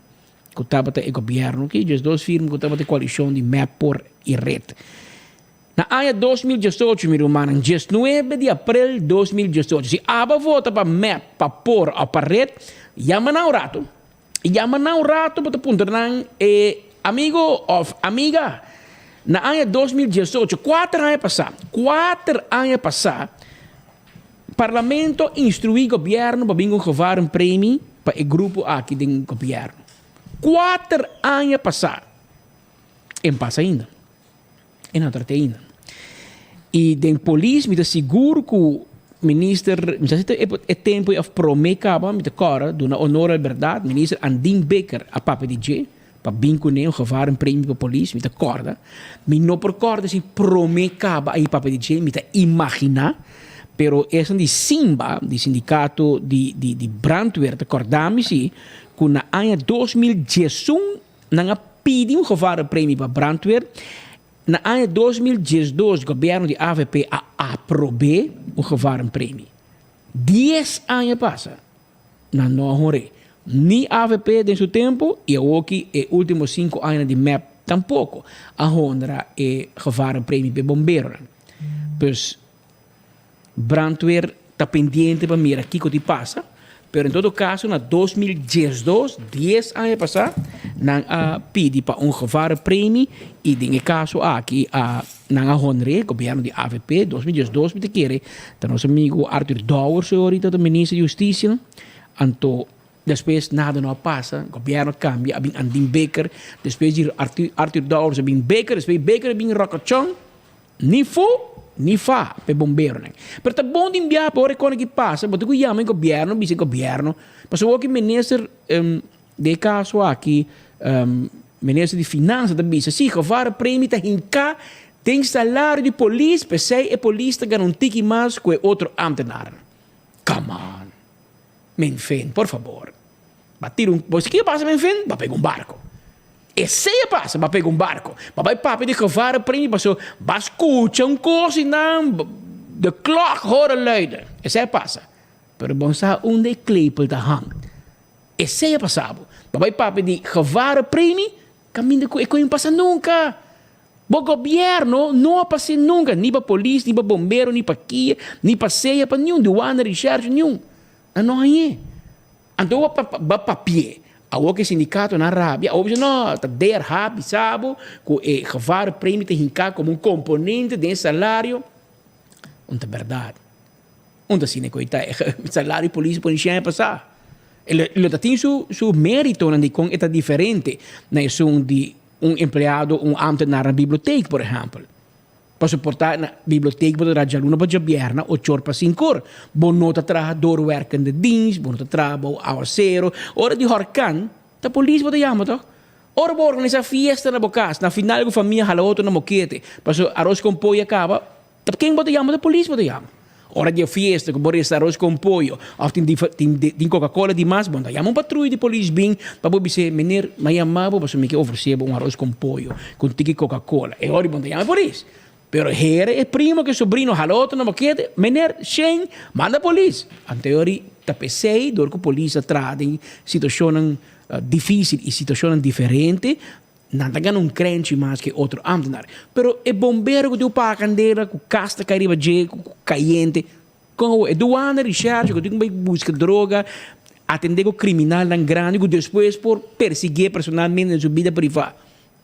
cu tabata e gobierno aki, diesdos firma cu tabata e coalicion di mep, por y red. Na aña 2018, mi rumannan, diesnuebe di april 2018, si abo a vota pa mep, pa por of pa red, yama nan un rato. Yama nan un rato bo ta puntra nan e amigo of amiga na aña 2018, kuater aña pasá, kuater aña pasá, Parlamento a instruí gobièrnu pa bin ku un gevarenpremie pa e grupo aki den gobièrnu. Kuater aña pasá. E no pasa ainda. E no trata ainda. Y den polis mi ta sigur cu minister, mi sa si ta e tempo of prome caba, mi ta cora duna honor al berdad, minister Andin Bikker a papia di dje pa bin cune un gevarenpremie pa polis, mi ta corda. Mi no por corda si prome caba a papia di dje, mi ta imagina, pero esun di Simba, di sindicato di di di brandweer ta corda mi si cu na aña 2011 Nan a pidi un gevarenpremie pa brandweer. Na aña 2012 gobierno di avp a aprob'é un gevarenpremie. Dies aña pasa, nan no a hor'é. Ni avp den su tempo y awoki e ultimo sinku añanan di mep tampoco a honra e gevarenpremie p'e bomberonan. Pues Brandweer ta pendiente pa mira kiko di pasa, pero en todo caso na 2012, dies aña pasá, nan a pidi pa un gevarenpremie y den e caso aki a nan a honr'é, gobierno di avp, 2012 mi ta kere, ta nos amigo Arthur Dowers ahorita ta minister di husticia, anto despues nada no a pasa, gobierno a cambia, a bin Andin Bikker, despues di Arthur Dowers a bin Bikker, despues di Bikker a bin Rocachon. Ni fu, ni fa pa e bomberonan. Pero ta bon di bia pa ora e kos aki pasa, bo tin ku yama e gobièrnu, bisa e gobièrnu, pasobra awor ki minister den e kaso aki, minister di finansa ta bisa, si, gevarenpremie ta hinká den salario di polis, p'esei e polis ta gana un tiki mas ku e otro ámtenarnan. Come on! Men fen, por fabor. Ba tira un, bo si kiko pasa men fen? Ba pega un barko. Esei a pasa, ba pega un barko. Ba bai papia di gevarenpremie paso ba skucha un kos i nan de klok horen luiden. Esei a pasa. Pero bo sa unda e klepel ta hang. Esei a pasa bo. Ba bai papia di gevarenpremie kaminda ku e koin pasa nunka. Bo gobierno no a pas'é nunka, ni pa polis, ni pa bombero, ni pa kia, ni pa sea, pa niun, duana, recherche, niun. Nan no hañ'é. Anto bo ba papi'é. Awor ku e sindikatonan rabia, awor bo bisa, no, ta DRH bisa bo ku e gevarenpremie ta hinká komo un komponente den e salario. Un ta bèrdat. Un ta asina ku e ta e salario polis pone shi aña pasá. E lo ta tin su su méritonan dikon e ta diferente na esun di un empleado, un ámtenar na bibliotek, por ehèmpel. Pasobra por ta na bibliotek bo ta traha djaluna pa djabièrna ochor pa sinkor. Bo no ta traha doorwerkende dienst, bo no ta traha bou awasero. Ora di hòrkan, ta polis bo ta yama tòg? Ora bo organisá fiesta na bo kas, na final ku famia hala otro na mokete, pasobra aros kon pollo a kaba, ta ken bo ta yama? Ta polis bo ta yama. Ora di e fiesta ku bo resta aros kon pollo òf tin tin tin kokakola dimas, bo no ta yama un patruya di polis bin pa bo bis'é, Meneer, mi a yama bo pasobra mi ke ofresé bo un aros kon pollo ku un tiki kokakola. E ora bo no ta yama e polis. Pero hera e primo ku e sobrino hala otro na bokete, Meneer, shen, manda polis. Anto e ora ta p'esei dor ku polis a traha den situashonnan difísil i situashonnan diferente, Nan ta gana un krenchi mas ke otro ámtenar. Pero e bombero ku tin un paga kandela, ku kas ta kai riba dje, ku kayente, kon awor? E duana, rishershi ku tin ku bai buska droga, atendé ku kriminalnan grandi ku despues por persiguié personalmente den su bida privá,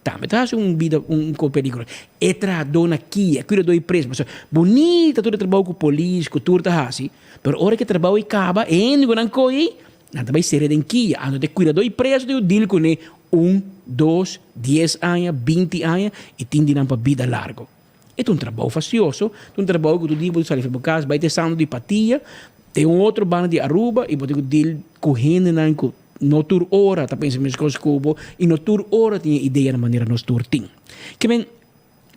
tambe ta hasi un bida un kos peligroso. E trahadó na kia, kuidadó di preso, pasobra bunita tur e trabou ku polis, ku tur ta hasi, pero ora ku e trabou ei kaba, e hende ku nan kohe ei, nan ta bai sera den kia. Anto e kuidadó di preso tin ku dil kuné Un, dos, dies aña, binti aña i tin di nan pa bida largo. E ta un trabou fastioso, ta un trabou ku tur dia bo ta sali for bo kas bai te santo di patia den un otro banda di Aruba i bo tin ku deal ku hendenan ku no tur ora ta pensa meskos ku bo i no tur ora tin e ideanan manera nos tur tin. Ke men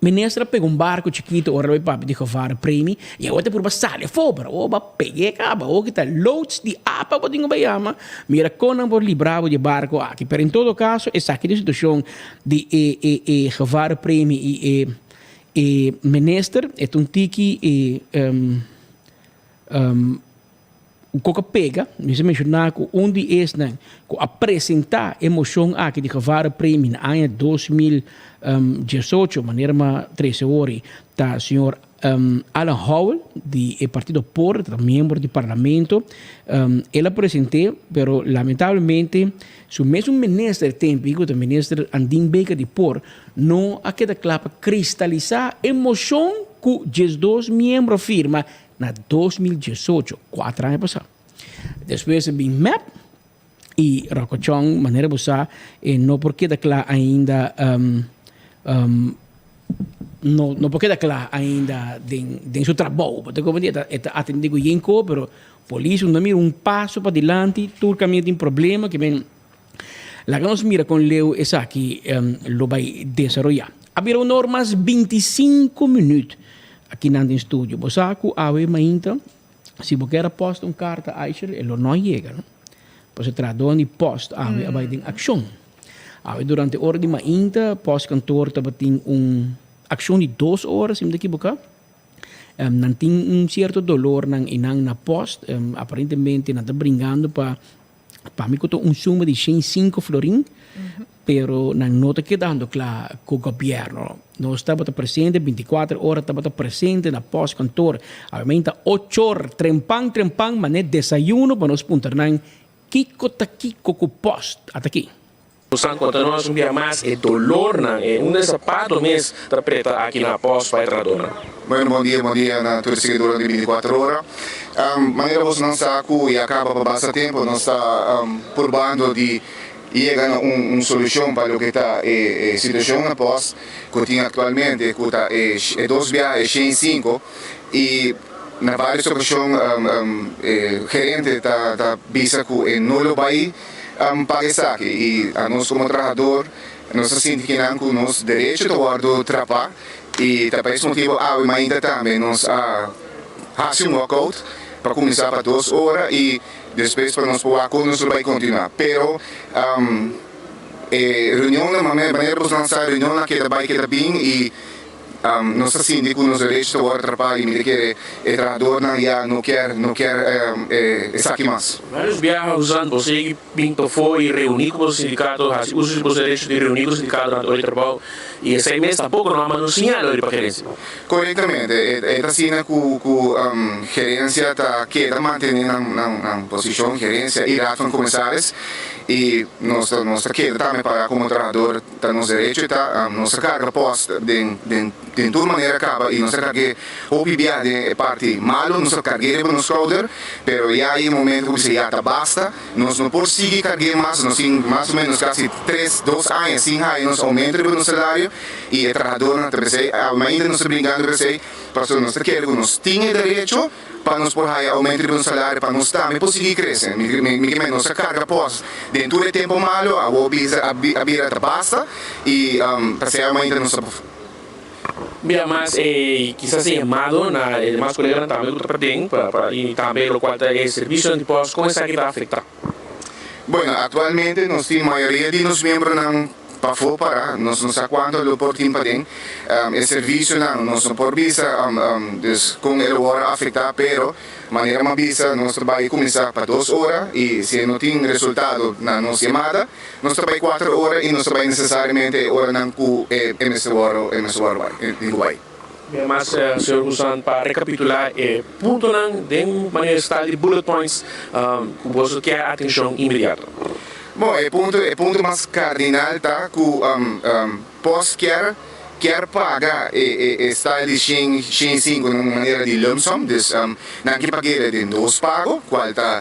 Minister a pega un barco chikito ora lo e papia di gevaren premie y awor ta purba sali afo pero awor bo a peg'e caba awor ki ta loods di apa bo tin cu bay yama mira con nan por libra bo di e barco aki pero en todo caso esaki ta e situacion di e e e gevaren premie y e e minister e ta un tiki e Un kok a pega, mi sa menshoná ku un di esnan ku a presentá e moshon aki di gevarenpremie na aña 2018, manera mi a trese hori, ta señor Alan Howell di e partido por, ta miembro di parlamento. El a present'é, pero lamentablemente su mesun minister e tempu ku ta minister Andin Baker di por, no a keda kla pa kristalisá e moshon ku 12 miembro a firma Na 2018, kuater aña pasá. Despues a bin mep i Rocco Chong, manera bo sa, e no por keda kla ainda no no por keda kla ainda den den su trabou. Bo ta comprende? E ta e ta atendé ku yen ko, pero polis no mira un paso padilanti, tur kaminda tin problema ke men Laga nos mira kon leu esaki lo bai desaroyá. A bira un or mas 25 minüt akinan den studio. Bo sa ku awe mainta si bo kier a post un karta Aisher e lo no yega no. Pasobra trahadónan di post awe a bai den akshon. Awe durante ora di mainta postkantoor tabatin un akshon di dos ora si mi ta ekiboká. Nan tin un sierto dolornan einan na post. Aparentemente nan ta bringando pa Pa mi ku ta un suma di shen sinku florin, pero nan no ta kedando kla ku gobièrnu. Nos tabata presente bintikuater ora tabata presente na pòstkantor. Awe ta ocho or trempan trempan manera desayuno pa nos puntra nan kiko ta kiko ku pòst. Ata aki. Nos a konta nos un bia mas e dolornan, e unda e sapato mes ta preta aki na pòst pa e trahadornan. Bueno, bon dia, bon dia na tur e seguidornan di 24 Ora. Manera bosonan sa ku ya kaba pa basta tempu nos ta purbando di yega na un un solushon pa loke ta e situashon na pòst ku tin aktualmente ku ta e e dos biaha e shen i sinku i na vários okashon e gerente ta ta bisa ku e no lo bai paga esaki y anos como trahador nos ta sinti kinan cu nos derecho ta wordo trapa y ta pa es motibo awe mainta tambe nos a haci un walkout pa cuminsa pa dos ora y despues pa nos por wak con nos lo bay continua pero e reunionnan manera boso nan sa reunionnan keda bay keda bin y Nos ta sinti ku nos derecho ta wòrdu trapá i mi ta kere e trahadornan ya no kier no kier esaki mas. Varios biaha Husan bo sigui bin pafó i reuní ku boso sindikato, hasi uso di boso derecho di reuní ku sindikato durante ora di trabou i esei mes tampoko no a manda un siñal ori pa gerensia. Korektamente, e ta asina ku ku gerensia ta keda mantené nan nan posishon, gerensia i Raad van Commissaris, i nos ta nos ta keda tambe para komo trahador. Ta nos derecho e ta nos a carga post den den den tur manera caba y nos a cargu'e hopi bia den e parti malo nos a cargu'e riba nos schouder pero ya e momento cu bisa ya ta basta nos no por sigui cargu'e mas nos tin mas o menos casi tres dos aña sin haya nos aumento riba nos salario y e trahadornan ta besey ainda nos ta brincando besey pasobra nos ta kere cu nos tin e derecho Pa nos por haya aumento riba nos salario, pa nos tambe por sigui crece. Mi mi ke men nos a carga pos den tur e tempo malo, awor bisa a a bira ta basta y pasea aumento nos ta. Bia mas e kisas e yamado na e demas coleganan tambe cu ta paden pa pa y tambe locual ta e servicionan di pos con esaki ta afecta. Bueno, actualmente nos tin mayoria di nos miembronan. Pafó para, nos no sa cuanto lo por tin paden. E servicionan nos no por bisa dus con e lo worde afecta, pero manera mi a bisa nos ta bay cuminsa pa dos ora y si e no tin resultado na nos yamada nos ta bay cuater ora y nos ta bay necesariamente e oranan cu e mester worde e mester worde bay tin cu bay. Mira mas señor Guzman pa recapitula e puntonan den manera style di bullet points cu boso kier atencion inmediato. Bon, e punto e punto mas kardinal ta ku Post kier kier paga e e e style di shen shen i sinku na un manera di lump sum, dus nan ke pag'e den dos pago, kual ta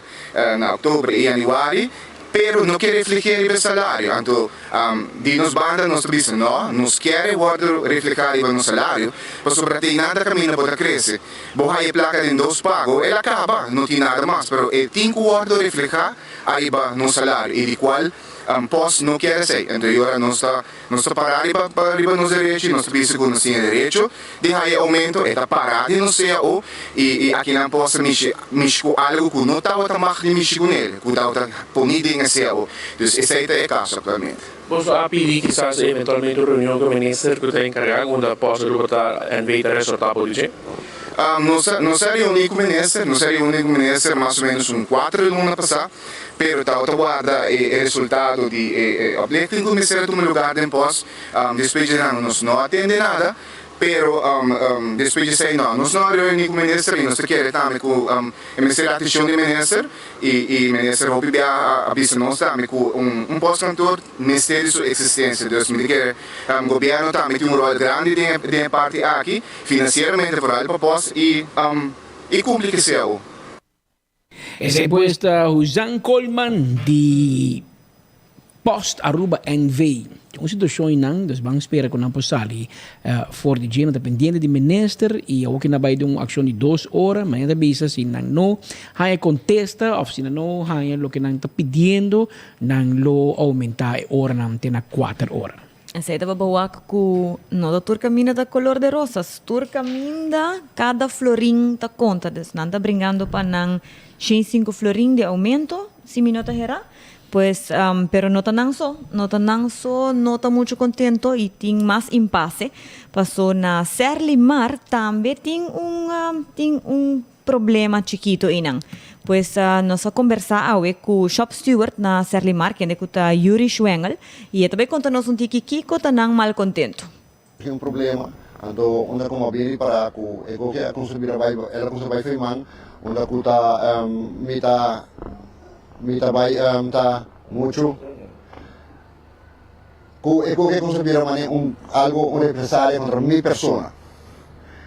na oktober i yanüari. pero no ke refleh'é riba e salario. Anto di nos banda nos ta bisa no, nos kier e wòrdu reflehá riba nos salario, pasobra te nada kaminda bo ta krese. Bo haya e plaka den dos pago, el a kaba, no tin nada mas, pero e tin ku wòrdu reflehá ariba nos salario i di kual Post no kier esei. Anto e ora nos ta nos ta pará riba riba nos derecho i nos ta bisa ku nos tin e derecho di haya e oumento, e ta pará den nos cao i i akinan Post ta mishi mishi ku algu ku no tabata mag di mishi kuné, ku tabata poní den e cao. Dus esei ta e kaso aktualmente. Boso a pidi kisas eventualmente un reunion ku e minister ku ta enkargá unda Post Aruba ta NV ta resortá por di dje? Nos a nos a reuní ku minister, nos a reuní ku minister mas o ménos un kuater luna pasá. Pero tabata warda e resultado di e oplichting cu mester a tuma lugar den post. Despues dje nan nos no a tende nada, pero despues dje esey no, nos no a reuni cu minister y nos ta kere tambe cu e mester atencion di minister y y minister hopi bia a bisa nos tambe cu un postkantoor mester di su existencia. Dus mi ta kere gobierno tambe tin un rol grandi den e parti aki, financieramente vooral pa post y y cumpli cu e cao. Esei pues ta Huzan Koolman di Post Aruba NV. Un situacion einan, dus ban spera cu nan por sali for di dje. Nan ta pendiente di minister y awor ki nan bay den un accion di dos ora, mañana ta bisa si nan no haya contesta of si nan no haya loke nan ta pidiendo, nan lo aumenta e oranan te na cuater ora. Esei ta baba wak ku no ta tur kaminda ta kolor de rosas. Tur kaminda kada florin ta konta. Dus nan ta bringando pa nan 105 florin di oumento, si mi no ta hera. Pues, pero no ta nan so. No ta nan so no ta muchu kontento i tin mas impase. Paso na Serlimar tambe tin un tin un problema chikito einan. Pues nos a kombersá awe ku shop steward na Serlimar, kende ku ta Yuri Schwengel, i e ta bai konta nos un tiki kiko ta nan malkontentu. Tin un problema, anto unda ku a bin ripará ku e koki a kumsa bira bai, el a kumsa bai fo'i man, unda ku ta mi ta mi ta bai ta muchu Ku e koke ku sa bira manera un algo un represalia kontra mi persona.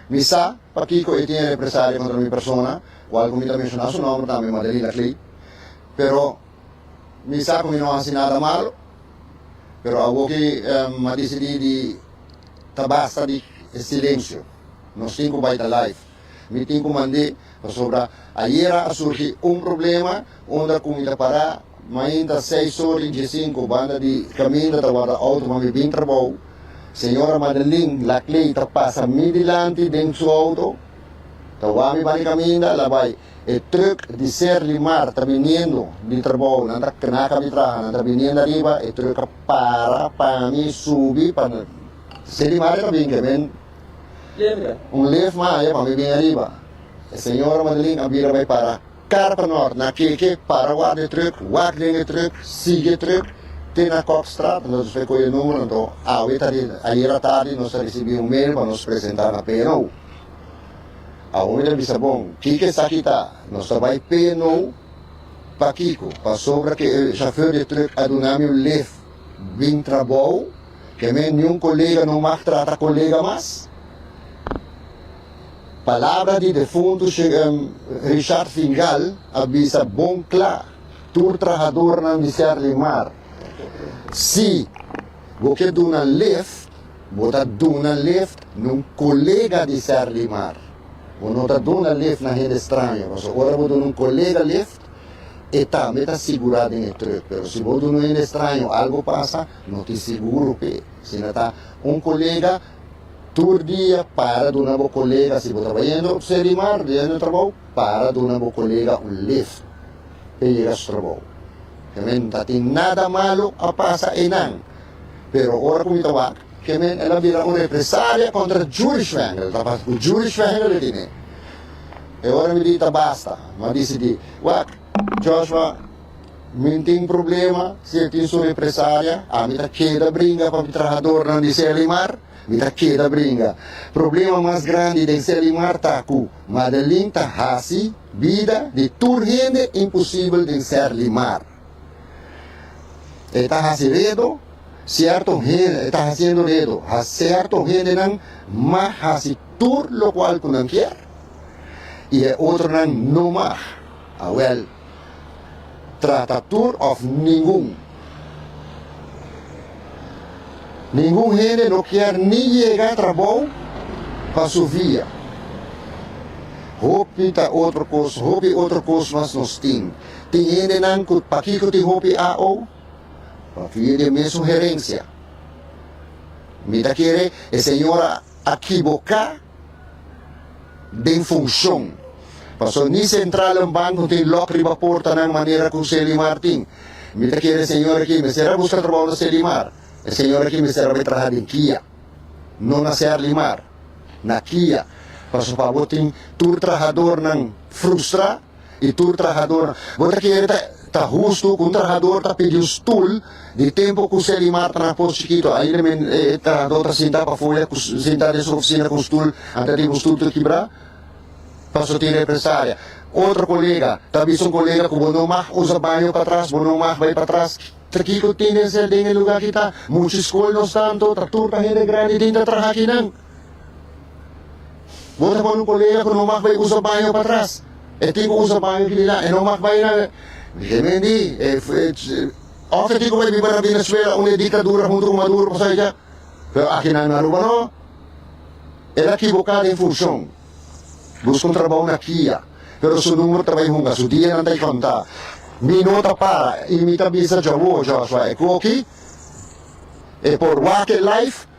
Mi sa pakiko e tin e represalia kontra mi persona, kual ku mi ta menshoná su nòmber tambe, Madeline Laclay. Pero mi sa ku mi no hasi nada malo, pero awoki m'a disidí di ta basta di e silensio. Nos tin ku bai ta live. Mi tin ku mand'é pasobra ayera a surgi un problema unda ku mi ta pará Mainta seis or i diesinku banda di kaminda ta warda outo pa mi bin trabou. Señora Madeline Laclay ta pasa mi dilanti den su outo, ta wak mi banda di kaminda, la bai. E truk di Serlimar ta biniendo di trabou, nan ta knaka mi traha, nan ta biniendo ariba, e truk a para pa mi subi pa Serlimar e ta bin ke men un lift mas aya pa mi bin ariba. E señora Madeline a bira bai para. Kar pa nort na keke, para warda e truk, wak den e truk, sigui e truk te na Kokstraat, nos fue koe e numero, anto awe ta di, ayera tardi nos a risibi un mail pa nos presenta na PNO. Awor mi ta bisa bon, kiko esaki ta? Nos ta bai PNO pakiko? Pasobra ke e chauffeur di e truk a duna mi un lift bin trabou, ke men niun kolega no mag trata kolega mas? Palabra di defuntu Richard Fingal a bisa bon kla tur trahadornan di Serlimar, Si bo ke duna lift, bo ta duna lift na un kolega di Serlimar. Bo no ta duna lift na hende straño, pasobra ora bo duna un kolega lift, e tambe ta sigurá den e trùk. Pero si bo duna un hende straño algu pasa, no tin siguro p'e. Si no ta un kolega. Tur dia para duna bo kolega si bo ta bayendo Selimar yendo trabou para duna bo kolega un lift p'e yega su trabou. Kemen ta tin nada malo a pasa einan pero ora ku mi ta wak kemen el a bira un represalia kontra Jury Schwengel ta pasa ku Jury Schwengel e tine e ora mi di ta basta mi a disidi wak Joshua Mi tin problema si e tin su represalia, ami ta keda bringa pa mi trahadornan di Selimar, mi ta keda bringa. Problema mas grandi den Selimar ta ku Madeline ta hasi bida di tur hende imposibel den Serlimar. E ta hasi redo, sierto hende, e ta hasiendo redo, sierto hendenan mag hasi tur lokual ku nan kier i e otronan no mag. Awel. Trata tur of ningun. Ningun hende no kier ni yega trabou pa su via. Hopi ta otro kos, hopi otro kos mas nos tin. Tin hendenan ku pakiko tin hopi AO? Pa via di e mesun herensia. Mi ta kere e señora a kiboká den funshon. Pasobra ni Centrale Bank no tin lòk riba portanan manera ku Celimar tin. Mi ta kere e señora aki mester a buska trabou na Celimar. E señora aki mester a bai traha den Kia. No na Serlimar. Na Kia. Pasobra pa bo tin tur trahadornan frustrá y tur trahadornan. Bo ta kere ta ta hustu cu un trahador ta pidi un stoel di tempo cu Selimar ta na Pos Chikito ainda men e trahador ta sinta pafoya cu sinta den su oficina cu un stoel anta tin un stoel tur kibra paso tin represalia. Otro colega ta bisa un colega cu bo no mag usa baño patras bo no mag bay patras. Ta kico tin den ser den e lugar ki ta mucho school nos tanto ta tur ta hende grandi tin ta traha kinan. Bo ta pone un kolega ku no mag bai usa baño patras. E tin ku usa baño kilinan. E no mag bai na Gemendi. Òf e tin ku bai biba na Venezuela unda e diktadura huntu ku Maduro pasobra e dja. Pero akinan na Aruba no. El a kiboká den funshon. Buska un trabou na kia. Pero su number ta bai hunga. Su dianan ta i kontá. Mi no ta para i mi ta bisa djawo, Joshua, e koki e por wak e live.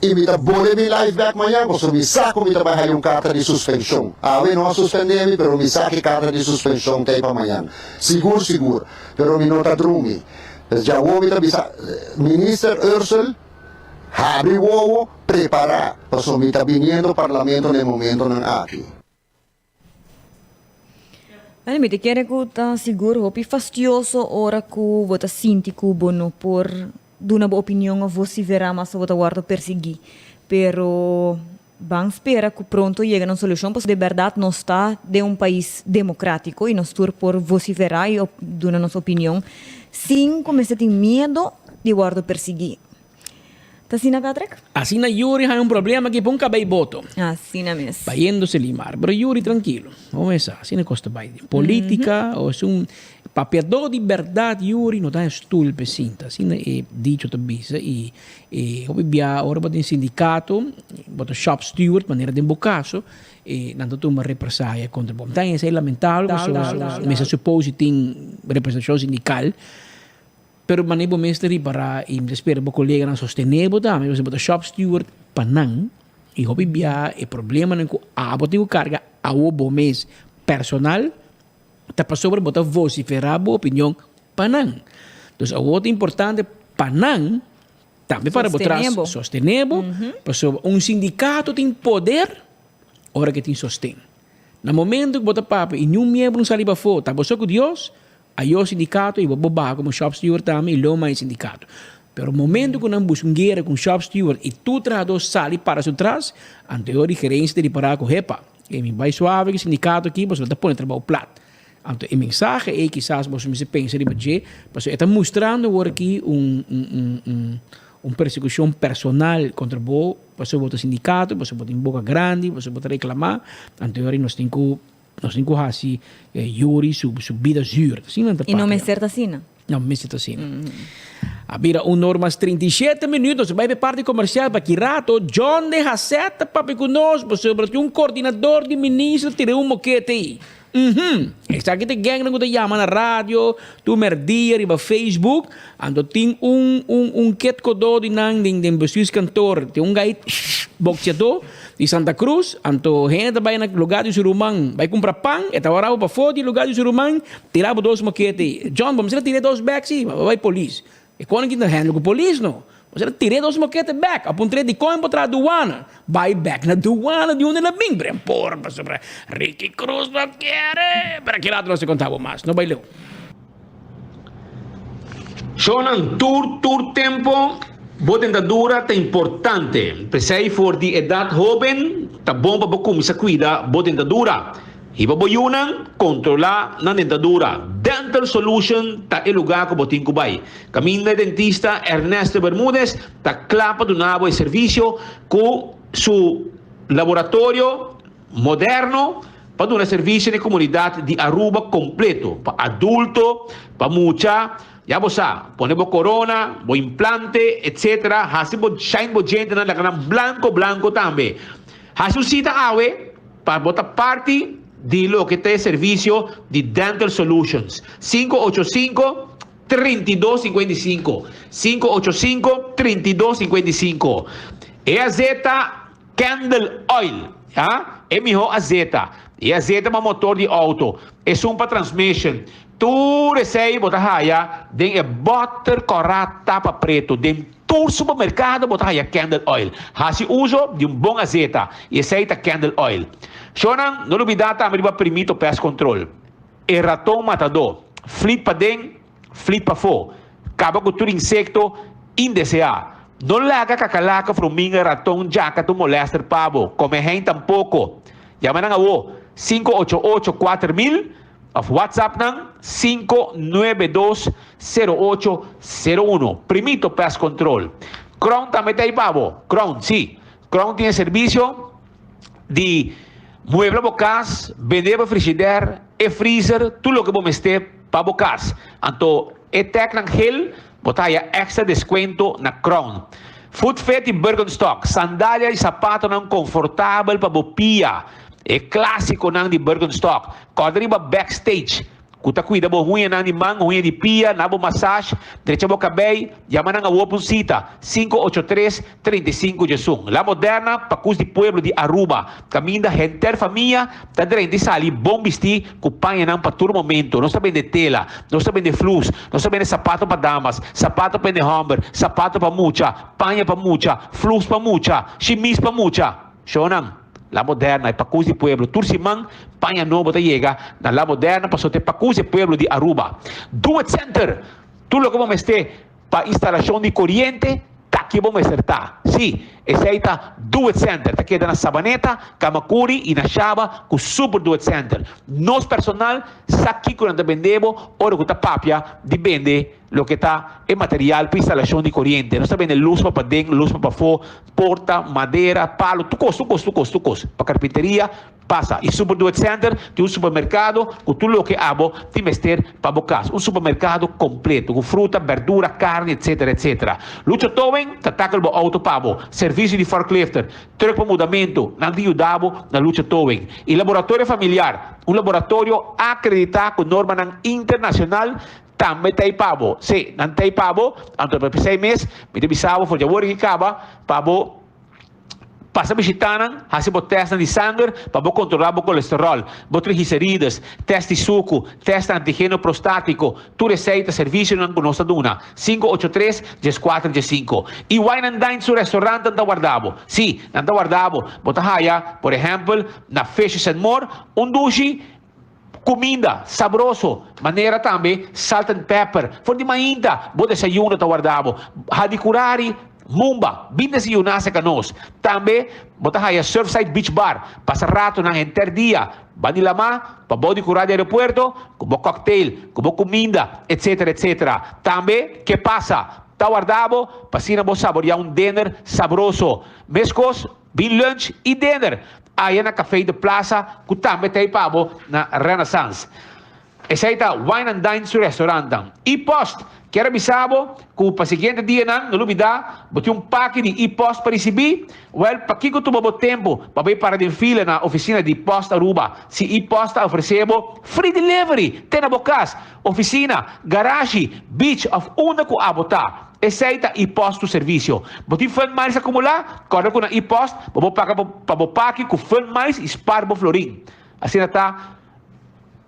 I mi ta bole mi life bek mañan pasobra mi sa ku mi ta bai haya un karta di suspenshon. Awe no a suspendé mi, pero mi sa ki karta di suspenshon ta ei pa mañan. Sigur sigur. Pero mi no ta drumi. Pues djawo mi ta bisa, Minister Ursell, habri wowo, prepará, pasobra mi ta biniendo Parlamento na e momentonan aki. Bueno, mi ta kere ku ta sigur hopi fastioso ora ku bo ta sinti ku bo no por duna bo opinion of vociferá mas bo ta wòrdu persiguí. Pero ban spera ku pronto yega na un solushon pasobra de bèrdat nos ta den un pais demokrátiko i nos tur por vociferá i duna nos opinion sin ku mester tin miedo di wòrdu persiguí. Ta asina, Patrick? Asina Yuri haña un problema ki pon kabei boto. Asina mes. Bayendo Selimar. Pero Yuri trankilo. Bo mes sa, asina kos ta bai. Den politica o esun papiadó di bèrdat Yuri no ta haña stul p'e sinta. Asina e dicho ta bisa i e hopi bia ora bo ta den sindikato, bo ta shop steward manera den bo kaso, e nan ta tuma represaya kontra bo. Ta esei lamentabel pasobra mester supos si tin representashon sindikal. Pero manera bo mes ta ripará i mi ta spera bo koleganan sostené bo tambe pasobra bo ta shop steward pa nan i hopi biaha e problemanan ku abo tin ku karga awo bo mes personal ta pasobra bo ta vosiferá bo opinion pa nan. Dus awo ta importante pa nan tambe para bo tras sostené bo pasobra un sindikato tin poder ora ke tin sosten. Na momento ku bo ta papia i niun miembro no sali pafó ta bo so ku Dios Ayo sindikato i bo bo baha komo shop steward tambe i lo mai sindikato. Pero momento ku nan buska un guera ku un shop steward i tur trahadó sali para su tras, anto e ora di gerensia ta ripará ku hepa, e mi bai suave ku e sindikato aki pasobra ta pone trabou plat. Anto e mensahe ei kisas boso mester pensa riba dje, pasobra e ta mustrando awor aki un un un un persekushon personal kontra bo pasobra bo ta sindikato, pasobra bo tin boka grandi, pasobra bo ta reklamá, anto e ora nos tin ku Nos tin ku hasi Yuri su su bida zuur. Asina nan ta I no papia. mester ta asina. No mester ta asina. A bira un or mas 37 minuut. Nos ta bai pa e parti komersial pa ki rato John de Haseth ta papia ku nos pasobra tin un koordinador di minister tira un mokete ei. Uhum. Esaki ta e gengnan ku ta yama na radio tur merdia riba Facebook. Anto tin un un un ketkodó di nan den den bestuurskantoor. Tin un gai bokseadó. Di Santa Cruz, anto hende ta bai na lugar di su ruman bai cumpra pan, e ta wara bo pafó di lugar di su ruman, tira bo dos mokete. John, bo mester a tira e dos bek si, bo bai polis. E koning ki ta handle ku polis no. Bo mester a tira e dos mokete bek. A puntra e dikon bo traha duana. Bai bek na duana di unda el a bin. Pero por pasobra Ricky Cruz no kere. Pero aki rato nos ta konta bo mas. No bai leu. Shownan tur tur tempo bo dentadura ta importante. P'esei for di edat hoben ta bon pa bo kuminsá kuida bo dentadura. Hiba bo yunan kontrolá nan dentadura. Dental Solution ta e lugá ku bo tin ku bai. Kaminda e dentista Ernesto Bermudez ta kla pa duna bo e servisio ku su laboratorio moderno. pa duna servicio na e comunidad di Aruba completo, pa adulto, pa mucha, ya bo sa, pone bo corona, bo implante, etc. Haci bo shine bo djentenan laga nan blanco blanco tambe. Haci un cita awe pa bo ta parti di loke ta e servicio di Dental Solutions. 585 32 55, 585 32 55. E azeta Candle Oil, ya, e miho azeta. E azeta pa motor di auto, esun pa transmission. Tur esei bo ta haya den e boter kora tapa preto. Den tur supermercado bo ta haya Candle Oil. Haci uso di un bon azeta y esei ta Candle Oil. Shownan, no lubida tambe riba Primito Pest Control. E raton matadó. Flit paden, flit pafó. Kaba ku tur insekto indeseá. No laga kakalaka, fruminga, raton, djaka ta un molèster pa bo. Kome hein tampoko. Yama nan awo, 588 4000 òf WhatsApp nan 592 0801. Primito Pest Control. Crown tambe ta ei pa bo. Crown, sí. Crown tin e servisio. di muebla bo kas, bende bo frishider, e freezer, tur loke bo mester pa bo kas. Anto e tagnan gel bo ta haya extra descuento na Crown. Foot Fit y Birkenstock, sandalia y zapatonan confortabel pa bo pia. E clasiconan di Birkenstock. Corda riba Backstage. Ku ta kuida bo huñanan di man, huña di pia, na bo massage, drecha bo kabei, yama nan awor pa un sita, 583 35 diesun. La Moderna, pakus di pueblo di Aruba, kaminda henter famia ta drenta i sali bon bistí ku pañanan pa tur momento. Nos ta bende tela, nos ta bende flus, nos ta bende sapato pa damas, sapato pa hende hòmber, sapato pa mucha, paña pa mucha, flus pa mucha, shimis pa mucha. Shownan, La Moderna, e pakus di pueblo. Tur siman paña nobo ta yega na La Moderna pasobra ta e pakus di e pueblo di Aruba. Do It Center! Tur loke bo mester pa instalashon di koriente ta aki bo mester ta. Sí, esei ta Do It Center. Ta keda na Sabaneta, Camacuri y na Shaba ku Super Do It Center. Nos personal sa kiko nan ta bende bo ora ku ta papia di bende Loke ta e material pa instalashon di koriente. Nos ta bende lus pa paden, lus pa pafó, porta, madera, palo, tur kos, tur kos, tur kos, tur kos. Pa karpinteria, pasa. I Super Do It Center tin un supermerkado ku tur loke abo tin mester pa bo kas. Un supermerkado kompleto ku fruta, berdura, karni, etsetera, etsetera. Lucho Towing ta takel bo outo pa bo. Servisio di forklifter, truck pa mudamentu, nan tin yuda bo na Lucho Towing. I Laboratorio Familiar, un laboratorio akreditá ku normanan internashonal Tambe ta ei pa bo. Sí, nan ta ei pa bo. Anto pa p'esei mes, mi ta bisa bo for dje awor ki kaba, pa bo pasa bishitá nan, hasi bo tèstnan di sanger pa bo kontrolá bo kolesteròl, bo trigliserides, tèst di suku, tèst antigeno prostátiko. Tur esei ta servisionan ku nos ta duna. 583 14 15. I Wine and Dine su restaurantnan ta warda bo. Sí, nan ta warda bo. Bo ta haya, por ehèmpel, na Fishes and More, un dushi. Kuminda sabroso, manera tambe salt and pepper. For di mainta bo desayuno ta warda bo. Hadicurari, Mumba, bin desayuná serka nos. Tambe bo ta haya Surfside Beach Bar, pasa ratonan henter dia ban di lamá, pabou di kura di aeropuerto, ku bo cocktail, ku bo kuminda, etc. Etc. Tambe Ke Pasa ta warda bo pa asina bo saboreá un dinner sabroso. Meskos bin lunch i dinner Aya na Café de Plaza cu tambe ta ei pa bo na Renaissance. Esey ta Wine and Dine su restaurantnan. E-post kier a bisa bo cu pa siguiente dianan no lubida bo tin un paki di e-post pa ricibi. Wel, pakico tuma bo tempo pa bay para den fila na oficina di Post Aruba si e-post ta ofrece bo free delivery te na bo cas, oficina, garashi, beach of unda cu abo ta. Esei ta e-post su servisio. Bo tin fund miles akumulá? Kòrda ku na e-post bo por paga pa bo paki ku fund miles i spar bo florin. Asina ta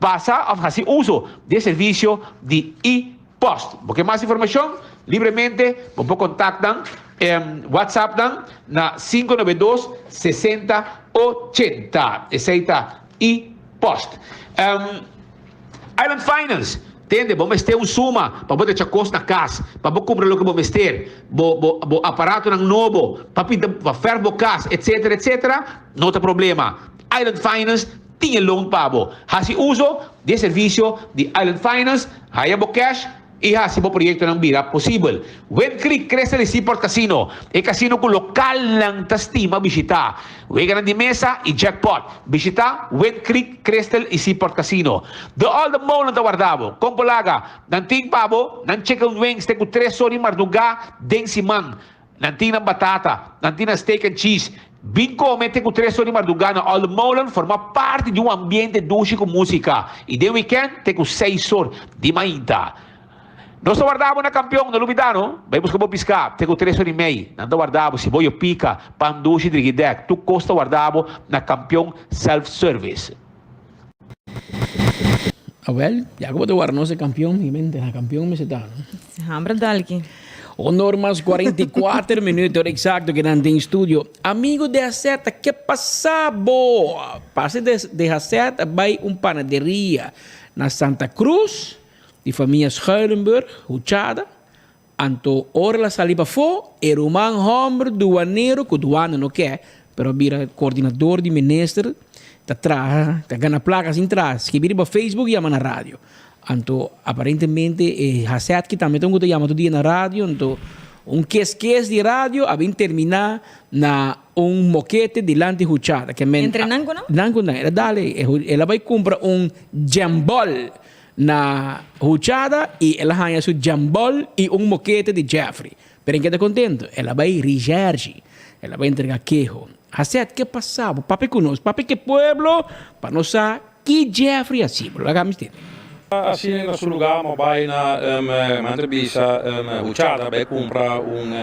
pasa òf hasi uso di e servisio di e-post. Bo ke mas informashon? Libremente bo por kontakt nan, WhatsApp nan na 592 60 80. Esei ta e-post. Island Finance, Tende, bo mester un suma pa bo drecha kos na kas, pa bo kumpra loke bo mester, bo bo bo aparatonan nobo, pa pinta, pa fèrf bo kas, etsetera, etsetera, no ta problema. Island Finance tin e loan pa bo. Hasi uso di e servisio di Island Finance, haya bo cash. i hasi bo proyektonan bira posibel. Wind Creek Crystal i Seaport Casino, e kasino ku lokalnan ta stima bishitá. Weganan di mesa i jackpot. Bishitá Wind Creek Crystal i Seaport Casino. De Olde Molen ta warda bo. Kon por laga? Nan tin pa bo nan chicken wings te ku tres or di mardugá den siman. Nan tin nan batata, nan tin nan steak and cheese. Bin kome te ku tres or di mardugá na Olde Molen forma parti di un ambiente dushi ku músika. I den wikènt te ku seis or di mainta. Nos ta warda bo na kampion, no lubidá no. Bai buska bo piská te ku tres or i mei. Nan ta warda bo siboyo pika, pan dushi, drigidèk. Tur kos ta warda bo na Kampion Self Service. Awel, ya ku bo ta warda nos e kampion, mi mente na kampion mester ta no. Hamber dalki. Honor mas 44 minuut ora exacto ke nan den studio. Amigo de Haseta, ke pasa bo? Pase de Haseta bai un panaderia na Santa Cruz di famia Schuilenburg, Huchada. Anto ora el a sali pafó, e ruman hòmber duanero, ku duana no ke, pero a bira koordinador di minister, ta traha, ta gana plaka sin traha, skibi riba Facebook i yama na radio. Anto aparentemente e Hasetki tambe ta un ku ta yama tur dia na radio, anto un kes kes di radio a bin terminá na un mokete dilanti Huchada. Ke men, Entre nan ku nan? Nan ku nan. El a dale, el a bai kumpra un jambòl. Na huchada y el a haña su jambol y un mokete di Jeffrey. Pero en keda contento, el a bay Rijerji. El a bay entrega keho. Haset, ke pasa bo? Papia cu nos, papia cu e pueblo pa nos sa ki Jeffrey a haci. Bo laga mi tende. Asina na su lugar mo bay na man ta bisa huchada bay cumpra un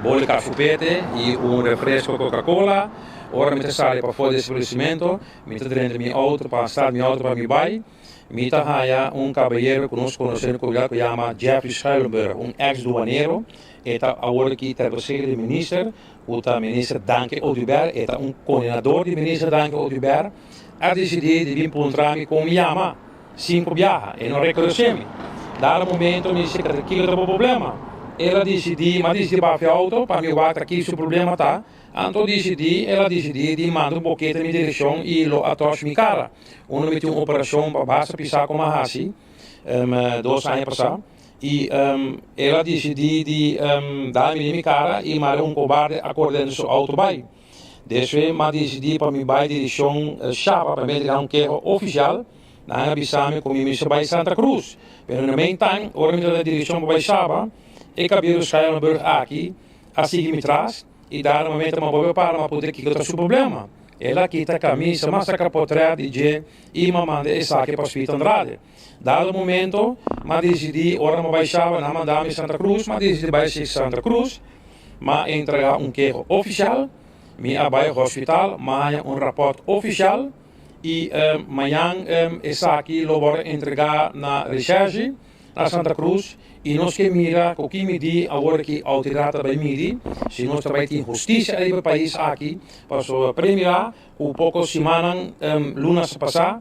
bol di cafupete y un refresco Coca Cola. Ora mi ta sali pafo di establecimento mi ta drenta mi auto pa start mi auto pa mi bay. Mi ta haya un kabayero ku nos konosé na komunidat ku yama Jeffrey Schuilenburg, un eks duanero. E ta awor aki ter beschikking di minister, ku ta minister Danke Oduber. E ta un koordinador di minister Danke Oduber. A disidí di bin puntra mi kon mi yama sinku biaha. E no rekonosé mi. Dado momento mi di, Kiko ta bo problema? El a disidí, mi a disidí bafia outo pa mi wak ta ki su problema ta. Anto disidí, el a disidí di manda un bokete mi direkshon i lo a tòsh mi kara. Uno mi tin un operashon pa basta pisá ku mi a hasi dos aña pasá i el a disidí di dal mi den mi kara i mara un kobarde a kore dentro su outo bai. Despues mi a disidí pa mi bai direkshon Shaba pa mi entrega un keho ofisial. Nan a bisa mi ku mi mester bai Santa Cruz. Pero na meantime ora mi ta den direkshon pa bai Shaba e kabiero Schuilenburg aki a sigui mi tras i dado momento mi a bolbe para mi a puntra kiko ta su problema. El a kita camisa, m'a saca potret di dje y m'a manda esaki pa Speed Andrade. Dado momento, m'a dicidi ora m'a bay Shaba, nan manda mi Santa Cruz, m'a dicidi bay si Santa Cruz, m'a entrega un keho oficial, mi a bay hospital, m'a haña un rapport oficial y mañan esaki lo worde entrega na Recherche. Na Santa Cruz y nos ke mira cu ki midi awor ki autoridad ta bay midi si nos ta bay tin husticia ariba e pais aki pasobra premira cu poco simannan lunas pasa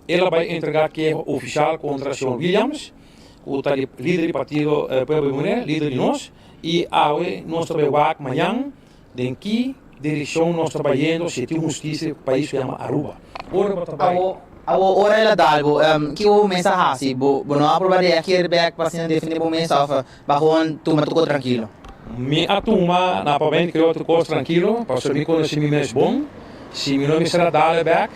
el a bay entrega keho oficial contra señor Williams cu ta di lider di partido Pueblo Libre lider di nos y awe nos ta bay wak mañan den ki direccion nos ta bayendo si tin husticia den pais cu yama Aruba. Ora bo ta bay. Awo ora el a dal bo, kiko bo mes a hasi? Bo bo no a proba reageer bek pa asina defende bo mes of ba gewoon tuma tur kos trankilo? Mi a tuma na pabent creo tur kos trankilo pasobra mi konosi mi mes bon. Si mi no mester a dal e bek,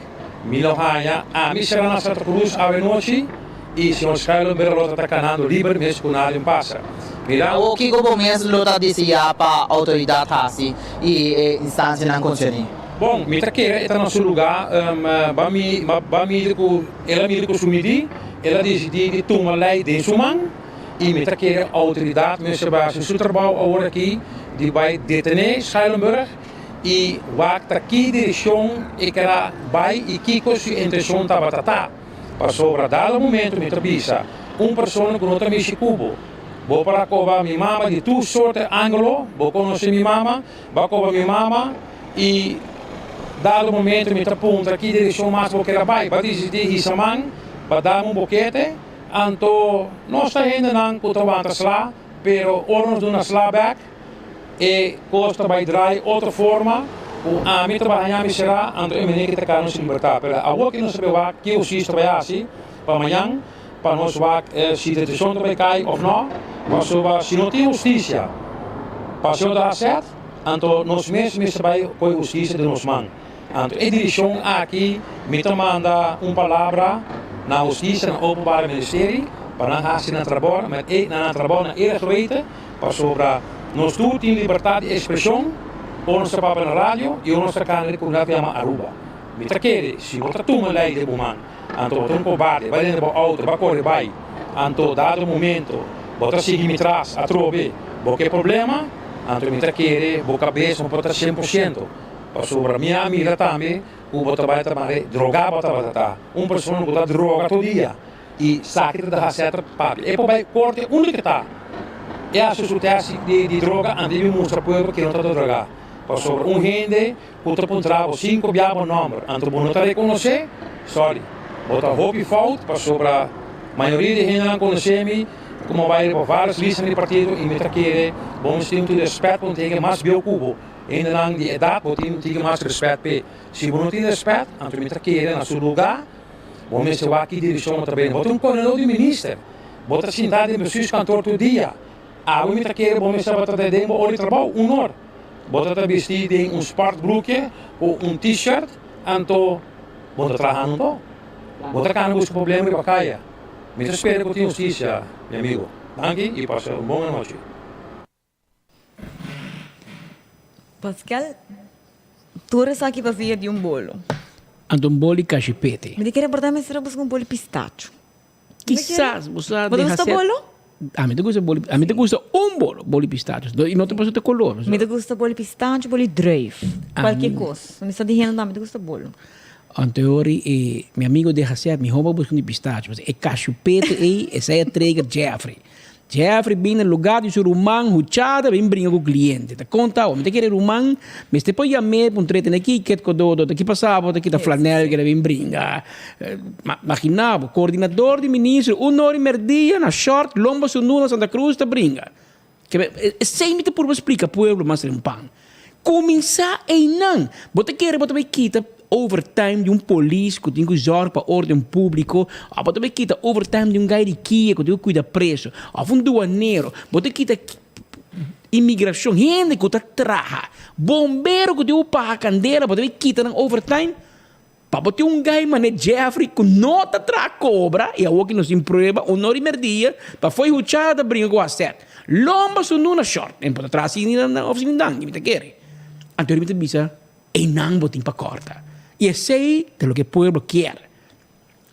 mi lo haña ami sera na Santa Cruz awe nochi y señor Schuilenburg lo ta ta kanando liber mes ku nada un pasa. Mira. Awo kiko bo mes lo ta desea pa outoridat hasi y e instansianan konserní? Bon, mi ta kere e ta na su lugá. Ba mi, ba midi ku el a midi ku su midí, el a disidí di tuma lei den su man i mi ta kere outoridat mester bai hasi su trabou awor aki di bai detené Schuilenburg i wak ta ki direkshon e keda bai i kiko su intenshon tabata ta. Pasobra dado momento mi ta bisa un persona ku no ta mishi ku bo, bo por a koba mi mama di tur sorte ángulo, bo konosé mi mama, bo a koba mi mama, I dado momento mi ta puntra ki direccion mas bo kier a bai. Bo a dicidi hisa man, bo dam un bokete, anto nos ta hendenan cu ta wanta sla, pero ora nos duna sla bek, e cos ta bai draai otro forma cu ami ta bai haña mi cera, anto e meneer ki ta cana nos libertad. Pero awor ki nos ta bay wak ke husticia ta bai haci pa mañan. pa nos wak si detenshon ta bai kai òf nò, pasobra si no tin hustisia pa señor ta haset, anto nos mes mester bai kohe hustisia den nos man. Anto e dirishon aki mi ta manda un palabra na hustisia na Openbare Ministerie pa nan hasi nan trabou met e na nan trabou na era geweten pasobra nos tur tin libertad di ekspreshon ora nos ta papia na radio i ora nos ta kana den komunidat ku yama Aruba. Mi ta kere si bo ta tuma lei den bo man anto bo ta un kobarde bai denter bo outo bo a kore bai anto dado momento bo ta sigui mi tras atrobe bo ke problema anto mi ta kere bo kabes no por ta 100%. Pasobra mi a mira tambe ku bo ta bai ta mare drogá bo tabata ta un persona ku ta droga tur dia i saki ta ta hasi papia e por bai korte unda ke ta e hasi su tèst di droga antes di mustra pueblo ke no ta drogá pasobra un hende ku ta puntra bo sinku bia bo nòmber anto bo no ta rekonosé sòri bo ta hopi fout pasobra mayoria di hendenan konosé mi ku mi a bai riba vários listanan di partido i mi ta kere bo mester tin un rèspèt pa un teken mas bieu ku bo. Hendenan di edat bo tin tiki mas respet p'e. Si bo no tin respet, anto mi ta kere na su lugá, bo mester wak ki direkshon bo ta bini. Bo ta un konedó di minister. Bo ta sintá den bestuurskantoor tur dia. Awe mi ta kere bo mester tabata ta den bo ora di trabou, un or. Bo ta ta bistí den un sportbroekje ku un t-shirt, anto bo no ta traha nunto. Bo ta kana buska problema riba kaya. Mi ta spera ku tin hustisia, mi amigo. Danki i pasa un bon anochi. Pascal, tur esaki pa via di un bolo. Anto un bolo di kashipete. Mi ta kere por ta mester a buska un bolo di pistacho. Kisas bo sa Bo ta gusta bolo? Ami ta gusta bolo, ami ta gusta un bolo, bolo di pistacho. I no ta pasobra ta color. Mi ta gusta bolo di pistacho, bolo di druif. Cualkier cos. Mi sa di hende tambe ta gusta bolo. Anto ori e mi amigo deha ser, miho bo buska un di pistacho. Pasobra e kashupete ei, esei a trigger Jeffrey. Jeffrey bin na lugar di su ruman huchada bin bringa ku kliente. Ta konta awo, mi ta kere ruman mester por yam'é pa un trete na kiket kododo, ta ki pasa bo, ta kita flanel keda bin bringa. Magina bo, koordinador di ministro un ora i merdia na short lomba sunú na Santa Cruz ta bringa. Esei mi ta purba splika pueblo mas rimpan. Kuminsá einan. Bo ta kere bo ta bai kita overtime di un polis ku tin ku zòrg pa órden públiko, òf bo ta bai kita overtime di un gai di kia ku tin ku kuida preso, òf un duanero. Bo ta kita imigrashon, hende ku ta traha, bombero ku tin ku paga kandela, bo ta bai kita nan overtime? Pa bo tin un gai manera Jeffrey ku no ta traha kobra i awor ki nos tin prueba un ora i merdia pa fo'i huchada ta bringa ku Hasset. Lomba su nuna short en por ta traha asina na ofisina dan mi ta kere. Anto mi ta bisa einan bo tin pa kòrta i esei ta loke pueblo kier.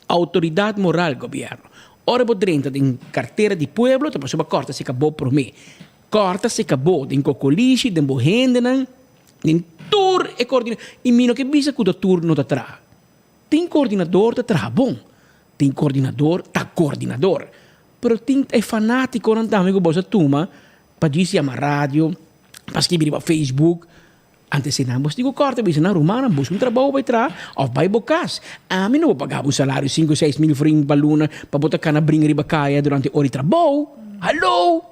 Outoridat moral gobierno. Ora bo drenta den kartera di pueblo ta pasobra kòrta si ka bo promé. Kòrta si ka bo den kokolishi den bo hendenan. Den tur e coordina y mi no ke bisa cu ta tur no ta traha. Tin coordinador ta traha bon, tin coordinador ta coordinador, pero tin e fanaticonan tambe cu boso a tuma pa djis yama radio, pa skibi riba Facebook, antes si nan boso tin cu corta bisa nan rumannan busca un trabou bay traha of bay bo cas. Ami no bo paga bo un salario cinco seis mil florin pa luna pa bo ta cana bringa riba caya durante ora di trabou. Hallo!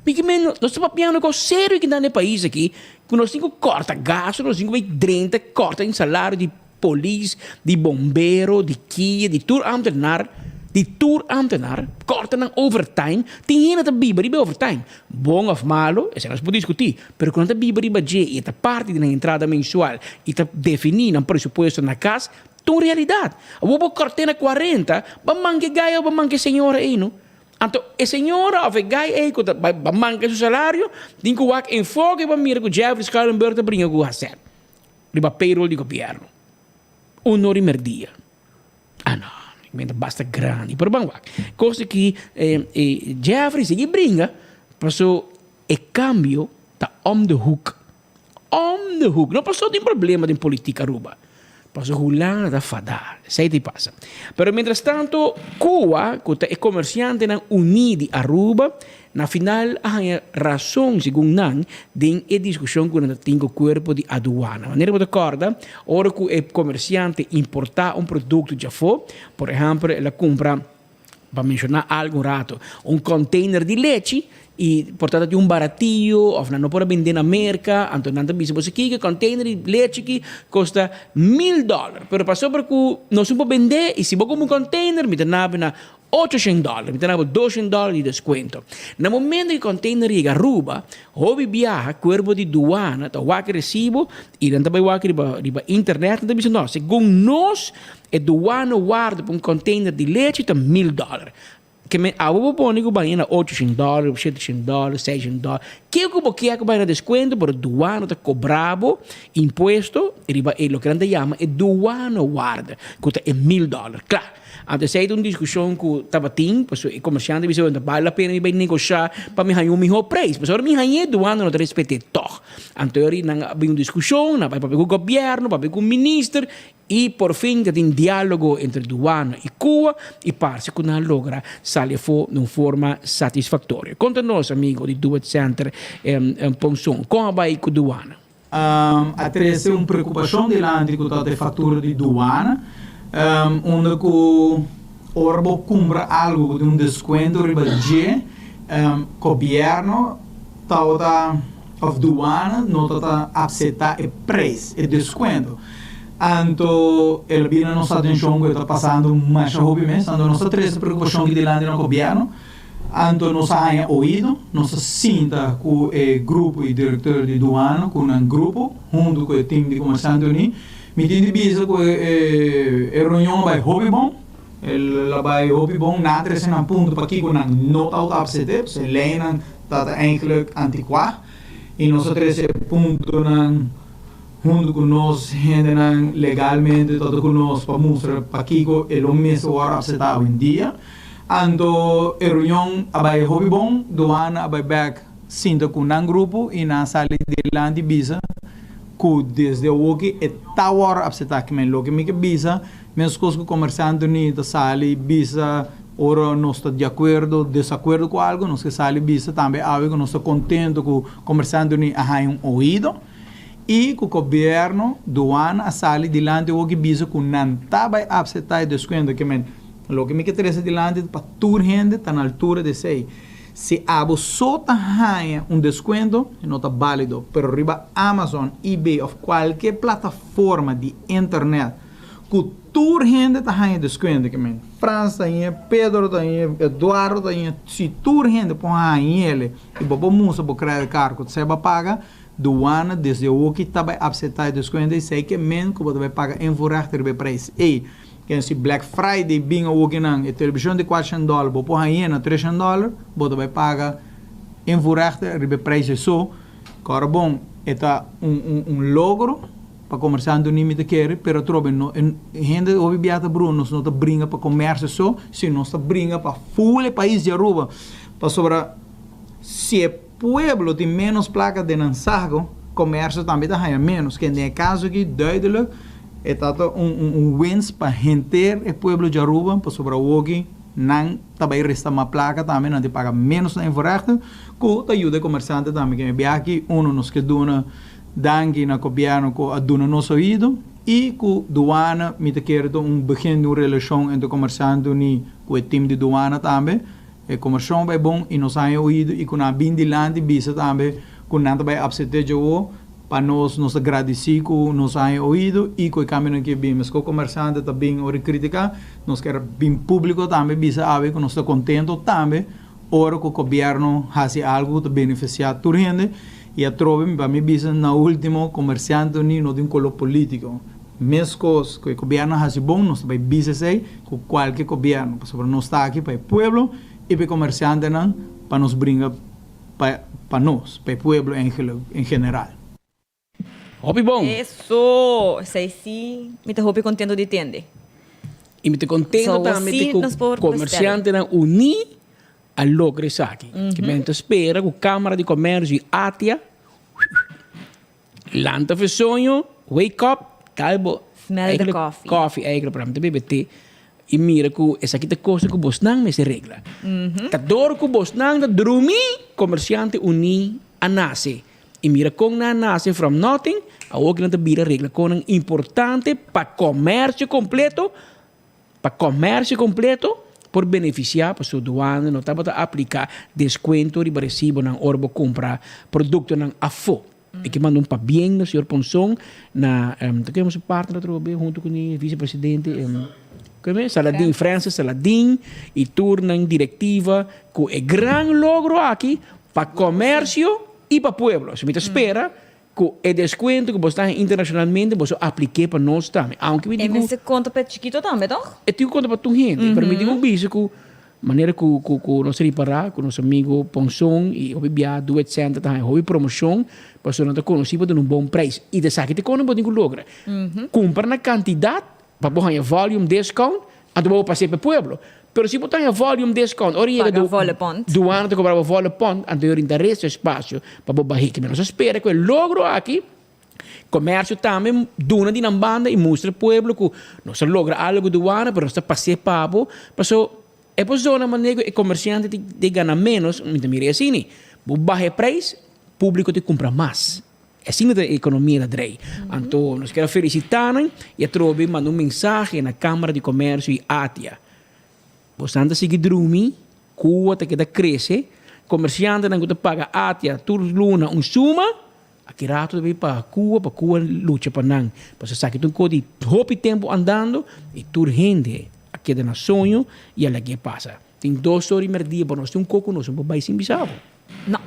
Piki men nos ta papiando kos serio ki ta na e pais aki ku nos tin ku kòrta gastu, nos tin ku bai drenta kòrta den salario di polis, di bombero, di kia, di tur ambtenaar, di tur ambtenaar, kòrta nan overtime, tin hende ta biba riba e overtime, bon òf malo esei nos por diskutí, pero ku nan ta biba riba dje i e ta parti di nan entrada mensual i ta definí nan presupuesto na kas, ta un realidat. Awor bo kòrt'é na kuarenta, bo a manka e gai òf bo a manka e señora ei no. Anto e señora of e guy ey cu ta bay manca su salario tin cu wak enfoke pa mira cu Jeffrey Schuilenburg ta bringa cu Hassett riba payroll di gobierno. Un ora y merdia. Ah no, mi menta basta grandi. Pero ban wak. Cos aki Jeffrey sigui bringa paso e cambio ta om de hoek. Om de hoek. No paso tin problema den politica Aruba. Paso Hulanda ta fada. Esey ta pasa. Pero mientras tanto Cuba, cu ta e comerciantenan uni di Aruba, na final a haña razon segun nan den e discusion cu nan ta tin cu cuerpo di aduana. Manera bo ta corda, ora cu e comerciante importa un producto djafo, por ehempel el a cumpra, pa menciona algo un rato, un container di lechi. I por ta tin un baratio of nan no por a bende na Merca, anto nan ta bisa bo si kiko container di lechi aki costa mil dollar, pero pasobra cu nos no por bende y si bo cumpra un container mi ta nabe na ocho shen dollar, mi ta nabe 200 dollar di descuento. Na momento cu e container yega Aruba, hopi biaha cuerpo di duana ta wak e recibo y nan ta bay wak riba riba internet, nan ta bisa no, segun nos e duana warda pa un container di lechi ta mil dollar. Ke men abo bo pone ku baña na 800 dòler, 700 dòler, 600 dòler. Ke ku bo kier ku bai na deskuento, pero duano ta kobra bo impuesto riba e loke nan ta yama e duano warda, ku ta e 1000 dòler. Kla, anto esei ta un diskushon ku tabatin, pasobra e komersiante bisa, ta bale la pena mi bai negoshá pa mi haña un mihó preis. Pasobra ora mi hañ'é, duano no ta respet'é tòg. Anto ora nan a bin un diskushon, nan a bai papia ku gobièrnu, papia ku minister, I por fin ta tin diálogo entre duana i Cuba i parse ku nan a logra sali afó den un forma satisfaktorio. Konta nos, amigo di Do It Center Ponson, kon a bai ku duana? A trese un preokupashon dilanti ku ta e faktura di duana, unda ku ora bo kumpra algu ku tin un deskuento riba dje, gobièrnu tabata. Of duana no ta ta apseptá e preis, e deskuento. Anto el a bira nos atenshon ku e ta pasando masha hopi mes. Anto nos ta trese preokupashon aki dilanti na gobièrnu. Anto nos a haña oido, nos a sinta ku e grupo i direktor di duana ku nan grupo huntu ku e tim di komersiante uní. Mi tin di bisa ku e reunion a bai hopi bon. El a bai hopi bon. Nan a trese nan punto pakiko nan no tabata apsept'é, pasobra e leinan Ta ta eigenlijk anticuá y nos a trece e puntonan hunto cu nos hendenan legalmente ta ta cu nos pa mustra pakico e lo mester worde acepta awendia. Anto e reunion a bay hopi bon, Douane a bay bek sinta cu nan grupo y nan a sali dilanti bisa cu desde awoki e ta worde acepta. Kimen loke mi ke bisa mescos cu comerciante ni ta sali bisa Ora nos ta di akuerdo, desakuerdo ku algu, nos ke sali bisa tambe awe ku nos ta kontento ku komersiantenan a haña un oido i ku gobièrnu, duana a sali dilanti awor ki bisa ku nan ta bai apseptá e deskuento. Ke men, loke mi ke trese dilanti ta pa tur hende ta na altura di esei. Si abo so ta haña un deskuento, e no ta bálido, pero riba Amazon, eBay òf kualke plataforma di internet ku Tur hende ta haña deskuento ke men. Frans ta hañ'é, Pedro ta hañ'é, Eduardo ta hañ'é. Si tur hende por hañ'ele i bo por mustra bo credit card ku ta seba paga, duana desde awoki ta bai apseptá e deskuento esei ke men ku bo ta bai paga invoerrecht riba e prijs ei. Ken si Black Friday bin awokinan e televishon di kuatrshent dòler bo por hañ'é na treshent dòler, bo ta bai paga invoerrecht riba e prijs ei. So, kòrda bon, e ta un un logro. Pa komersiante un mi ta kere, pero atrobe no e hende hopi bia ta brua, nos no ta bringa pa komersio so, sino nos ta bringa pa ful e pais di Aruba, pasobra si e pueblo tin menos plaka den nan saco, komersio tambe ta haña menos, ke den e kaso aki duidelijk e ta ta un un winst pa henter e pueblo di Aruba, pasobra awoki nan ta bai resta mas plaka tambe, nan ta paga menos na invoerrechten, ku ta yuda e komersiante tambe, ke e bia aki uno nos ke duna. Danki na Gobierno cu a duna nos oido y cu Douane, mi ta kere ta un begin di un relacion entre comerciante uni cu e team di Douane tambe. E comercion bay bon y nos haña oido y cu nan a bin dilanti bisa tambe cu nan ta bay apsete djawo pa nos, nos ta gradici cu nos haña oido y cu e cambionan ki a bin. Mesco comerciante ta bin ora critica, nos kier bin publico tambe bisa awe cu nos ta contento tambe ora cu Gobierno haci algo cu ta beneficia tur hende. I atrobe mi pa mi bisa na ultimo comerciante uni no tin color politico. Mescos cu e gobierno a haci bon nos ta bay bisa esey cu cualke gobierno pasobra nos ta aki pa e pueblo y pa e comerciantenan pa nos bringa pa pa nos, pa e pueblo en general. Hopi bon! Eso! Esey si mi ta hopi contento di tende. Y mi ta contento So, tambe si cu nos por comerciantenan uni a logra esaki. Ke men ta spera ku Kámara di Komèrsio i ATIA lanta for soño, wake up, tal bo Smell the eigenlijk coffee. coffee eigenlijk pero mi ta bebe te i mira ku esaki ta cosa ku bosnan mester regla. Ta dor ku bosnan ta drumi, Komersiante Uní a nase. I mira kon nan a nase from nothing, awor ku nan ta bira regla konnan importante pa komèrsio kompleto. Pa comercio completo. por beneficia pasobra duana no tabata aplica descuento riba recibonan ora bo cumpra productonan afo. E ke manda un pabien na señor Ponson na ta kende su partner atrobe hunto cu ni vicepresidente kende Saladin Francis Saladin y tur nan directiva cu e gran logro aki pa comercio y pa pueblo. So mi ta spera cu e descuento cu bo sta haña internacionalmente boso aplik'é pa nos tambe. Aunke mi E di cu. mester conta pa e chikito tambe, toch? E tin cu conta pa tur hende, pero mi tin cu bisa cu manera cu cu cu nos ripara cu nos amigo Ponson y hopi bia Duet Center ta haña hopi promocion pasobra nan ta conoci pa duna un bon prijs. Y ta esaki ta con bo tin cu logra. Cumpra na cantidad pa bo haña volume discount anto bo por pas'é pa e pueblo. Pero si bo ta haña volume discount ora yega Paga volle pond. Duana ta cobra bo volle pond anto yo rinta resto espacio pa bo bahiki. Nos a spera cu e logro aki comercio tambe duna di nan banda y mustra e pueblo cu nos a logra algo cu duana pero nos ta pas'é pa bo paso e por zona manera cu e comerciante ta gana menos mi ta mira e asina. Bo baha e prijs publico ta cumpra mas. Asina ta e ekonomia ta drei. Anto nos kier a felisitá nan i atrobe manda un mensahe na Kámara di Komèrsio i ATIA. Bosan ta sigui drumi, kua ta keda krese, komersiantenan ku ta paga ATIA tur luna un suma, aki rato ta bin paga kua pa kua lucha pa nan. Pasobra esaki ta un kos di hopi tempu andando i tur hende a keda na soño i a lag'é pasa. Tin dos ora i merdia pa nos tin un koko nos no por bai sin bisa bo. No.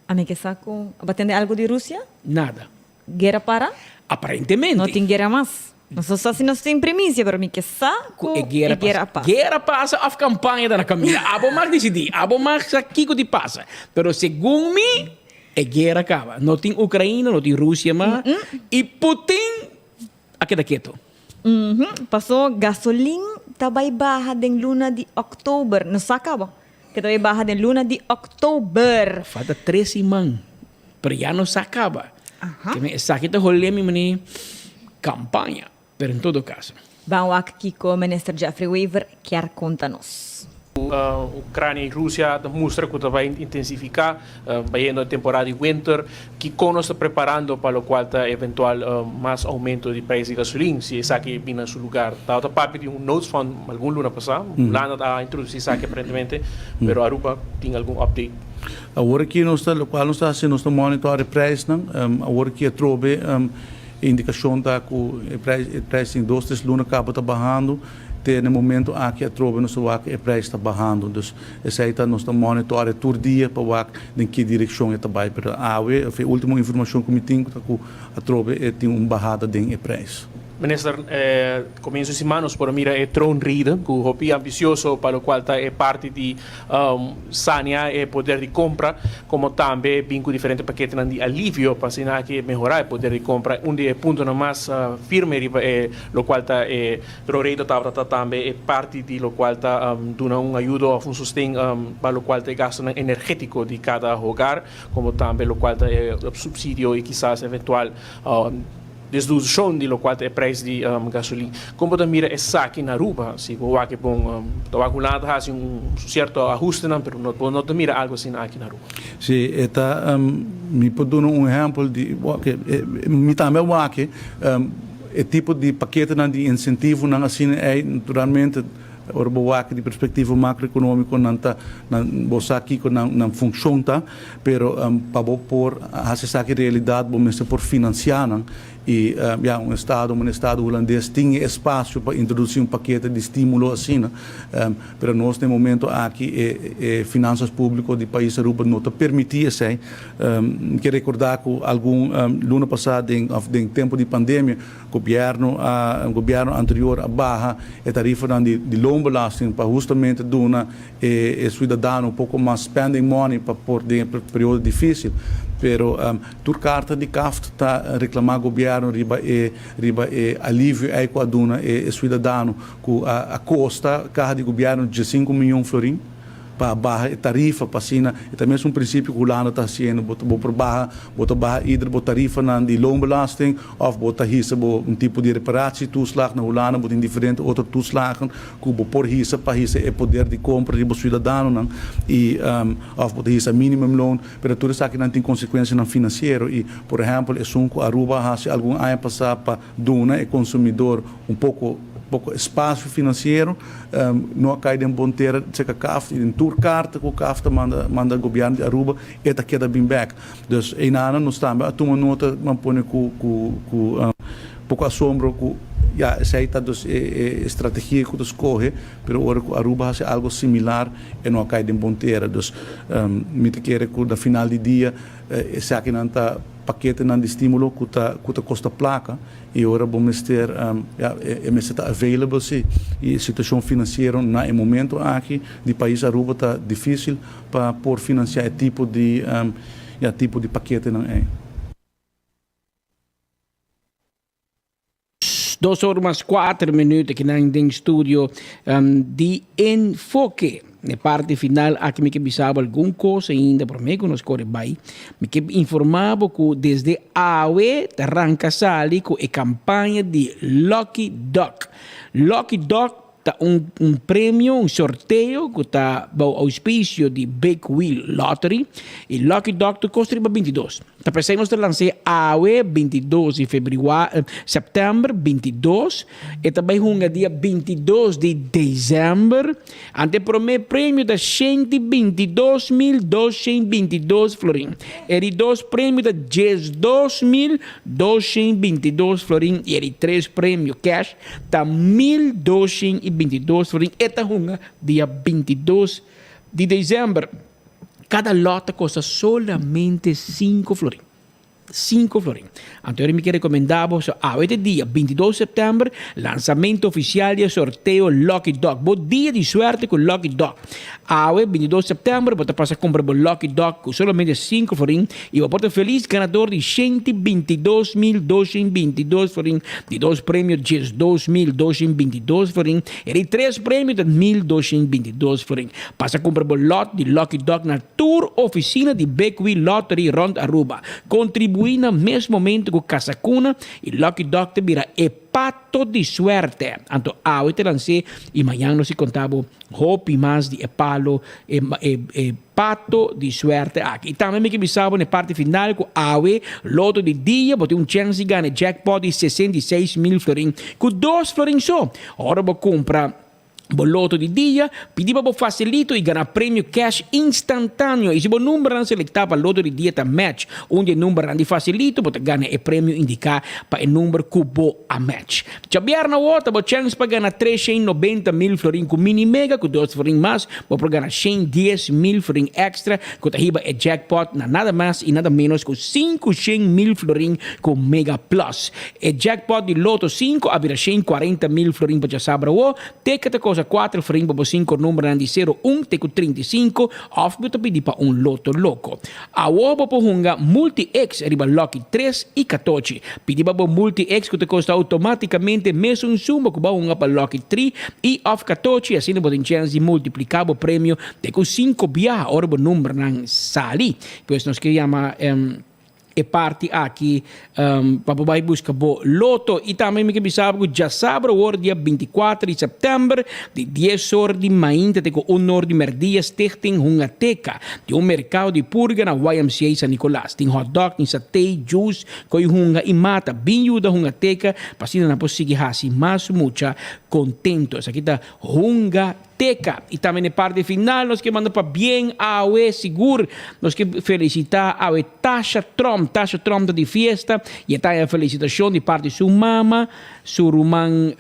Ami ke sa ku a tende algu di Rusia? Nada. Guera para? Aparentemente. No tin guera mas. Nos no sa si nos tin primisia, pero mi ke sa ku e guera pasa. Guera pasa of kampaña ta na kaminda. Abo mag disidí. Abo mag sa kiko di pasa. Pero segun mi, e guera kaba. No tin Ukraina, no tin Rusia mas. I Putin a keda keto. Paso gasolin ta bai baha den luna di òktober. No sa kaba ke ta bai baha den luna di òktober. Falta tres siman, pero ya no sa kaba. Keme esaki ta hole mi mane kampaña, pero en todo kaso. Ban wak kiko Minister Geoffrey Wever kier konta nos. Ucrania y Rusia ta mustra cu ta bay intensifica bayendo e temporada di winter. Kico nos ta preparando pa locual ta eventual mas aumento di prijs di gasolin si esaki bin na su lugar? Tabata papia di un noodfonds algun luna pasa. Hulanda a introduci esaki aparentemente, pero Aruba tin algun update? Awor aki nos ta locual nos ta haci nos ta monitor e prijsnan. Awor aki atrobe e indicacion ta cu e prijs tin dos tres luna caba ta bahando. Te na e momento aki atrobe nos ta wak e prijs ta bahando. Dus esei ta nos ta monitore tur dia pa wak den ki direkshon e ta bai. Pero awe of e ultimo informashon ku mi tin ta ku atrobe e tin un bahada den e prijs. Minister, comienso di siman nos por a mira e troonrede cu hopi ambicioso pa locual ta e parti di sanea e poder di compra, como tambe bin cu diferente paketenan di alivio pa asina aki mehora e poder di compra. Un di e puntonan mas firme riba e locual ta e Troredo tabata ta tambe e parti di locual ta duna un ayudo of un sosten pa locual ta e gastonan energetico di cada hogar, como tambe locual ta e subsidio y kisas eventual desduccion di locual ta e prijs di gasolin. Con bo ta mira esaki na Aruba? Si bo wak e bon, ta wak Hulanda ta haci un cierto ahustenan, pero bo no ta mira algo asina aki na Aruba. Si, e ta, mi por duna un ehempel di, mi tambe a wak e. E tipo di paketenan di insentivonan asina ei naturalmente ora bo wak di perspektiva makroekonomiko nan ta nan bo sa kiko nan nan funkshon ta pero pa bo por hasi esaki realidat bo mester por finansiá nan i ya un estado un estado hulandes tin e espasio pa introdusí un pakete di stimulo asina pero nos den momento aki e e finansas públiko di pais Aruba no ta permití esei. Mi ke rekordá ku algun luna pasá den òf den tempu di pandemia gobièrnu a gobièrnu anterior a baha e tarifanan di di loonbelasting pa hustamente duna e e suidadano un poko mas spending money pa por den e periodo difísil. Pero tur karta di kaft ta reklamá gobièrnu riba e riba e alivio ei ku a duna e e suidadano ku a a kosta kaha di gobièrnu diesinku mion florin. pa baha e tarifa pa asina e ta mesun principio cu Hulanda ta haciendo bo bo por baha bo ta baha ieder bo tarifanan di loonbelasting of bo ta hisa bo un tipo di reparatietoeslag na Hulanda bo tin diferente otro toeslagen cu bo por hisa pa hisa e poder di compra di bo ciudadanonan y of bo ta hisa minimumloon pero tur esakinan tin consecuencianan financiero y por ehempel esun cu Aruba a haci algun aña pasa pa duna e consumidor un poco. poko espasio finansiero no a kai den bon tera serka CAft i den tur karta ku CAft ta manda manda gobièrnu di Aruba e ta keda bin bèk. Dus einanan nos tambe a tuma nota nan pone ku ku ku poko asombro ku ya esei ta dus e e strategia ku ta skohe pero ora ku Aruba hasi algo similar e no a kai den bon tera. Dus mi ta kere ku na final di dia esakinan ta paketenan di stimulo ku ta ku ta kosta plaka i ora bo mester ya e mester ta available si i e situacion financiero na e momento aki di pais Aruba ta dificil pa por financia e tipo di ya tipo di paketenan ey. Dos or mas kuater minuut akinan den studio di Enfoke. Na e parti final aki mi ke bisa bo algun kos ainda prome ku nos kore bai. Mi ke informa bo ku desde awe ta ranka sali ku e kampaña di Lucky Duck. Lucky Duck Ta un un premio, un sorteo ku ta bou auspicio di Big Wheel Lottery i Lucky Dog ta kosta riba 22. Ta p'esei nos ta lans'é awe 22 di februa sèptèmber 22, e ta bai hunga dia 22 di desèmber. Ante e promé premio ta 122.222 florin. E di dos premio ta 12.222 florin i e di tres premio cash Ta 1222 florin e ta hunga dia 22 di december. Cada lot ta costa solamente 5 florin. 5 florin. Anto mi ke recomenda bo so awe te dia 22 september lanzamento oficial di e sorteo Lucky Dog. Bo dia di suerte cu Lucky Dog. Awe 22 september bo ta pasa cumpra bo Lucky Dog cu solamente 5 florin y bo por ta feliz ganador di 122.222 florin, di dos premio 12.222 florin y di tres premio ta 1.222 florin. Pasa cumpra bo lot di Lucky Dog na tur oficina di Big Wheel Lottery rond Aruba. Contribui na mes momento cu Casa Cuna y Lucky Dog ta bira e pato di suerte. Anto awe ta lanc'é y mañan nos si conta bo Hopi mas di e palo, e e e pato di suerte aki. I tambe mi ke bisa bo na e parti final ku awe loto di dia bo tin un chèns di gana e jackpot di 66 mil florin ku dos florin so. Ora bo kumpra bo loto di dia, pidi pa bo fasilito i gana premio cash instantaneo. I si bo numbernan selektá pa loto di dia ta match un di e numbernan di fasilito, bo ta gana e premio indiká pa e number ku bo a match. Djabièrnè awor ta bo chèns pa gana 390 mil florin ku Mini Mega ku dos florin mas bo por gana 110 mil florin èkstra ku ta hiba e jackpot na nada mas i nada ménos ku 500 mil florin ku Mega Plus. E jackpot di Lotto 5 a bira 140 mil florin pa djasabra awor. Teken ta kosa kuater florin pa bo sinku numbernan di sero un te ku 35 òf bo ta pidi pa un Lotto Loko. Awor bo por hunga Multi X riba Lucky tres i katochi. Pidi pa bo Multi X ku ta kosta outomátikamente mesun suma ku bo a hunga pa Lucky tri i òf katochi, asina bo tin chèns di multipliká bo premio te ku sinku biaha ora bo numbernan sali. Pues nos ke yama e parti aki pa bo bai buska bo loto. I tambe mi ke bisa bo ku djasabra awor dia 24 di sèptèmber di dies or di mainta te ku un or di mèrdia Stichting Hungateka tin un merkado di purga na YMCA San Nicolas. Tin hotdog, tin saté, juice, koi hunga i mata. Bin yuda Hungateka pa asina nan por sigui hasi mas mucha kontento. Esaki ta Hungateka. Teka. I tambe na e parti final nos ke manda pabien awe sigur nos ke felisita awe Tasha Tromp. Tasha Tromp ta di fiesta i e ta haña felisitashon di parti su mama, su ruman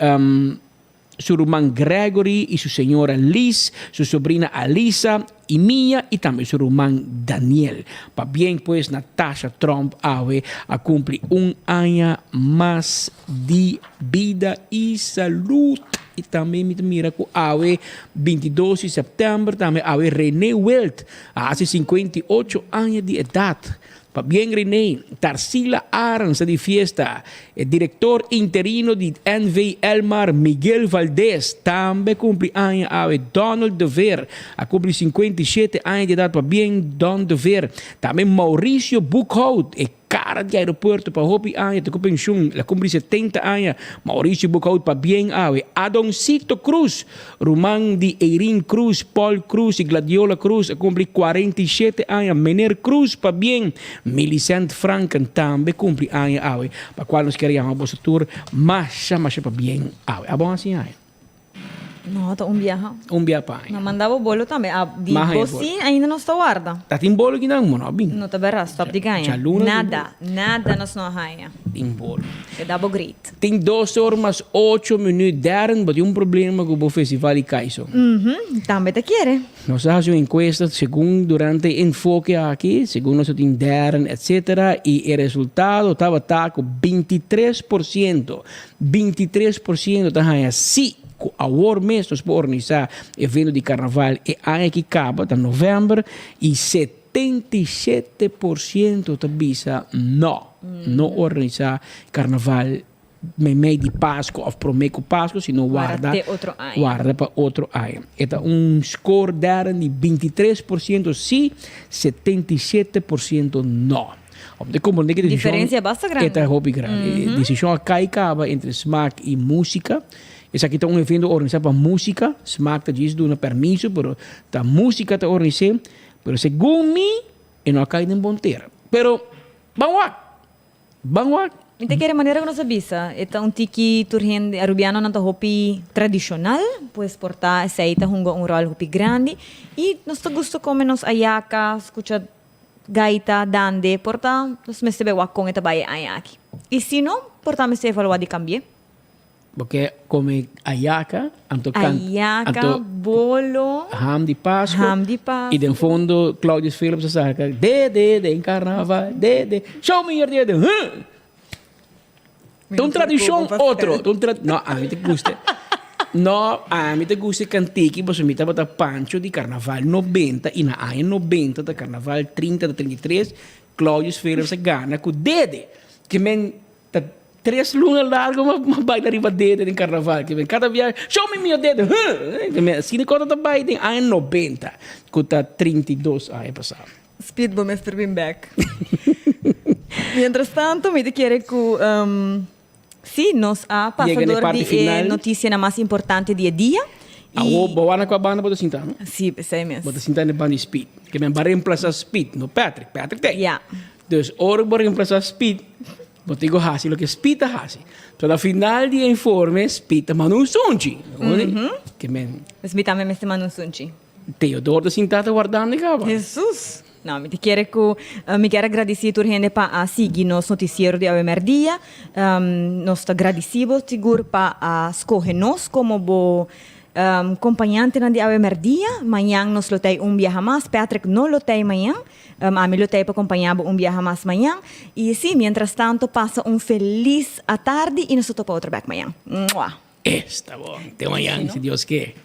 su ruman Gregory i su señora Liz, su sobrina Alisa i Mia i tambe su ruman Daniel. Pabien pues na Tasha Tromp awe a kumpli un aña mas di bida i salud. I tambe mi ta mira ku awe 22 di sèptèmber tambe awe Rene Wild a hasi 58 aña di edat. Pabien Rene, Tarsila Arends ta di fiesta, e direktor interino di NV Elmar Miguel Valdez tambe kumpli aña awe, Donald de Veer a kumpli 57 aña di edat, pabien Don de Veer. Tambe Mauricio Boekhout, e. cara di aeropuerto pa hopi aña, ta cu pensioen, el a cumpli 70 aña. Mauricio Boekhoudt pabien awe. Adoncito Cruz, ruman di Eirin Cruz, Paul Cruz y Gladiola Cruz a cumpli 47 aña. Meneer Cruz pabien. Millicent Franken tambe cumpli aña awe, pa cual nos kier a yama boso tur masha masha pabien awe. Abon haci aña? No, ta un biaha. Un biaha pa aña. No manda bo bolo tambe. Ah, di Maha bo bolo. si ainda nos ta warda. Ta tin bolo kinan? Mo no a bin. No ta bera, stop di gaña. Djaluna tin Nada, nada nos no a haña. Tin bolo. E da bo great. Tin dos or mas ocho minuut. Darren, bo tin un problema cu bo festival di Kaiso. Mhm, tambe ta kiere. Nos a haci un encuesta segun durante e enfoke aki, segun nos a tin Darren, etcetera, y e resultado tabata cu 23%, 23% ta haña sí ku awor mes nos por organisá evento di karnaval e aña ki kaba, ta novèmber, i 77% ta bisa nò, no organisá karnaval meimei di Pasku òf promé ku Pasku, sino warda warda pa otro aña. E ta un skor dèren di 23% sí, 77% nò. Op de komprende ki desishon Diferencia basta grandi. E ta hopi grandi. E desishon a kai kaba entre smaak i musika. Esaki ta un evento organisá pa musika. Smaak ta djis duna permiso, pero ta musika ta organis'é. Pero segun mi, e no a kai den bon tera. Pero, ban wak! Ban wak! Mi ta kere manera ku nos a bisa, e ta un tiki tur hende, Arubianonan ta hopi tradishonal, pues por ta esei ta hunga un ròl hopi grandi. I nos ta gusta kome nos ayaka, skucha Gaita, dande, por ta nos mester bay wak con e ta bay e aña aki. Y si no, por ta mester evalua di cambi'e. Bo ke come ayaca, anto can, Ayaca, anto bolo, ham di Pasco, ham di Pasco. Y den fondo Claudius Philips a saca, Dede den carnaval, dede, show me your dede, huh! Ta un tradishon otro. Ta un tra no, ami ta gusta. No, ami ta gusta e kantiki pasobra mi tabata pancho di karnaval nobenta i na aña nobenta ta karnaval trinta ta 33 Claudius Philips a gana ku dede. Ke men ta tres luna largo m'a baila riba dede den karnaval. Ke men kada bia show me mi dede huh! Ke men asina kos ta bai den aña nobenta ku ta 32 aña pasá. Speed bo mester bin bek. Mientras tanto mi ta kere ku si nos a pasa Yega na e dor parti di e final. notisianan mas importante di e dia i Awor bo wak na kua banda bo ta sinta no? Si, esei mes. Bo ta sinta na e banda di Speed. Ke men bo a reemplasa Speed, no Patrick. Patrick ta ei. Ya. Dus ora bo reemplasa Speed, bo tin ku hasi loke Speed ta hasi. So na final di e informe Speed ta manda un sunchi. Ke men. Dus mi tambe mester manda un sunchi. Theodor ta sintá ta wardando e kaba. Hesus! No, mi ta kere ku mi kier a gradisí tur hende pa a sigui nos notisiero di awe mèrdia. Nos ta gradisí bo sigur pa a skohe nos komo bo kompañantenan di awe mèrdia. Mañan nos lo t'ei un biaha mas. Patrick no lo t'ei mañan. Ami lo t'ei pa kompañá bo un biaha mas mañan. I sí, miéntras tanto pasa un felis atardi i nos ta topa otro bèk mañan. Mua! Esta bon. Te mañan si Dios ke.